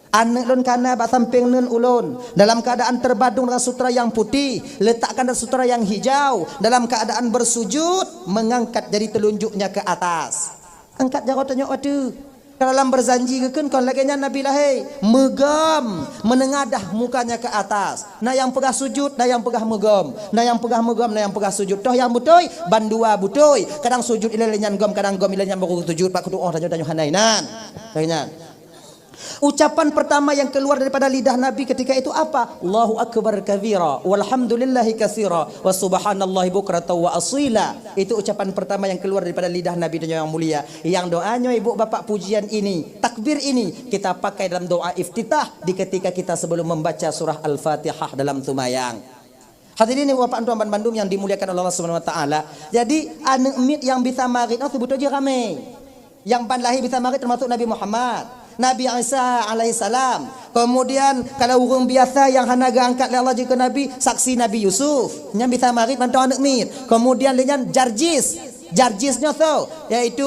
Aneuëk lôn kana bak sampéng neun ulôn, dalam keuadaan terbadong dengan sutra nyang putéh, letakkan dalam sutra nyang hijau, dalam keuadaan bersujud, mengangkat jari telunjuknya ke atas. Angkat jaroe tanyoe ateueh. Ka dalam berjanji geukheun kon lagée nyan Nabi lahé, meugom, meunengadah mukanya ke atas. Na nyang peugah sujud, na nyang peugah meugom. Na nyang peugah meugom, na nyang peugah sujud. Toh nyang beutôi, bandua beutôi. Kadang sujud ilée nyan gom, kadang gom ilée nyan baru sujud, bak keutuoh tanyoe, tanyoe hana inan. Lagée nyan. Ucapan pertama yang keluar daripada lidah Nabi ketika itu apa? "Allahu akbar kabira, walhamdulillahi katsira, wa subhanallahi bukratan wa asila." Itu ucapan pertama yang keluar daripada lidah Nabi dan yang mulia. Yang doa nyoe, ibu bapak, pujian ini, takbir ini, kita pakai dalam doa iftitah di ketika kita sebelum membaca surah Al-Fatihah dalam sumayang. Hadirin ibu bapak, tuan-tuan bandum yang dimuliakan oleh Allah Subhanahu wa taala. Jadi, aneuëk miet nyang bisa marit nyoe seubeutôi jih ramé. Nyang ban lahé bisa marit termasuk Nabi Muhammad, Nabi Isa alaihissalam. Kemudian, kalau ureuëng biasa nyang hana geuangkat lé Allah jeuet keu nabi, saksi Nabi Yusuf. Nyan bisa marit mantong aneuëk miet. Kemudian lé nyan Jarjis. Jarjis nyoe soe? Yaitu,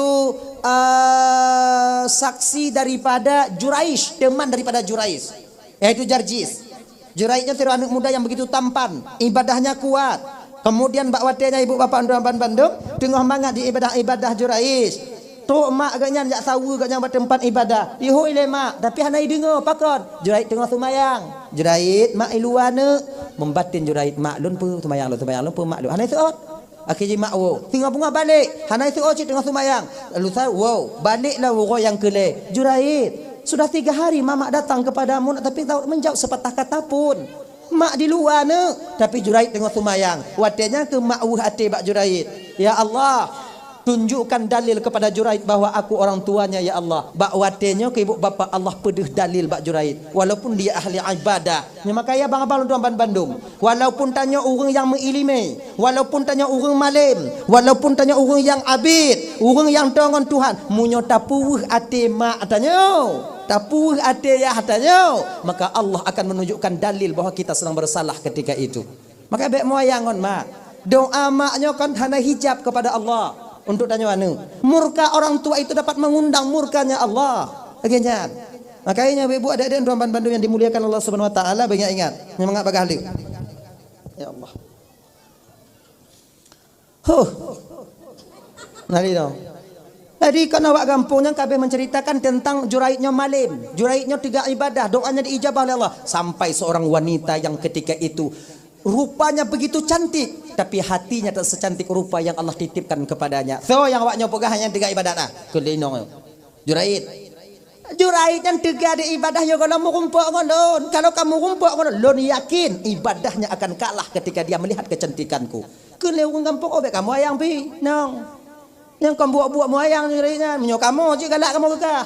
eh, saksi daripada Juraij, teman daripada Juraij. Yaitu Jarjis. Juraij nyan sidroe aneuëk muda nyang begitu tampan, ibadahnya kuat. Kemudian bak watée nyan ibu bapak tuan-tuan bandum teungoh mangat di ibadah-ibadah Juraij. Trok mak geuh nyan jak saweue geuh nyan bak teumpat ibadah. Ihôi lé mak, tapi hana ideungoe pakon. Juraij teungoh seumayang. Juraij, mak i luwa neuk. Meubaten Juraij, mak lôn peue seumayang lôn, seumayang lôn peue mak lôn. Hana iseuôt. Akhé jih mak woe. Teungoh beungoh balek. Hana iseuôt cit teungoh seumayang. Lalu sa-, woe. Baleklah uroe nyang keu lhée. Juraij, sudah tiga hari mamak datang kepadamu, tapi tak menjawab sepatah kata pun. Mak di luwa neuk, tapi Juraij teungoh seumayang. Watée nyan keuh mak weueh até bak Juraij. Ya Allah, tunjukkan dalil kepada Juraij bahwa aku orang tuanya, ya Allah. Bak watée nyoe keu ibu bapak Allah peudeuh dalil bak Juraij. Walaupun dia ahli ibadah. Nyoe makajih abang-abang lôn tuan bandum. Walaupun tanyoe ureuëng nyang meuiéleumé, walaupun tanyoe ureuëng malém, walaupun tanyoe ureuëng nyang abét, ureuëng nyang toe ngon Tuhan, meunyoe tapeuweueh até mak tanyoe, tapeuweueh até yah tanyoe, maka Allah akan menunjukkan dalil bahwa kita sedang bersalah ketika itu. Maka bék meuayang ngon mak. Doa mak nyoe kan hana hijab kepada Allah untuk tanyoe aneuëk. Murka orang tua itu dapat mengundang murkanya Allah. Lagée nyan. Makanya ibu-ibu, adik-adik, tuan bandum yang dimuliakan Allah Subhanahu wa taala, banyak ingat. Nyoe mangat bagah lé. Ya Allah. Huh. Nari dong. Jadi, kan awak gampông nyan kabeh menceritakan tentang Juraij nyoe malém. Juraij nyoe teuga ibadah, doanya diijabah oleh Allah. Sampai seorang wanita yang ketika itu rupanya begitu cantik, tapi hatinya tak secantik rupa yang Allah titipkan kepadanya. So, nyang awak nyoe peugah nyang teuga ibadah nah. Keu lé inong nyoe. Juraij. Juraij nyan teuga di ibadah nyoe gohlom meurumpok ngon lôn. Kalau kamu rumpok ngon lôn, lôn yakin ibadahnya akan kalah ketika dia melihat kecantikanku. Keu lé ureuëng gampông, oh, bék kamoe ayang pih, nong. Nyang kon buok-buok meuayang Juraij nyan, meunyoe kamoe cit galak kamoe keukah.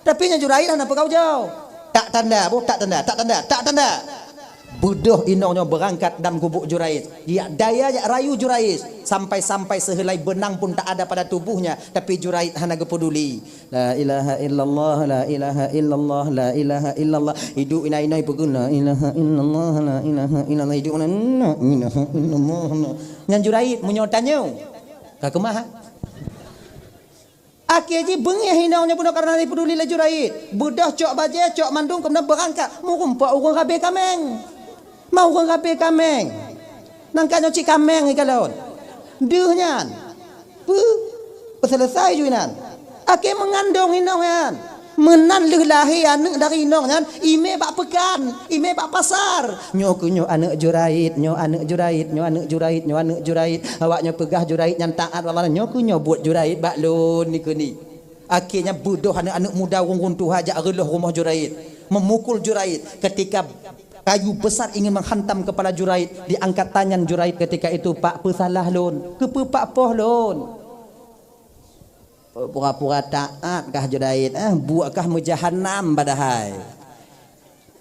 Tapi nyan Juraij hana peugah ujoe. Tak tanda, boh, tak tanda, tak tanda, tak tanda. Beudôh inong nyoe beurangkat dan geubuek Juraij. Jak daya jak rayu Juraij. Sampai-sampai seuheulai beunang pun tak ada pada tubuhnya. Tapi Juraij hana geupeduli. La ilaha illallah, la ilaha illallah, la ilaha illallah. Iduek inai-inai peugah, la ilaha illallah, la ilaha illallah. Iduek inai, la ilaha illallah, la. Nyan Juraij, meunyoe tanyoe. Ka keumah, ha? Akhé jih beungéh inong nyoe bunoe kareuna jipeuduli lé Juraij. Beudôh cok bajée, cok mandum, keumudian beurangkat. Meurumpok ureuëng rabée kaméng. Ma ureuëng rabée kaméng. Nangka nyoe cit kaméng ikalon. Deuh nyan. Peu, peuseuleusoe ju inan. Akhé meungandong inong nyan. Meunan lheueh lahé aneuk dari inong nyan, imé bak peukan, imé bak pasar. Nyoe keuh nyoe aneuk Juraid, nyoe aneuk Juraid, nyoe aneuk Juraid, nyoe aneuk Juraid. Awak nyoe peugah Juraid nyan taat bak Allah, nyoe keuh nyoe buet Juraid bak lôn dikeue ni. Akhirnya beudôh aneuk-aneuk muda ureueng-ureueng tuha jak reuloh rumoh Juraid, memukul Juraid. Ketika kayu besar ingin menghantam kepala Juraid, diangkat tangan Juraid ketika itu, "Pak, peusalah lôn, keupeue Pak poh lôn?" Pura-pura taat kah Juraid, eh? Buet kah meujahanam padahai.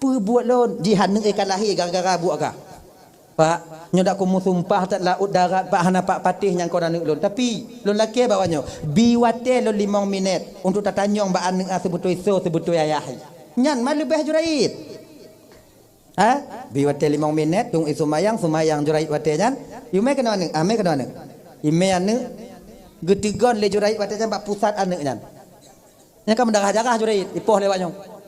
Peue buet lôn? Jih aneuk ka lahé gara-gara buet kah? Pak, nyoe dak kumeusumpah that laôt darat, Pak, hana Pak patéh nyang kon aneuk lôn. Tapi, lôn lakée bak awak nyoe, bi watée lôn limong minét untuk tatanyong bak aneuk, ah, seubeutôi soe seubeutôi ayah. Nyan mah leubeh Juraid. Ha? Bi watée limong minét, dong i seumayang, seumayang Juraid watée nyan. Yumé keunoe aneuk, amé keunoe aneuk. Imé aneuk, geuteugon lé Juraid watée nyan bak pusat aneuk nyan. Nyan ka meudarah-darah Juraid, ipoh lé awak nyoe.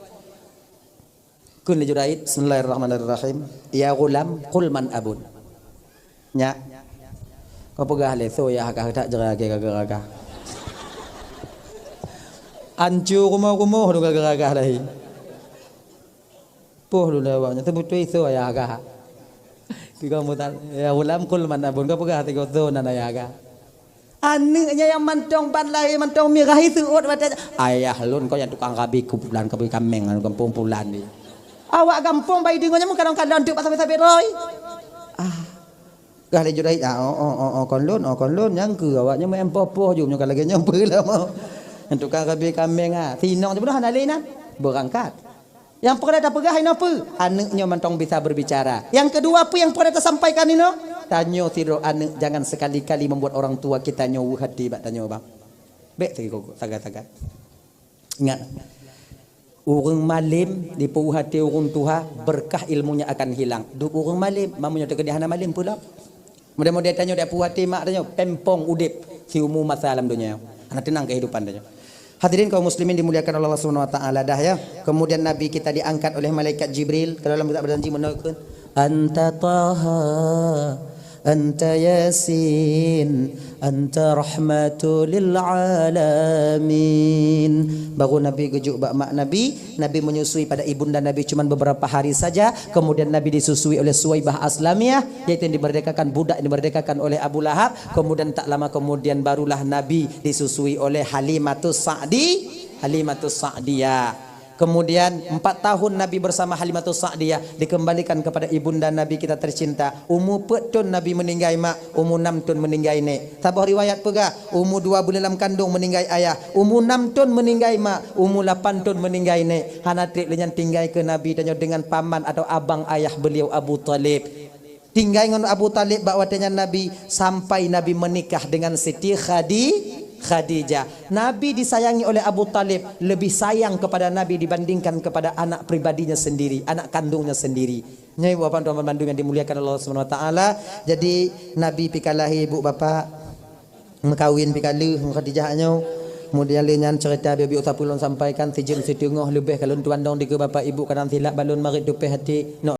Kheun lé Juraid, "Bismillahirrahmanirrahim. Ya ghulam, qul man abun." Nyak, kau peugah lé, soe yah kah, tak jera ke gara-gara kah. Ancu rumoh-rumoh tu gara-gara kah lahé. Poh lôn awak nyan, seubeutôi soe ayah gah. Tiga mutan, ya ghulam, qul man abun, kau peugah tiga soe nan ayah gah. Aneuk nyan nyang mantong ban lahé mantong mirah, iseuôt watée, "Ayah lôn kau nyang tukang rabi kumpulan, rabi kaméng gampông pulan ni." Awak gampông bai deungoe nyan meukalon-kalon teuk bak sabé-sabé roi. Ah. Gah lé Juraid, ah, oh, oh, oh, oh, kon lôn, oh, kon lôn, nyang keu awak nyan meu poh-poh jum nyoe ka lagée nyoe peue lom. Nyang tukang rabi kaméng, ah. Sinong jih hana lé nan. Beurangkat. Nyang peureulée tapeugah inoe peue? Aneuk nyoe mantong bisa berbicara. Nyang keudua peue nyang peureulée tasampaikan inoe? Tanyoe sidroe aneuk jangan sekali-kali membuat orang tua kita nyoe weueh até bak tanyoe, bang. Bék sagai-sagai. Ingat, ureuëng malém dipeuweueh até ureuëng tuha, berkah ilmunya akan hilang. Duek ureuëng malém, meunyoe teukeudi hana malém peue lom. Model-model tanyoe dak puwah até mak tanyoe, pempong udép siumu masa lam donya. Hana teunang kehidupan tanyoe. Hadirin kaum muslimin dimuliakan Allah Subhanahu wa taala dah ya. Kemudian Nabi kita diangkat oleh malaikat Jibril. Kalau dalam kitab berjanji menurunkan, "Anta Taha, anta Yasin, anta rahmatu lil alamin." Baru Nabi geujuk bak mak Nabi, Nabi menyusui pada ibunda Nabi cuman beberapa hari saja, kemudian Nabi disusui oleh Suwaibah Aslamiyah, yaitu yang dimerdekakan, budak yang dimerdekakan oleh Abu Lahab, kemudian tak lama kemudian barulah Nabi disusui oleh Halimatus Sa'di, Halimatus Sa'diyah. Kemudian empat tahun Nabi bersama Halimatus Sa'diyah, dikembalikan kepada ibunda Nabi kita tercinta. Umu peuet thon Nabi meninggai mak, umu nam thon meninggai nék. Saboh riwayat peugah, umu dua buleuen lam kandong meninggai ayah, umu nam thon meninggai mak, umu lapan thon meninggai nék. Hana treb lé nyan tinggai keu Nabi tanyoe dengan paman atau abang ayah beliau Abu Thalib. Tinggai ngon Abu Thalib bak watée nyan Nabi sampai Nabi menikah dengan Siti Khadi-, Khadijah. Nabi disayangi oleh Abu Thalib lebih sayang kepada Nabi dibandingkan kepada anak pribadinya sendiri, anak kandungnya sendiri. Nyoe Bapak Tuan bandum yang dimuliakan Allah Subhanahu wa taala. Jadi Nabi pih ka lahé ibu bapak, meukawen pih ka lheueh ngon Khadijah nyoe. Kemudian lé nyan cerita biôh-biôh sapeue lôn sampaikan sijeuem siteungoh leubeh ka lôn tuan dong dikeue bapak ibu kadang silap balon marit tupeh até.